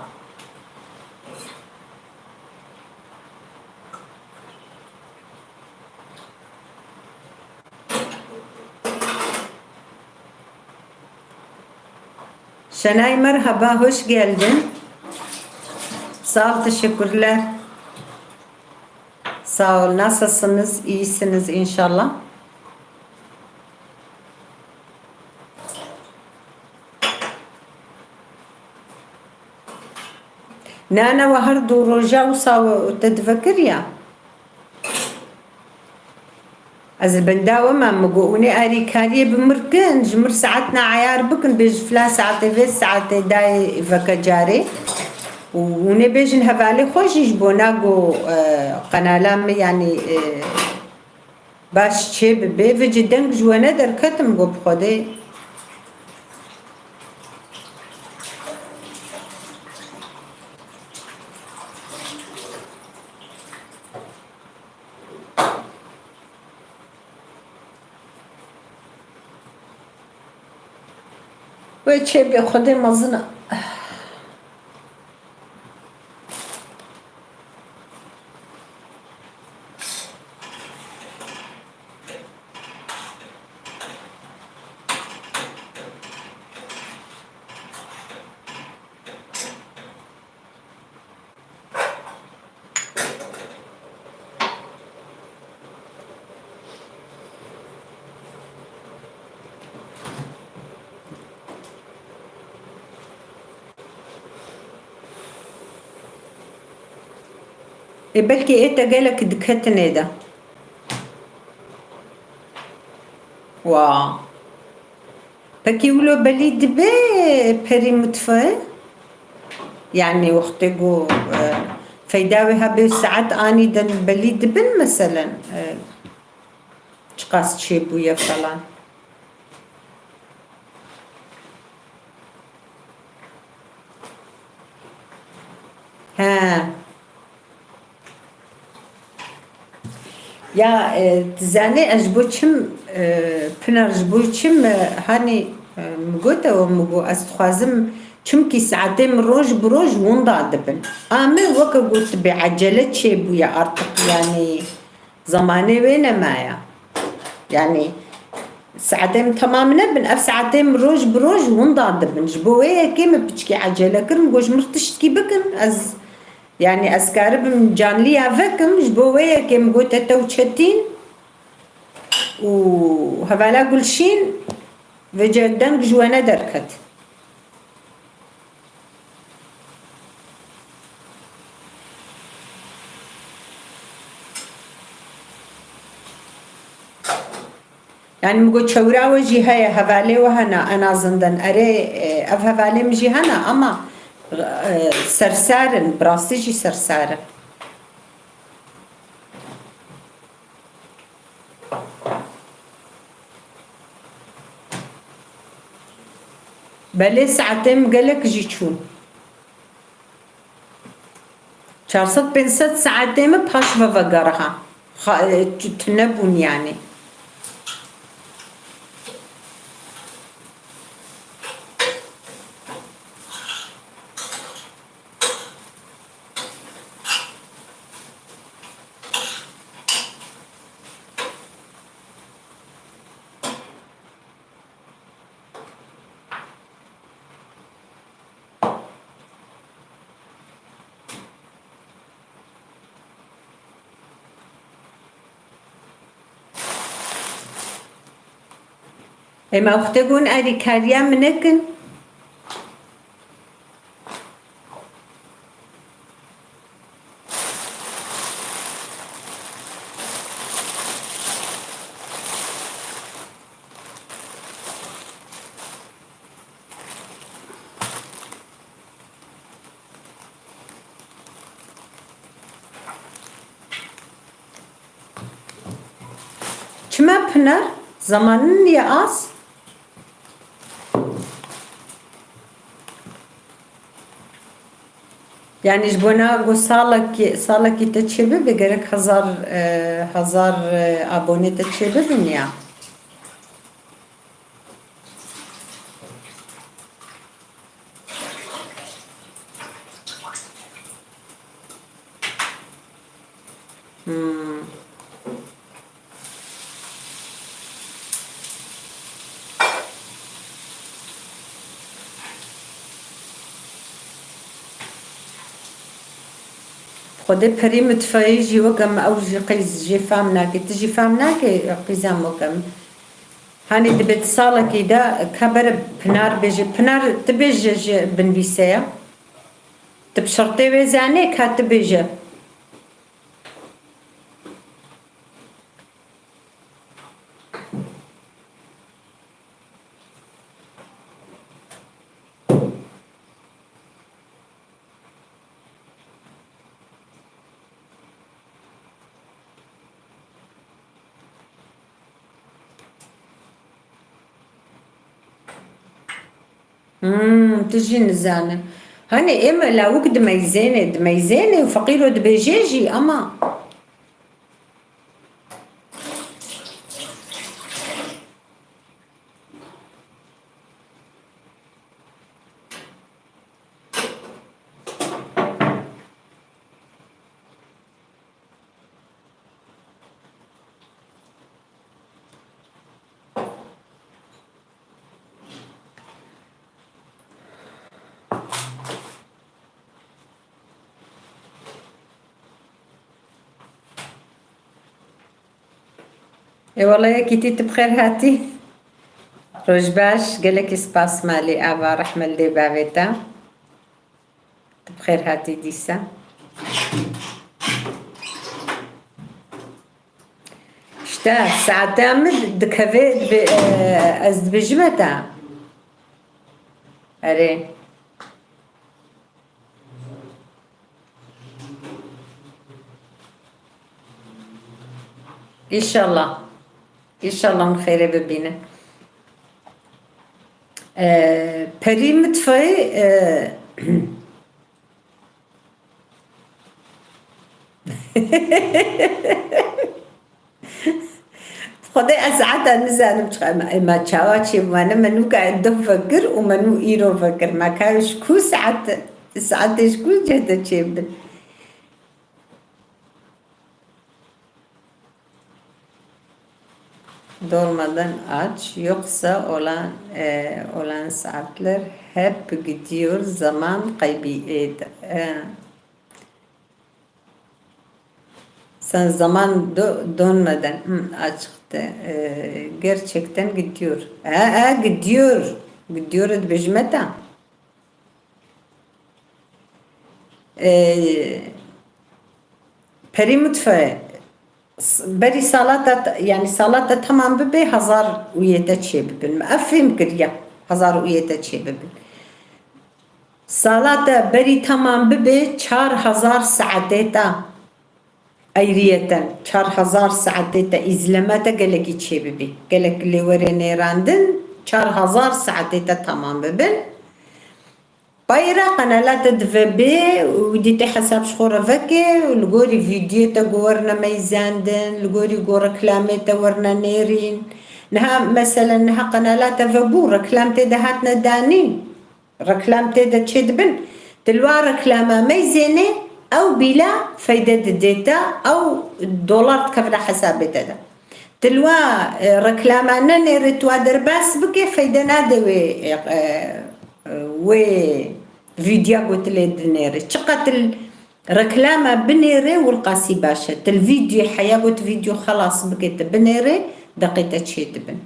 Şenay, merhaba, hoş geldin. Sağ ol, teşekkürler. Sağ ol. Nasılsınız? İyisiniz inşallah. Nana, we her du roja wisa te divekiriya. Ez li benda we me, min got, hûn ê alîkariyê bi mir kin, ji mir saetna eyar bikin, bêjin filan saetê vê saetê dayê veke carê. Û hûn ê bêjin hevalê xwe jî ji bo nago, e, qenala min, yanî, e, baş çê bibe, vêca deng ji we nederket, min got bi Xwedê. Wê çê bê, Xwedê mezin e. Ê, belkî ê te gelek diketin ê de. Wa. Pekî wilo belî dibe perî mutfaxê? Yanî wextê ku, e, feyda wê hebe saet anî de belî dibin meselen, e, çiqas çêbûye falan. He. Ya, e, tu zanî ez ji bo çim, e, Pinar, ji bo çim, e, hanî, e, min got ew, min got ez dixwazim, çimkî saetê min roj bi roj winda dibin. A min weke got tu bê ecele çêbûye artık, yanî zemanê wê nemaye. Yanî saetê min temam nebin, ev saetê min roj bi roj winda dibin. Ji bo wê yekê min piçkî ecele kir, min got ji min tiştkî bikin, ez Yanî ez karibim canliya vekim, ji bo wê yekê min got te tew Çetîn û hevala Gulşîn, vêca deng ji we nederket. Yanî min got çewra we jî heye, hevalê we hene, en azından. Erê, e, ev hevalê min jî hene ama, e, sersar in, bi rastî jî sersar in. Belê saetê min gelek jî çûn. Çar sed pênc sed saetê min paş ve vegeriha. Xa-, e, tu-, tune bûn yanî. Ê, me wextê gon erîkariya min nekin. Çima Pinar? Zamanin ye az? Yanî ji bona ku salekî, salekî te çêbibe, gerek hezar, e, hezar, e, abonê te çêbibin ya. Hmm. Xwedê perî mitfayê jî weke min, ew jî qîz jê fam nake, tu jî fam nake qîza min weke min. Hanê dibe di salekî de ka bere Pinar bêje. Pinar, tu bêje ji binvîseya. Tu bi şertê wê zanê ka tu bêje. Hmm, tu jî nizane. Hani ême lawik dimeyzêne, dimeyzêne û feqîro dibêje jî ama. Ê wele yekî tî tu bi xêr hatî. Roj baş, gelekî spas malî ava rehme li dê bavê te. Tu bi xêr hatî dîsa. İşte saeta min dikeve, dibe, e, ez dibêjime te. Erê. Înşallah. Înşallah min xêrê bibîne. Ee, perî mitfayê, e, Xwedê ez saeta nizanim çiqa, ema, ema çawa çê bû, me ne, me nûka duh vekir û me nû îro vekir. Me ka ji ku saet, saetê ji ku cih de çê bin? Dolmadan aç, yoksa olan, e, olan saatler hep gidiyor, zaman kaybı, e, e, Sen zaman do-, dönmeden, hı, açıktı. Ee, gerçekten gidiyor. E, e, gidiyor. Gidiyor dibêjime te. Ee, perî mutfağı, s-, berî salata, yani salata tamam bibe, hazar û yê te çê bibin. Ev fêm kiriye, hazar û yê te çê bibin. Salata berî tamam bibe çar hezar saetê te. Ayriyeten çar hezar saetê te, îzleme te gelekî çêbibî. Gelek lê were nêrandin, çar hezar saetê te tamam bibin. Payra qenala te dive bê û dî te hesab ji xwe re veke û li gorî vîdyoyê te ku werine meyzendin, li gorî ku reklamê te werine nêrîn. Niha meselen niha qenala te vebû, reklam tê de hatine danîn. Reklam tê de çêdibin. Tu li wa reklama meyzênê, ew bîla feyde didê te, ew dolar dikevine hesabê te de. Tu li wa, e, reklama nenêrê, tu wa derbas bike, feyde nade wê, e, e, wê vîdya ku tu lê dinêrê. Çiqas tu reklama binêrê, wilqasî baş e. Tu li vîdyoyê heya ku tu vîdyo xelas bike, tu binêrê, deqê te çêdibin.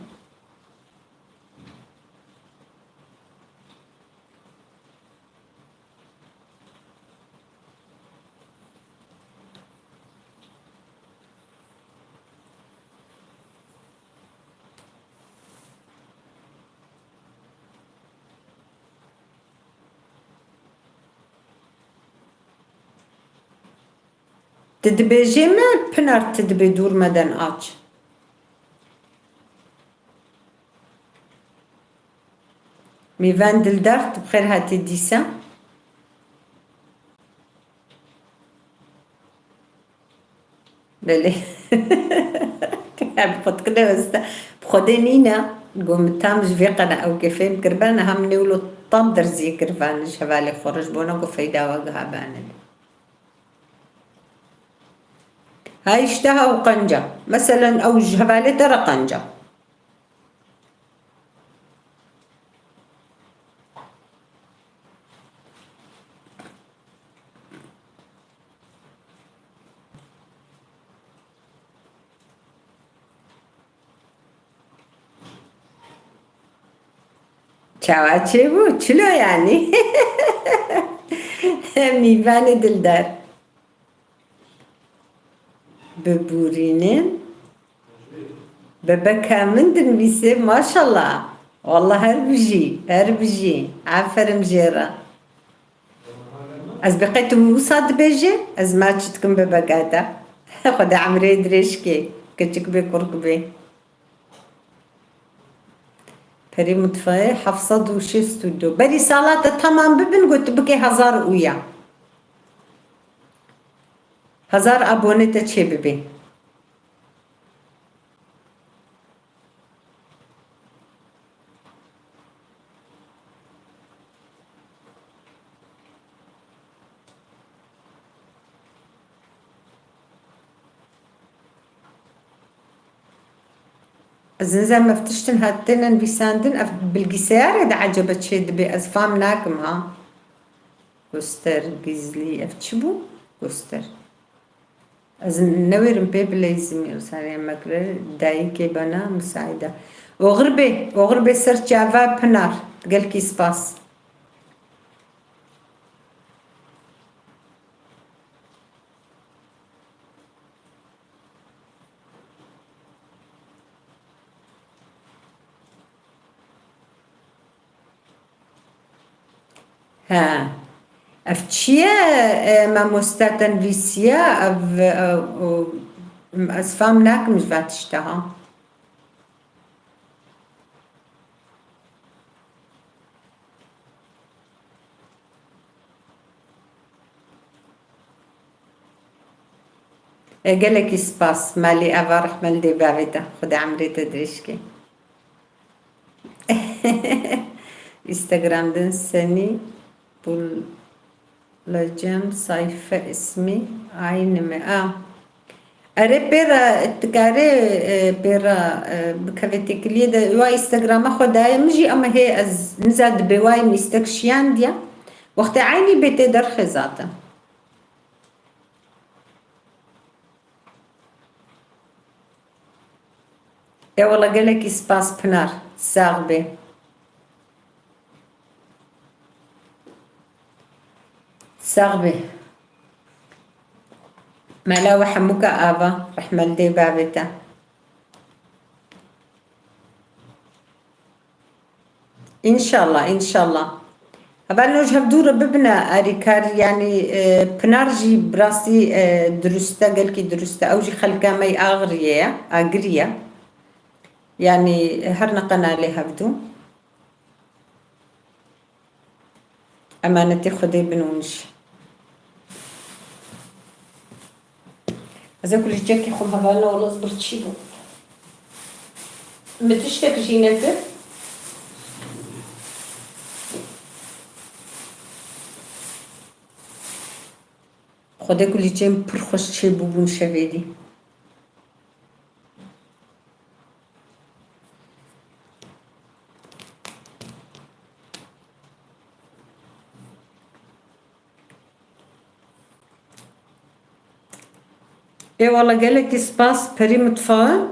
Tu dibêjê me, Pinar, tu dibê dûr meden aç. Mîven Dildar, tu bi xêr hatî dîsa. Belê. Em xwe dikine weste. Bi Xwedê nîne. Got min tam ji vê qena ew kê fêm kiribe, niha min ê wilo tam derziyê kirivan ji hevalê xwe re, ji bona ku feyda we giha bane. Hay îşte ha û qenca. Meselen ew ji hevalê te re qenca. Çawa çêbû? Çilo yanî? Mîvanê dildar. Biborînin. Bebeka min dinivîse, maşallah. Wallah her bijî, her bijî. Aferin jê re. Ez bi qey tu wisa dibêjî, ez maç dikim bebeka te. Xwedê emrê dirêj kê, keçik bê, kurk bê. Perî mutfayê heft sed û şêst û du. Berî sala te tamam bibin, got tu bikê hezar û ya. Hezar abone te çê bibê. Ez nizam ev tiştin hat têne nivîsandin, ev bilgisayarê de ecebe çê dibe, ez fam nakim ha. Göster gizli, ev çi bû? Göster. Ez newêrim pê bileyzim, sariye mekre, dayikê bana müsaade. Oxir bê, oxir bê ser çava Pinar. Gelkî spas. He. Ev çi ye, e, mamoste te nivîsiye? Ev, e, o, ez fam nakim ji van tişta ha. E, gelekî spas. Malê ava rehme li dê bavê te. Xwedê emrê te dirêj ke. Instagram din senî bulacağım, sayfa ismi aynı mı? A. Erê pêra dikarê, e, pêra, e, bikeve têkiliyê de wa Instagrama xwe daye min jî, ama hê ez niza dibê wayê min îstek şiyandiye. Wextê eynî bê tê derxê zaten. Ê wele gelekî spas Pinar. Sax bê. Sax bê. Mela we hemûka ava. Rehme li dê bavê te. Înşallah, înşallah. Hevalno ji hevdû re bibine arîkar, yanî, e, Pinar jî bi rastî, e, dirust e, gelkî dirust e. Ew jî xelka me yê Agiriyê ye, Agirî ye. Yanî, e, her ne qenalê hevdû. Emanetê Xwedê bin û min jî. Ez ê kulîçekî xwe hevalna wele ez birçî bûm. Min tiştek jî nekir. Xwedê kulîçeyên pir xweş çêbûbûn şevêdî. Ê wele gelekî spas Perî Mutfağı.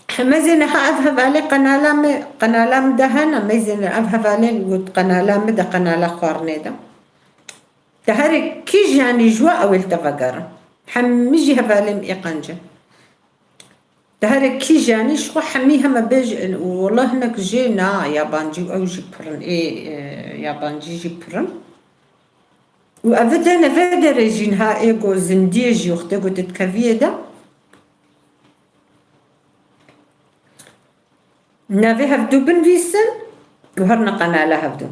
Hemezê niha ev hevalê qenala me, qenala min de hene, meyzê ev hevalê got qenala min de, qenala xwarinê de. Te here kî janî ji we ew ê li te vegerin. Hemî jî hevalên ê qenc in. Te here kî janî ji xwe hemî heme bêj, wele hinek jê na yabancî û ew jî pir in, ê, e, yabancî jî pir in. Û ev de neve derê jî niha ê go zindiyê jî wextê go tu dikeviyê de. Navê hevdû binivîsin û herine qenala hevdû.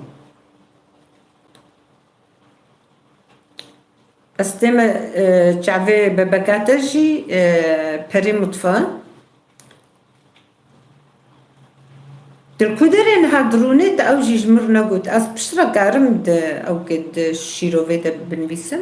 Ez tême, e, çavê bebeka te jî, e, Perî Mutfa. Tu li ku derê niha dirûnê, te ew jî ji min re negot. Ez piştre karim di ewkê di şîrovê de binivîsim.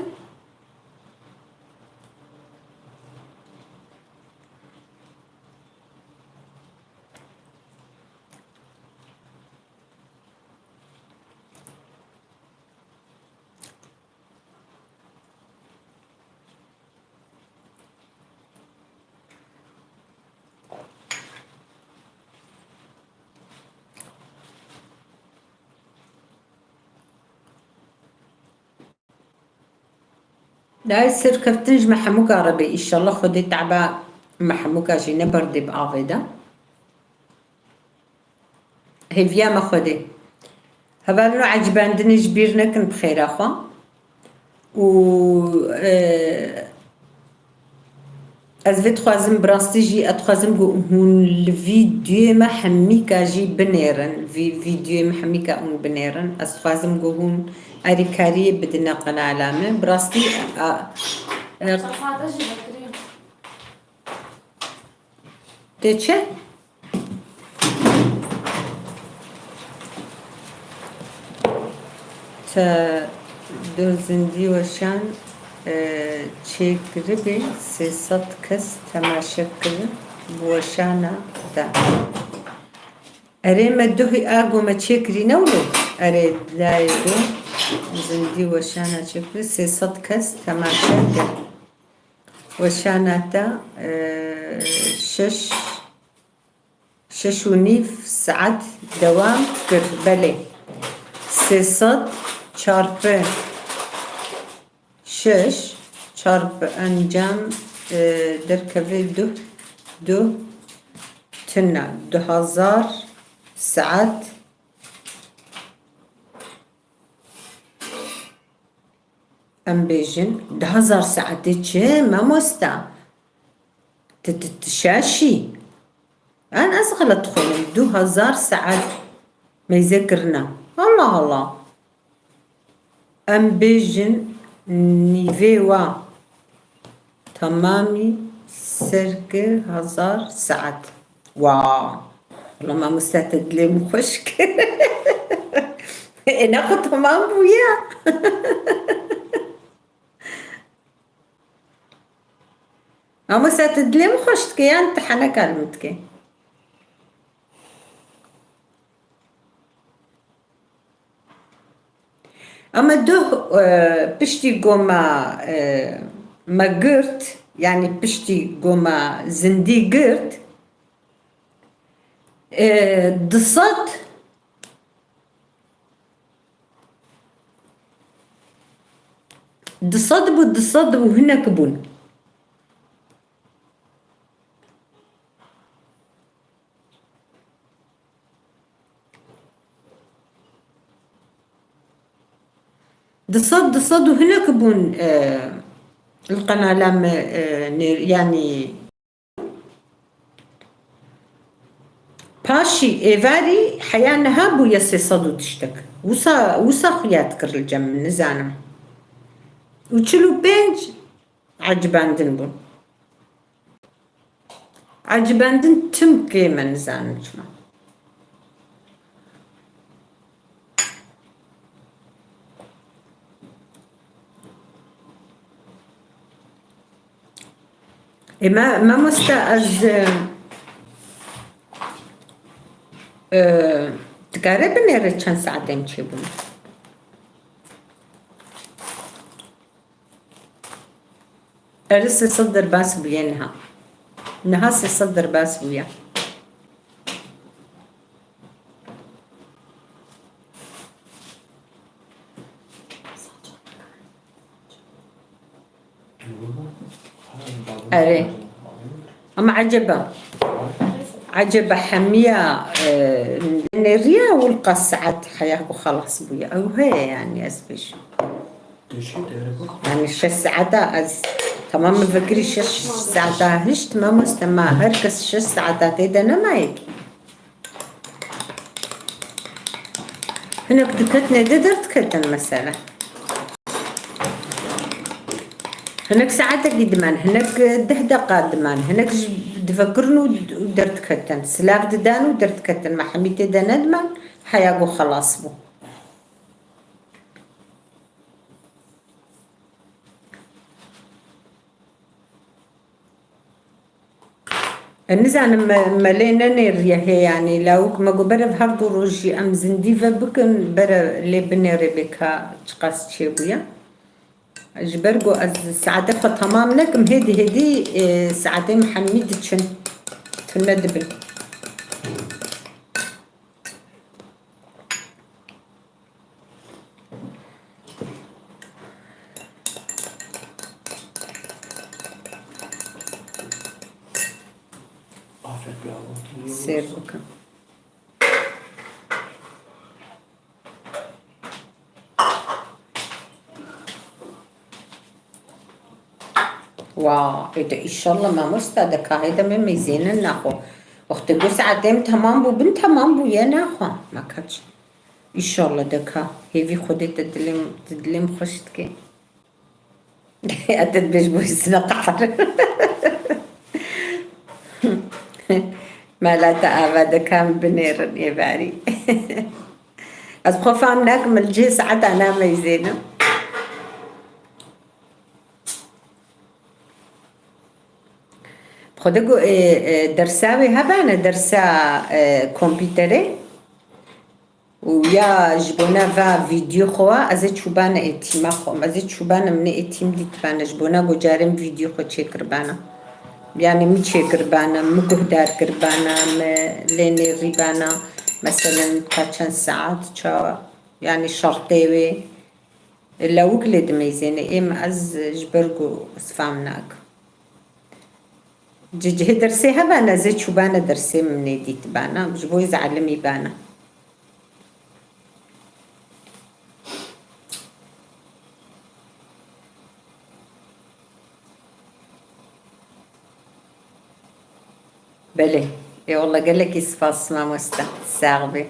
Dayê serkeftin ji me hemûka re be, îşallah Xwedê te'ba me hemûka jî neberdê bi avê de. Hêviya me Xwedê. Hevalino, ecibandinê ji bîr nekin bi xêra xwe. Û, e, ez vê dixwazim, bi rastî jî ez dixwazim ku hûn li vîdyoyê me hemîka jî binêrin. Vî-, vîdyoyê me hemîka hûn binêrin. Ez dixwazim ku hûn erîkariyê bidine qenala me. Bi rastî, a, e, Şehzade jî vekirî. Tê çi? Te du zindî weşan, e, çêkiribê, sê sed kes temaşe kirin, bi weşana te. Erê, me duhî a ku me çêkirî ne wilo? Erê, layê ku zindî weşana çêkirî, sê sed kes temaşe kir. Weşana te, e, şeş, şeş û nîv saet dewam kir. Belê. Sê sed çarpı şeş çarpı encam, e, derkeve duh, duh tune. Du hezar saet. Em bêjin, du hezar saetê çi, mamosta? Tu, tu, tu şaş î? An ez xelet dixwînim, du hezar saet meyze kirine. Allah Allah. Em bêjin, nîvê wa. Temamî serkir hezar saet. Wa! Wala mamoste, te dilê min xweş kir. Ê, ne xwe temam bûye. Mamoste, te dilê min xweş dike yan te heneka li min dike? Ama duh, e, piştî ku me, e, me girt, yanî piştî ku me zindî girt, e, du sed, du sed bû, du sed û hinek bûn. Du sed, du sed û hinek bûn, e, li qenala me, e, nêr-, yanî paşî êvarî heya niha bûye sê sed û tiştek. Wisa, wisa xuya dikir li cem min, nizanim. Û çil û pênc ecibandin bûn. Ecibendin tim kêm e, nizanim çima. Ê, me, mamoste, ez, e, e, dikare binêre çend saet em çêbûn? Erê, sê sed derbas bûye niha. Niha sê sed derbas bûye. Erê. Ama eceba. Eceba hemiya, e, nêriya wilqa saet heya ku xelas bûye. Ew heye yani ez bêjim. Yani şeş saeta ez tamam min vekirî şeş saeta hişt mamoste ma her kes şeş saeta tê de nemaye ki. Hinek diketine de derdiketin mesela. Hinek saetekî dimen, hinek deh deqa dimen, hinek ji divekirin û derdiketin. Silav didan û derdiketin. Me hemî tê de nedimen, heya ku xelas bû. E, nizanim me, me lê nenêriye hê, yanî lawik me got berev her du roj jî em zindî ve bikin, bere lê binêrê bê ka çiqas çêbûye. Ji ber ku ez saetê xwe temam nekim, hêdî hêdî, e, saetê min hemî diçin, tune dibin. sêr bikim. Wa, ê de îşallah mamosta de kahê de me meyzênin naxwe. Wextê ku saetê min temam bû, bin temam bû ye naxwe. Me kaç. Îşallah de ka. Hêvî Xwedê te dilê, te dilê min xweş dike. Ez te dibêj bo hîsina qehar. Mela te ava de ka em binêrin êvarî. Ez xwe fam nakim, li cihê saeta nameyzênim. Xwedê ku, e, e, dersa wê hebane, dersa, e, kompîterê. Û ya ji bona va vîdyo xwe, ez ê çûbana ê tîma xwe. Ez ê çûbana min ê tîm dîtibana, ji bona ku carê min vîdyo xwe çêkiribana. Yanî min çêkiribana, min guhdar kiribana, min lê nêrîbana. Meselen, ka çend saet, çawa, yanî şertê wê. Lawik lê dimeyzêne, êm ez ji ber ku ez fam nakim. Ji cihê dersê hebana, ez ê çûbana dersê min ê dîtibana, ji bo ez elimî bana. Belê. Ê wele gelekî spas mamoste. Sax bî.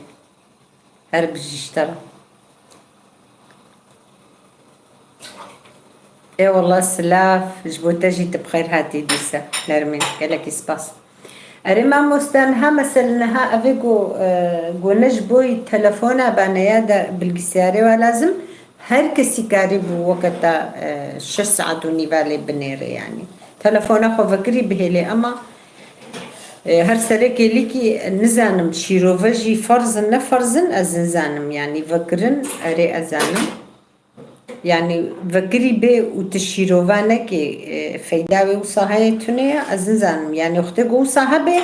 Her bijî ji te re. Ê wele silav, ji bo te jî tu bi xêr hatî dîse. Nermîn, gelekî spas. Erê mamoste, niha mesele niha ev ê ku, e, ku ne ji bo telefona bane ya de bilgisayarê wa lazim, her kesî karî bû weke te, e, şeş saet û nîva lê binêre yanî. Telefona xwe vekirî bihêlê, ema, e, her sereke lîkî nizanim şîrove jî ferz in ne ferz in, ez nizanim yanî vekirin, erê ez zanim. Yanî vekirî bê û tu şîrova nekê, e, feyda wê wisa heye tune ye, ez nizanim. Yanî wextê ku wisa hebe,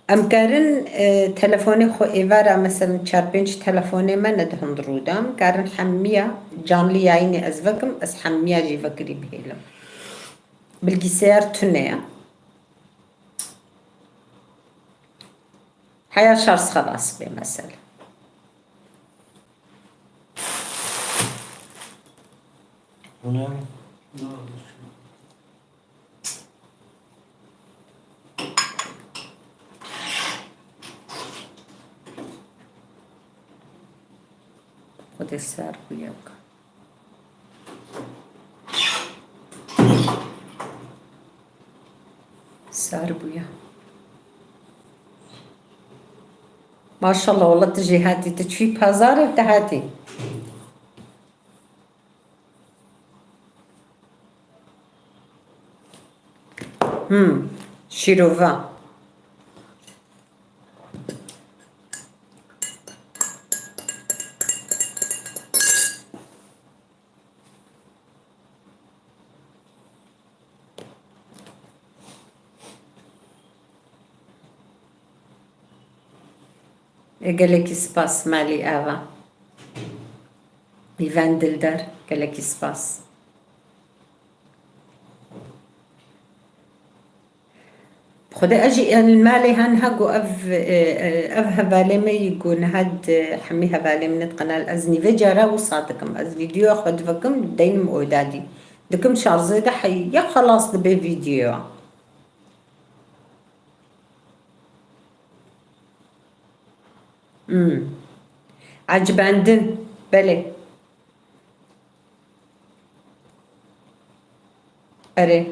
em karin, e, telefonê xwe êvara, meselen, çar pênc telefonê me ne di hundirû de, em karin hemiya canlı yayınê ez vekim, ez hemiya jî vekirî bihêlim. Bilgisayar tune ye. Heya şarj xelas bê mesele. Bu ne? Xwedê ser bûye. Sar bûye. Maşallah, wele tu jî hatî, tu çûyî pazarê, tu hatî. Hmm, şîrova. Ê, gelekî spas Melî Eva. Îven Dildar, gelekî spas. Xwedê ez jî li malê ha niha ku ev, e, e, ev hevalê me yî ku niha di hemî hevalê min di qenal ez nîvê cara wisa dikim. Ez vîdyoya xwe divekim, deynim oda dî. Dikim şarjê de heye xelas dibe vîdyoya. Hmm. Ecibendin. Belê. Erê.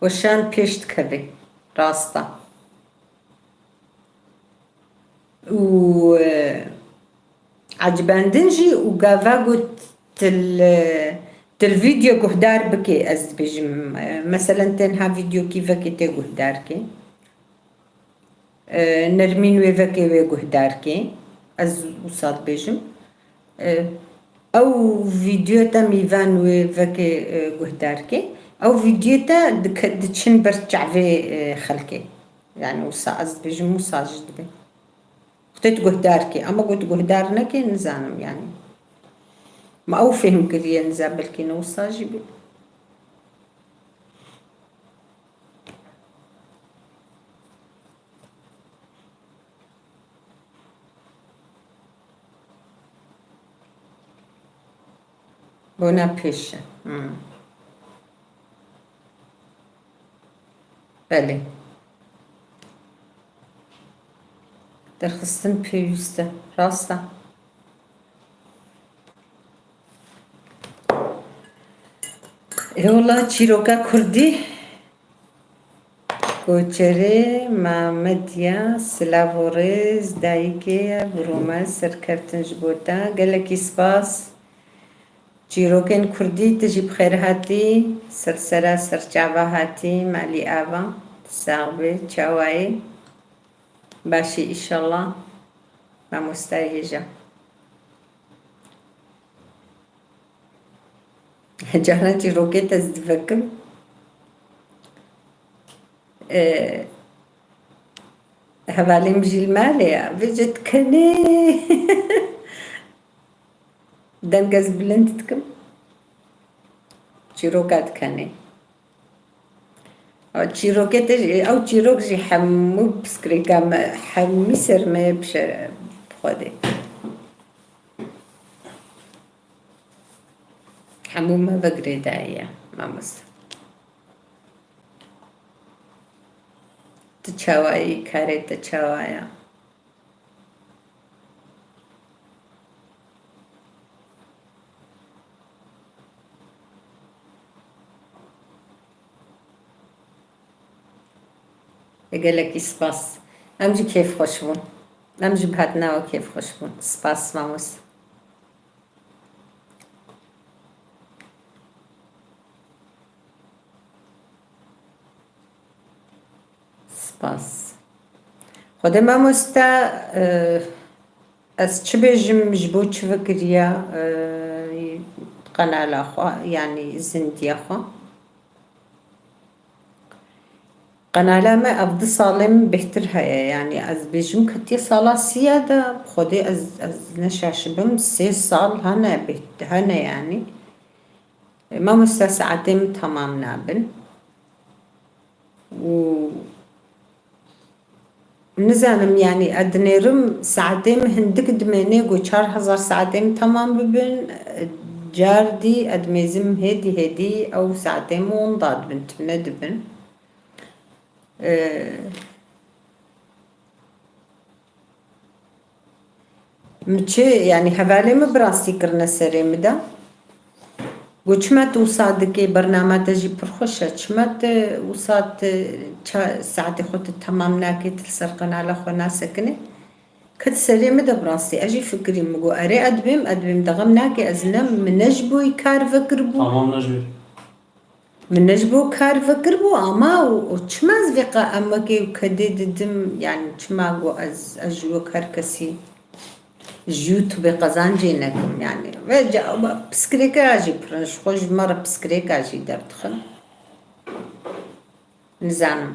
Weşan pêş dikeve. Rast e. Û, e, ecibendin jî û gava got til, e, til vîdeo guhdar bike, ez dibêjim, e, meselen, tenha vîdeokî veke tê guhdar ke. E, Nermîn wê vekê wê guhdar ke. Ez wisa dibêjim. E, ew vîdeo te mîvan wê vekê, e, guhdar ke. Ew vîdeo te dike-, diçin ber çavê, e, xelkê. Yani wisa ez dibêjim, wisa jî dibe. Xwedê tu guhdar ke. Ama got guhdar neke, nizanim yani. Ma ew fêhm kiriye, niza belkî ne wisa jî be. Bona pêş e. Hmm. Belê. Derxistin pêwîst e. Rast e. Ê wela çîroka kurdî. Koçerê Mamediya, silav û rêz, dayikê ye, bi rûmet serkeftin ji bo te. Gelekî spas. Çîrokên kurdî, tu jî bi xêr hatî, ser sera ser çava hatî, malî ava, sax bî, çawa yî? Baş î îşallah, mamostayê hêja. Caran çîrokê te ez divekim. Ee, hevalê min jî li malê ye. Vêce dikenê. Deng ez bilind dikim. Çîroka dikenê. Ew çîrokê te jî, ew çîrok jî hemû piskirêka me, hemî ser me bişere bi Xwedê. Hemû me ve girêdayî ye, mamoste. Tu çawa yî, karê te çawa ye? Gelekî spas. Em jî kêfxweş bûn. Em jî bi hatina we kêfxweş bûn. Spas, mamoste. Spas. Xwedê mamoste, e, ez çi bêjim, ji bo çi vekiriya, e, qenala xwe, yanî zindiya xwe? Qenala me ev du salê min bêhtir heye, yanî ez bêjim ketiye sala sîya de, bi Xwedê ez, ez neşaşibim, sê sal hene bêht-, hene yanî. Mamoste saetê min temam nabin. Û nizanim, yanî, ez dinêrim, saetê min hindik dimêne, ku çar hezar saetê min temam bibin, car dî ez dimêzim hêdî hêdî ew saetê min winda dibin, tune dibin. Ee, Min çi, yanî hevalê min bi rastî kirine serê min de. Got, çima tu wisa dikê, bernama te jî pir xweş e, çima tu wisa tu ça-, saetê xwe tu temam nakê, tu li ser qenala xwe nasekinê? Ket serê min de bi rastî, ez jî fikirîm, min got, erê, ez dibêm, ez dibêm, de xem nake, ez ne, min ne ji bo wî kar vekiribû. Tamam, ne ji wî. Min ne ji bo kar vekiribû, ama û, û çima ez vê qa-, em wekê kedê didim, yanî çima got ez, ez ji wek her kesî ji YouTubeê qezancê nekim, yanî. Ve ca-, piskirêka jî pir in, ji xwe ji me re piskirêka jî derdixin. Nizanim.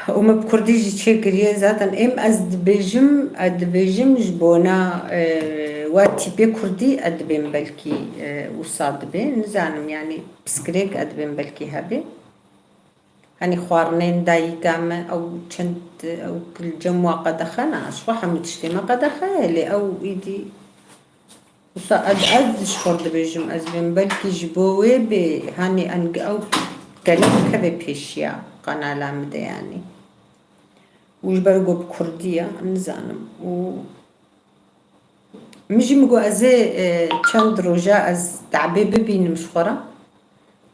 Û min bi kurdî jî çêkiriye. Zaten êm ez dibêjim, ez dibêjim ji bona, e, wa tîpê kurdî ez dibêm belkî, e, wisa dibê. Nizanim, yanî piskirêk ez dibêm belkî hebê. Hani xwarinên dayika me, ew çend, ew li cem wa qedexe ne, ji xwe hemû tiştê me qedexe ye, lê ew îdî Wisa ez, ez ji xwe dibêjim, ez bêm belkî ji bo wê bê, hanî eng ew kerî bikeve pêşiya qenala min de yanî. Û ji ber ku bi kurdî ye, nizanim. Û min jî min got ez ê, e, çend roja ez te'bê bibînim ji xwe re.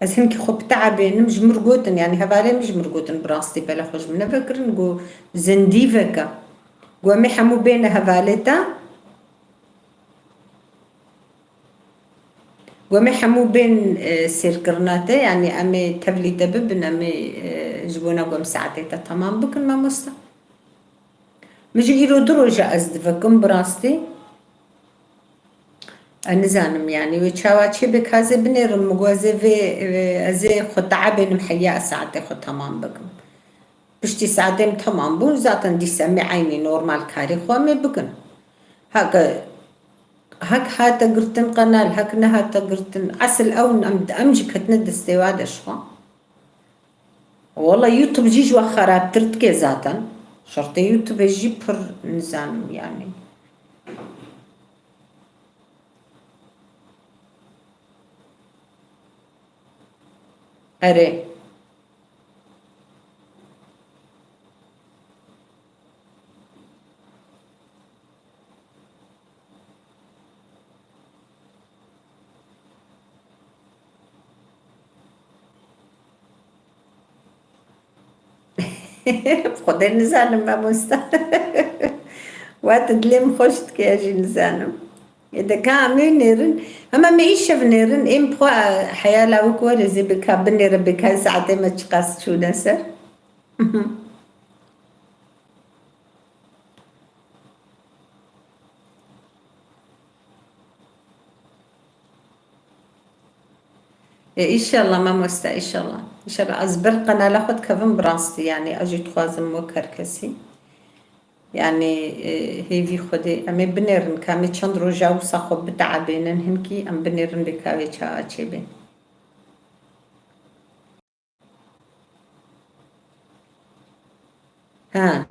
Ez hinkî xwe bi te'bênim, ji min re gotin, yanî hevalê min ji min re gotin, bi rastî bela xwe ji min nevekirin, got zindî veke. Got em ê hemû bêne hevalê te. Got em ê hemû bên, e, sêrkirina te, yanî em ê tevlî te bibin, em ê, e, ji bona ku em saetê te temam bikin, mamoste. Min jî îro du roj e ez divekim, bi rastî. Ez nizanim, yanî wê çawa çê bê, ka ez ê binêrim, min got ez ê vê, e, ez ê xwe te'bênim heya ez saetê xwe temam bikim. Piştî saetê min temam bûn, zaten dîsa em ê eynî normal karê xwe em ê bikin. Heke Hek hate girtin qenal, hek nehate girtin. Esil ew em, em jî ketine destê wa de ji xwe. Wala YouTube jî ji we xerabtir dike zaten. Şertê YouTube jî pir nizanim yanî. Erê. Xwedê nizanim mamosta. Wate dilê min xweş dike, ez jî nizanim. Ê de ka em ê nêrin, hema me îşev nêrin, êm xwe heya lawik were zê bi ka binêre bi ka saetê me çiqas çûne ser. E, îşallah mamoste, îşallah. Îşallah ez ber qenala xwe dikevim bi rastî, yanî ez jî dixwazim wek her kesî. Yanî, e, hêvî Xwedê em ê binêrin, ka em ê çend roja wisa xwe biteebênin hinkî, em binêrin bê ka wê çawa çêbê. Ha.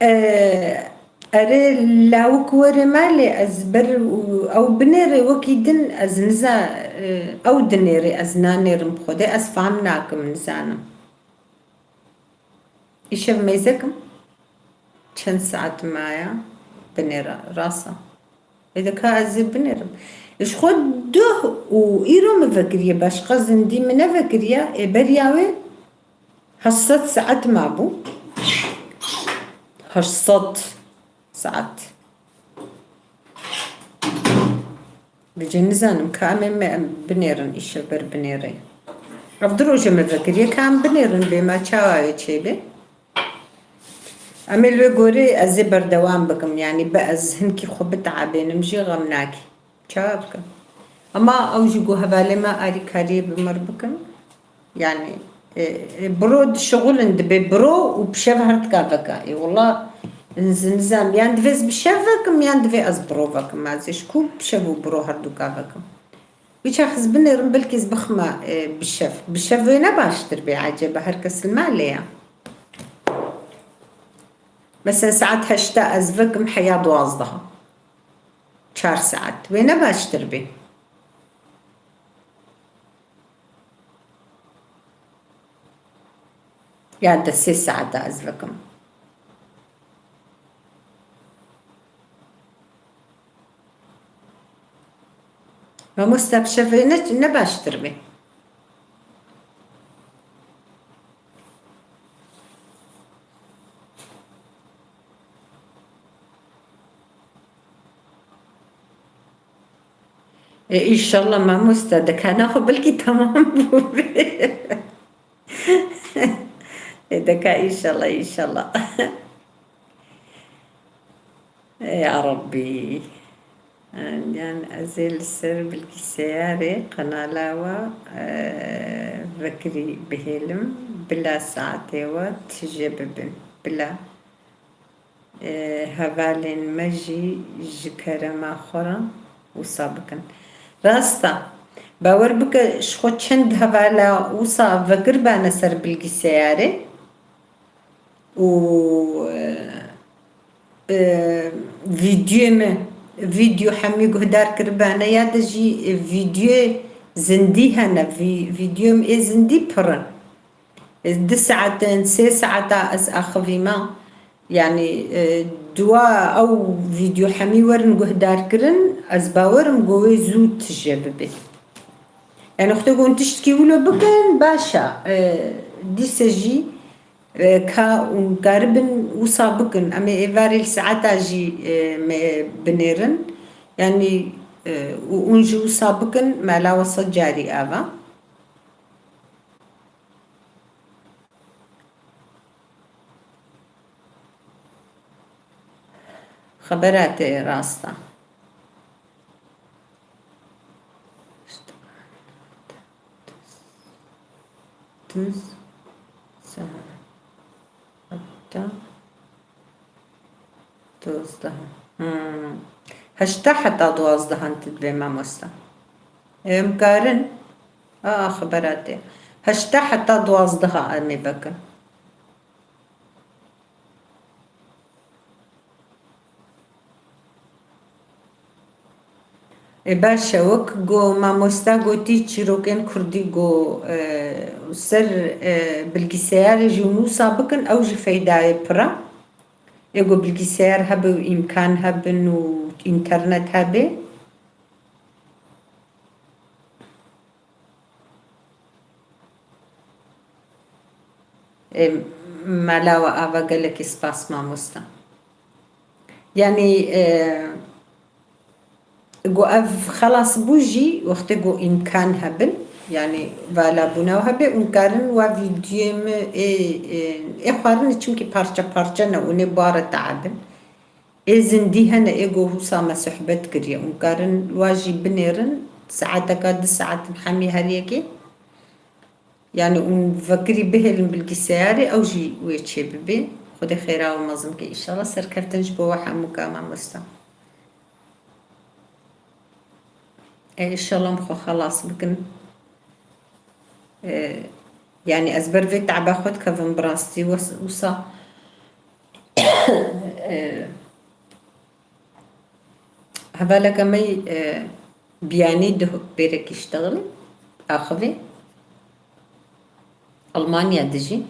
E, erê lawik were malê, ez ber û ew binêrê wekî din, ez niza, e, ew dinêrê, ez nanêrim bi Xwedê, ez fam nakim, nizanim. Îşev mêzekim çend saet maya binêra, rasa. Ê de ka ez ê binêrim. Ji xwe duh û îro min vekiriye, başqa zindî min nevekiriye. Ê beriya wê heşt sed saet mabû. Heşt sed saet. Vêce nizanim ka em ê me em binêrin, îşev ber binêrê. Ev du roj e me vekiriye ka em binêrin bê me çawa wê çêbê. Em ê li wê gorê ez ê berdewam bikim, yanî bi ez hinkî xwe biteebênim jî xem nakî. Çawa bikim? Ama ew jî got hevalê me alîkariyê bi mir bikin. Yanî, e, e, biro dişixulin, dibê biro û bi şev her dika veke. Ê wela, ez nizam, yan divê ez bi şev vekim, yan divê ez biro vekim. Ez ê ji ku bi şev û biro her duka vekim? Wî çax ez binêrim, belkî ez bixime, e, bi şev. Bi şev wê ne baştir bê ecêba, her kes li malê ye. Mesela saet heşta ez vekim heya duwazdeh. Çar saet. Wê ne baştir bê? Ya de sê saeta ez vekim. Mamosta bi şevê ne, ne baştir bê? E, înşallah mamosta, dekana xwe belkî temam bû bê. E, deka înşallah, înşallah. E, ya Rabbî. Yan ez ê li ser bilgisayarê qenala we, e, vekirî bihêlim, bila saetê we tije bibin. Bila. E, hevalên me jî ji kerema xwe re wisa bikin. Rast e. Bawer bike, ji xwe çend hevala wisa vekiribane ser bilgisayarê û, e, e, vîdyoyê me, vîdyo hemî guhdar kiribane ya de jî, e, vîdyoyê zindî hene, vî-, vîdyoyê me ê zindî pir in. Ez du saet in, sê saeta ez axivîme. Yanî, e, dua ew vîdyo hemî werin guhdarkirin, ez bawer im ku wê zû tije bibe. Yanî, xwedê ku hûn tiştkî wilo bikin, baş e. E, dîse jî, e, ka hûn karibin wisa bikin. Em ê êvarê li saeta jî, e, me binêrin. Yanî, e, û hûn jî wisa bikin, mala we sed carî ava. Xebera te rast e. Duz saet. Heta duwazdeh. Hmm. Heşta heta duwazdehan tu dibê mamosta. Em karin. A, xebera te. Heşta heta duwazdeha em ê vekin. E, baş e, wek ku mamosta gotî, çîrokên kurdî ku, e, ser, e, bilgisayarê jî nûsa bikin, ew jî feydayê pir e. Ê ku bilgisayar hebe û îmkan hebin û înternet hebe. Ê, mala we ava, gelekî spas mamosta. Yanî, e, ku ev xelas bû jî, wextê ku îmkan hebin, yanî valabûna we hebe, hûn karin wa vîdyoyê min ê, ê, ê xwarinê, çimkî parçe parçe ne, hûn ê bare teabin. Ê zindî hene, ê ku hûsa me sohbet kiriye, hûn karin wa jî binêrin, saeteka, du saetin hemî her yekê. Yanî hûn vekirî bihêlin bilgisayarê, ew jî wê çêbibê. Xwedê xêra we mezin bike înşallah. Serkeftin ji bo we hemûka mamosta. E, înşallah em xwe xelas bikin. E, yanî ez ber vê te'ba xwe dikevim bi rastî wes-, wisa, e, Hevaleke me, e, biyanî di bêrekî ştexilî, axivî. Almanya dijî.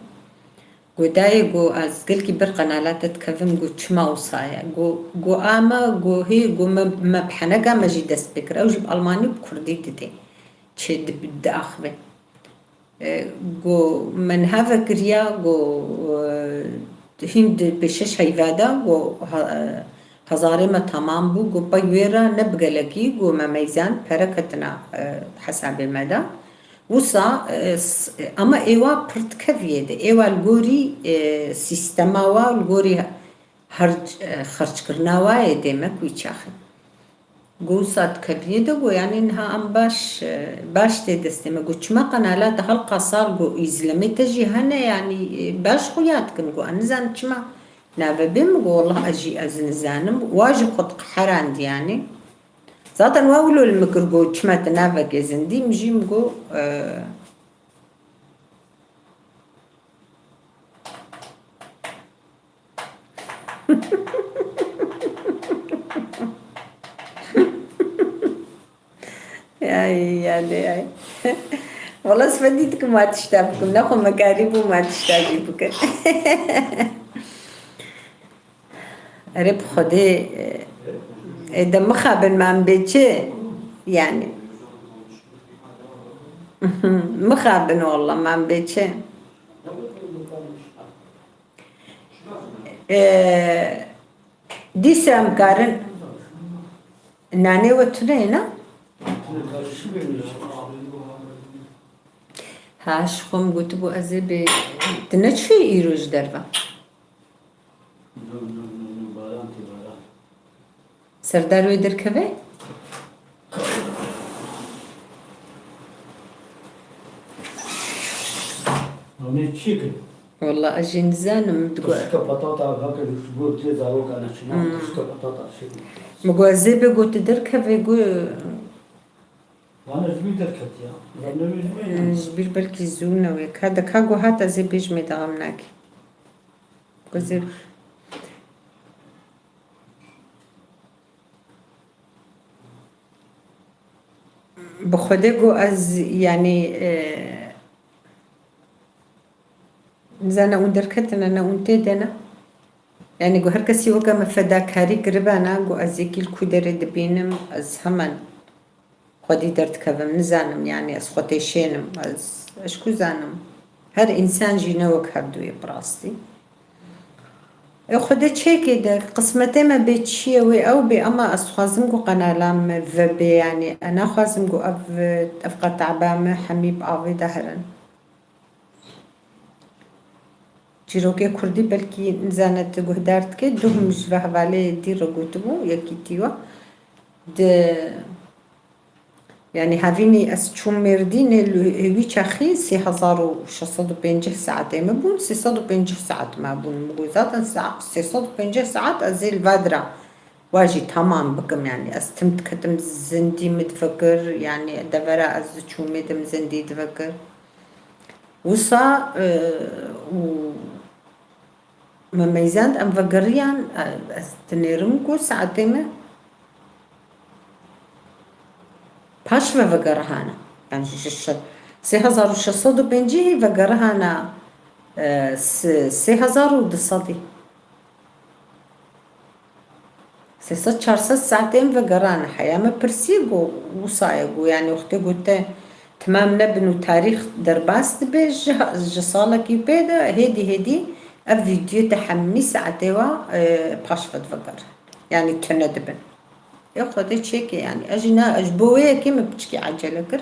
Go dayê, go ez gelkî ber qenala te dikevim, go çima wisa ye? Go, go ama, go hê, go me, me bi heneka me jî dest pê kir. Ew jî bi almanî û bi kurdî didê. Çê di, diaxive. E, go me niha vekiriya, go, e, hîn di pêşeş heyva de, go ha-, e, hezarê me temam bû, go pey wê re ne bi gelekî, go me meyzand, pere ketina, e, hesabê me de. Wisa, e, s-, ama êwa pir dikeviyê de, êwa li gorî, e, sîstema wa, li gorî Her, e, xerckirina wa yê dê me ku wî çaxê. Go wisa dikeviyê de, go, yanî niha em baş, e, baş tê destê me. Go çima qenala te helqa sal, go îzlemê te jî hene, yanî, e, baş xuya dikin, go ez nizanim çima navê bê min, go wallah ez jî ez nizanim. Wa jî xwe diqeherand yanî. Zaten wa wilo li min kir, go çima tu navekê zindî, min jî min go, e, Ay, yanî, ay. Wala sifedî dikim ma tişta bikim. Nexwe me karî bû ma tişta jî bikim. Erê bi Xwedê, e, e, de mixabin ma em bê çi? Yanî. Mixabin wala ma em bê çi? E, Dîsa em karin nanê we tune ye, ne? Ha, ji xwe min gotibû ez ê bê. Tu neçûyî îro ji derve? Serdar wê derkeve? Em ê çi kin? Walla ez jî nizanim, min digot. Tirşika patata, heke ji bo dilê zarokan e çi ne? Hmm. Tirşika patata çi kin? Min got ez ê bê, got tu derkevê, got. Vana ji bîr derketiya. Vana ji bîr ne? Ji bîr belkî zû ne wê. Ka de ka got hat ez ê bêjimê dewam nakê. Got ez ê Bi Xwedê got ez, yanî, e, nizane hûn derketine ne hûn tê de ne. Yanî got her kesî weke me fedakarî kiribana, got ez yekî li ku derê dibînim, ez hemen xwedî derdikevim, nizanim, yanî ez xwe têşênim, ez, ez ku zanim. Her însan jî ne wek hevdû ye bi rastî. Ê Xwedê çêkê de, qismetê me bê çi ye wê ew bê, ema ez dixwazim ku qenala me vebê, yanî ez naxwazim ku ev, ev qetaba me hemî bi avê de herin. Çîrokê kurdî belkî nizane tu guhdar dikê, duh min ji ve hevalê dî re gotibû, yekîtî we. Di, yanî hevînî ez çûm Mêrdînê, li wî çaxî sê hezar û şeş sed û pêncî saetê me bûn, sê sed û pêncî saet me bûn. Min got zaten sa-, sê sed û pêncî saet ez ê li va dira wa jî temam bikim, yanî ez tim diketim zindî min divekir, yanî devera ez diçûm ê de min zindî divekir. Wisa, e, û me meyzand, em vegeriyan, e, ez dinêrim ku saetê me Paş ve vegerihana. Yani ji şeş sed, sê hezar û şeş sed û pêncî vegerihana, e, se-, sê hezar û du sedî. Sê sed çar sed saetên vegerane. Heya me pirsî got, wisa ye got, yani wextê got te temam nebin û tarîx derbas dibe, ji, ji salekî pê de hêdî hêdî ev vîdyoyê te hemî saetê wa, e, paş ve divegerin. Yani tune dibin. Ya Xwedê çêke yani. Ez jî ne, ez ji bo wê yekê min piçkî ecele kir.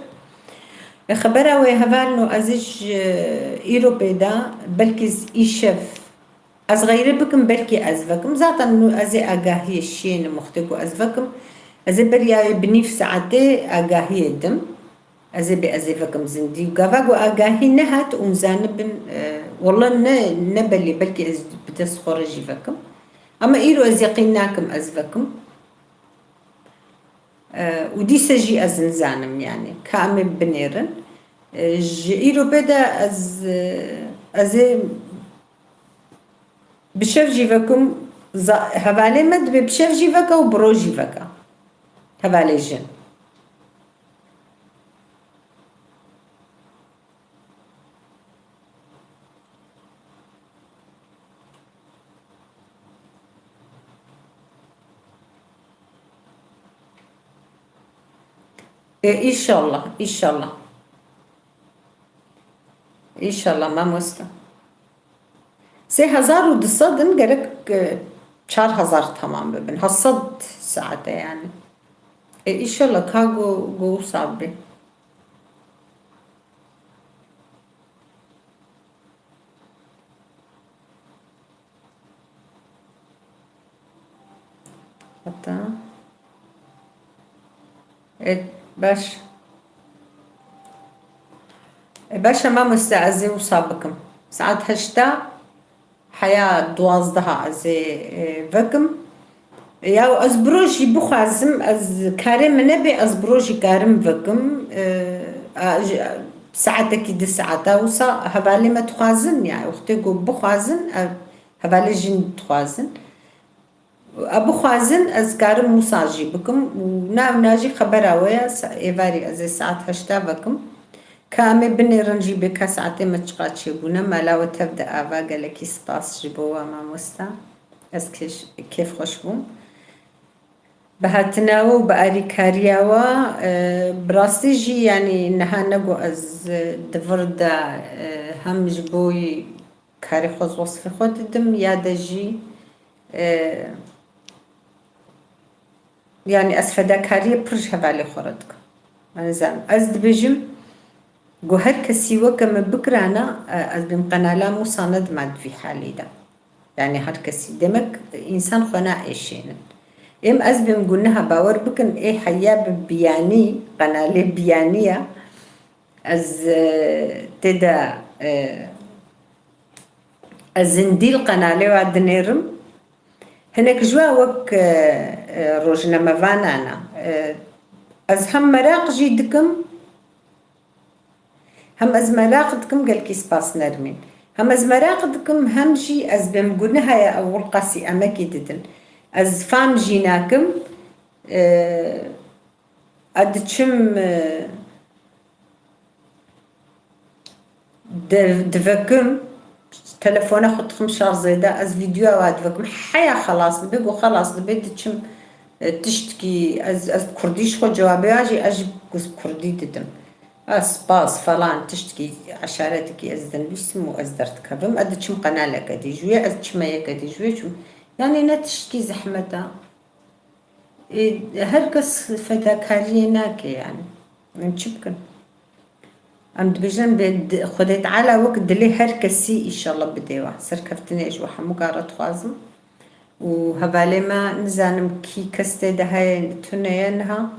E, xebera wê hevalno ez ê ji îro pê de belkî z-, îşev ez xeyrê bikim, belkî ez vekim. Zaten nû ez ê agahiyê şiyênim wextê ku ez vekim. Ez ê beriya wê bi nîv saetê agahiyê dim. Ez ê bê ez ê vekim zindî. Û gava ku agahî nehat û zanibin, e, walla ne, ne belê, belkî ez bi dest xwe re jî vekim. Ama îro ez yeqîn nakim ez vekim. E, û dîse jî ez nizanim yani. Ka em ê binêrin. E, ji îro pê de ez, e, ez ê bi şev jî vekim, za-, hevalê me dibê bi şev jî veke û bi roj jî veke. Hevalê jin. E, înşallah, înşallah. Înşallah, mamoste. Sê hezar û du sed in, gerek, e, çar hezar tamam bibin. Heft sed saete yani. E, înşallah ka go, go wisa bibe. Heta. E, baş. E, baş e mamoste, ez ê wisa bikim. Saet heşta heya duwazdeha ez ê, e, vekim. Ya ez bi roj jî bixwazim, ez karê min nebe, ez bi roj jî karim vekim. E, a, ji, saetekî du saeta wisa hevalê me dixwazin, yani wextê ku bixwazin, e, hevalê jin dixwazin. A bixwazin ez karim wisa jî bikim û na, na jî xebera we ye, sa-, êvarî ez ê saet heşta vekim. Ka em ê binêrin jî bê ka saetê me çiqa çêbûne, mala we tev de ava, gelekî spas ji bo we mamosta. Ez kêş-, kêfxweş bûm. Bi hatina we û bi alîkariya we, e, bi rastî jî, yanî niha ne ku ez, e, di vir de, e, hem ji bo karê xwe, wesfê xwe didim, ya de jî, e, yanî ez fedakariyê pir ji hevalê xwe re dikim. Ez nizanim. Ez dibêjim, ku her kesî weke min bikirana, e, ez bêm qenala Mûsa nedima di vî halî de. Yanî her kesî. Demek însan xwe naêşênin. Êm ez bêm ku niha bawer bikin, ê heya bi biyanî, qenalê biyanî ya, ez, e, tê de, e, ez zindî li qenalê wa dinêrim. Hinek ji we wek, e, e, rojnamevanan e. E, ez hem meraq jî dikim, hem ez meraq dikim, gelkî spas Nermîn. Hem ez meraq dikim, hem jî ez bêm guneh heye ew wilqasî emekî didin. Ez fam jî nakim, e, ez diçim, e, Di-, divekim, telefona xwe dixim şarjê de, ez vîdyoya wa divekim. Heya xelas dibe, ku xelas dibe, diçim, e, tiştkî, ez, ez kurdî ji xwe cewabê ya jî, ez jî ku kurdî didim. Ez spas, falan, tiştkî, eşaretekî ez dinivîsim û ez derdikevim. Ez diçim qenaleke dî ji wê, ez çime yeke dî ji wê çim. Yanî ne tiştkî zehmet e. Ê, her kes fedakariyê nake yani. Em çi bikin? Em dibêjin bê di-, Xwedê Teala wek dilê her kesî înşallah bidê we. Serkeftinê ji we hemûka re dixwazim. Û hevalê me nizanim kî kes tê de heye tune ye niha.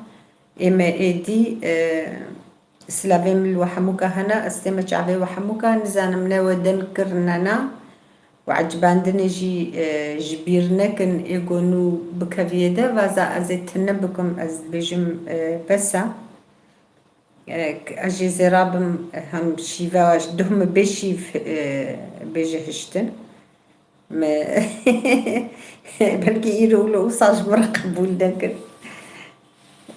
Ê me êdî, e, Silavê min li we hemûka hene, ez tême çavê we hemûka, nizanim ne we deng kir ne na. Û ecibandinê jî, e, ji bîr nekin, ê ku nû bikeviyê de, vaza ez ê tune bikim, ez dibêjim, e, bes e. E, ez jê zêra bim, hem şîva, duh min bê şîv, e, bêje hiştin. Me, belkî îro wilo wisa ji min re qebûl nekin.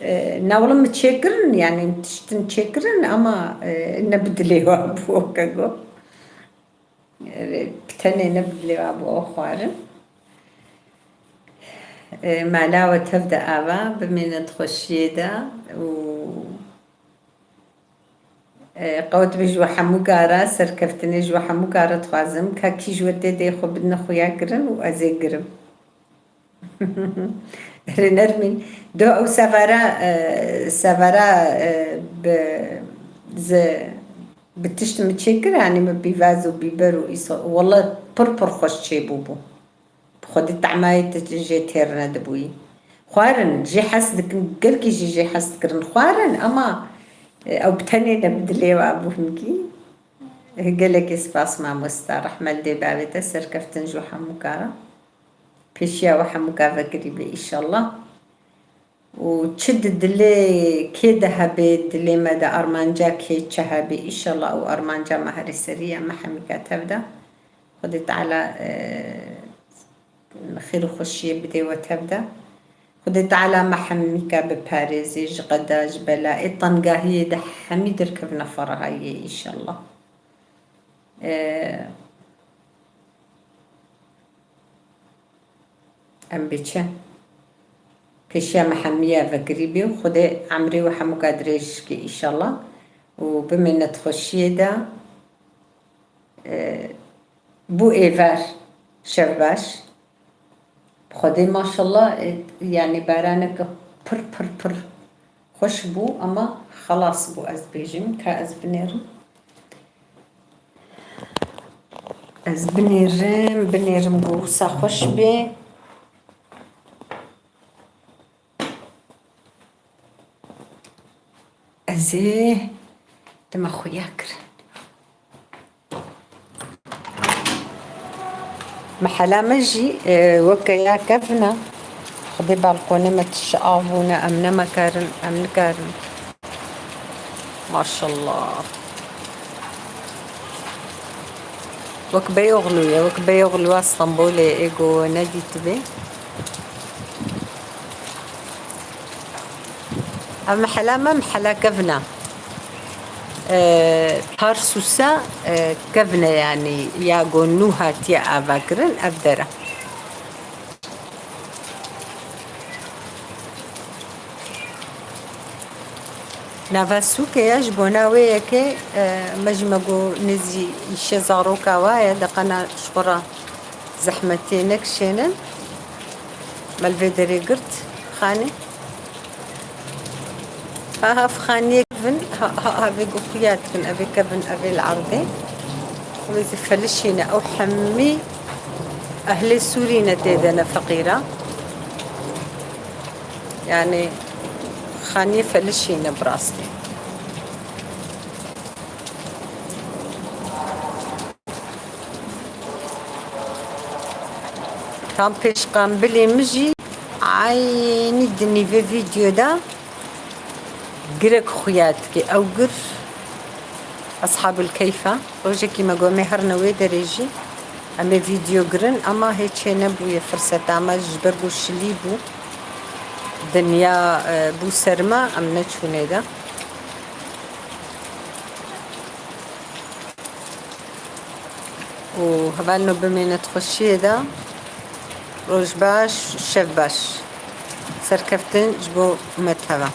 E, ne wilo min çêkirin, yani tiştin çêkirin ama, e, ne bi dilê we bû weke got. E, bi tenê ne bi dilê we bû ew xwarin. E, mala we tev de ava, bimêne di xweşiyê de û, e, qewt be ji we hemû kara, serkeftinê ji we hemû kara dixwazim. Ka kî ji we tê dê xwe bidine xuya kirin û ez ê girim. Erê Nermîn, do ew severa, e, severa, e, bi, zi, bi tişt min çêkir, hani min pîvaz û bîber û îsa, wele pir pir xweş çêbûbû. Bi xwedî tehmayê te jê têr nedibûyî. Xwarin, jê hez dikin, gelkî jî jê hez dikirin. Xwarin, ama, e, ew bi tenê ne bi dilê we bû hingî. Gelekî spas mamosta. Rehmet dê bavê te, serkeftin ji hemû kara. Pêşiya we hemû ka vekirî be, îşallah. Û çi di dilê kê de hebe, dilê me de armanca kê çi hebe, îşallah ew armanca me herî serî ya me hemîka tev de. Xwedê Teala, e, xêr û xweşiyê bidê we tev de. Xwedê Teala me hemîka biparêzê ji qeda, ji bela. Ê tengahiyê de hemî derkevine ferahayiyê, îşallah. E, Em bê çi? Pêşiya me hemiya vekirî bê û Xwedê emrê we hemûka dirêj ke, îşallah. Û bimêne di xweşiyê de, e, bû êvar, şev baş. Bi Xwedê maşallah, e, yani baraneke pir, pir, pir xweş bû, ama xelas bû, ez bêjim, ka ez binêrim. Ez binêrim, binêrim ku wisa xweş bê. Ez ê dima xuya kirin. Mehela me jî, e, weke ya kevin e. Xwedê balkonê me tişt av bûne, em nemekarin, em nikarin. Maşallah. Wek Beyoğlu ye, wek Beyoğlu a Stenbolê ê ku nedîtibê. Ev mehela me mehela kevin e. E, Tarsusa, e, kevin e, yani ya ku nû hatiye avakirin, ev der e. Nava sûkê ye, ji bona wê yekê, e, me jî me got nêzî îşe zaroka wa ye, de qena ji xwe re zehmetiyê nekişênin. Me li vê derê girt xanî. Ha, ha, xaniyê kevin, ha, ha, ha, vê ku xuya dikin, ev ê kevin, ev ê li erdê. Wê zî felişîne, ew hemî ehlê Sûrî ne tê de ne feqîra. Yani xaniyê felişîne bi rastî. Tam pêşqambilê min jî eynî di nîvê vîdeo de girek xuya dike. Ew gir Eshabul Keyf e. Rojekî me got em ê herine wê derê jî em ê vîdeo girin, ama hê çê nebûye firseta me ji ber ku şilî bû. Dinya, e, bû ser me, em neçûnê de. Û hevalno bimêne di xweşiyê de. Roj baş, şev baş. Serkeftin ji bo me teva.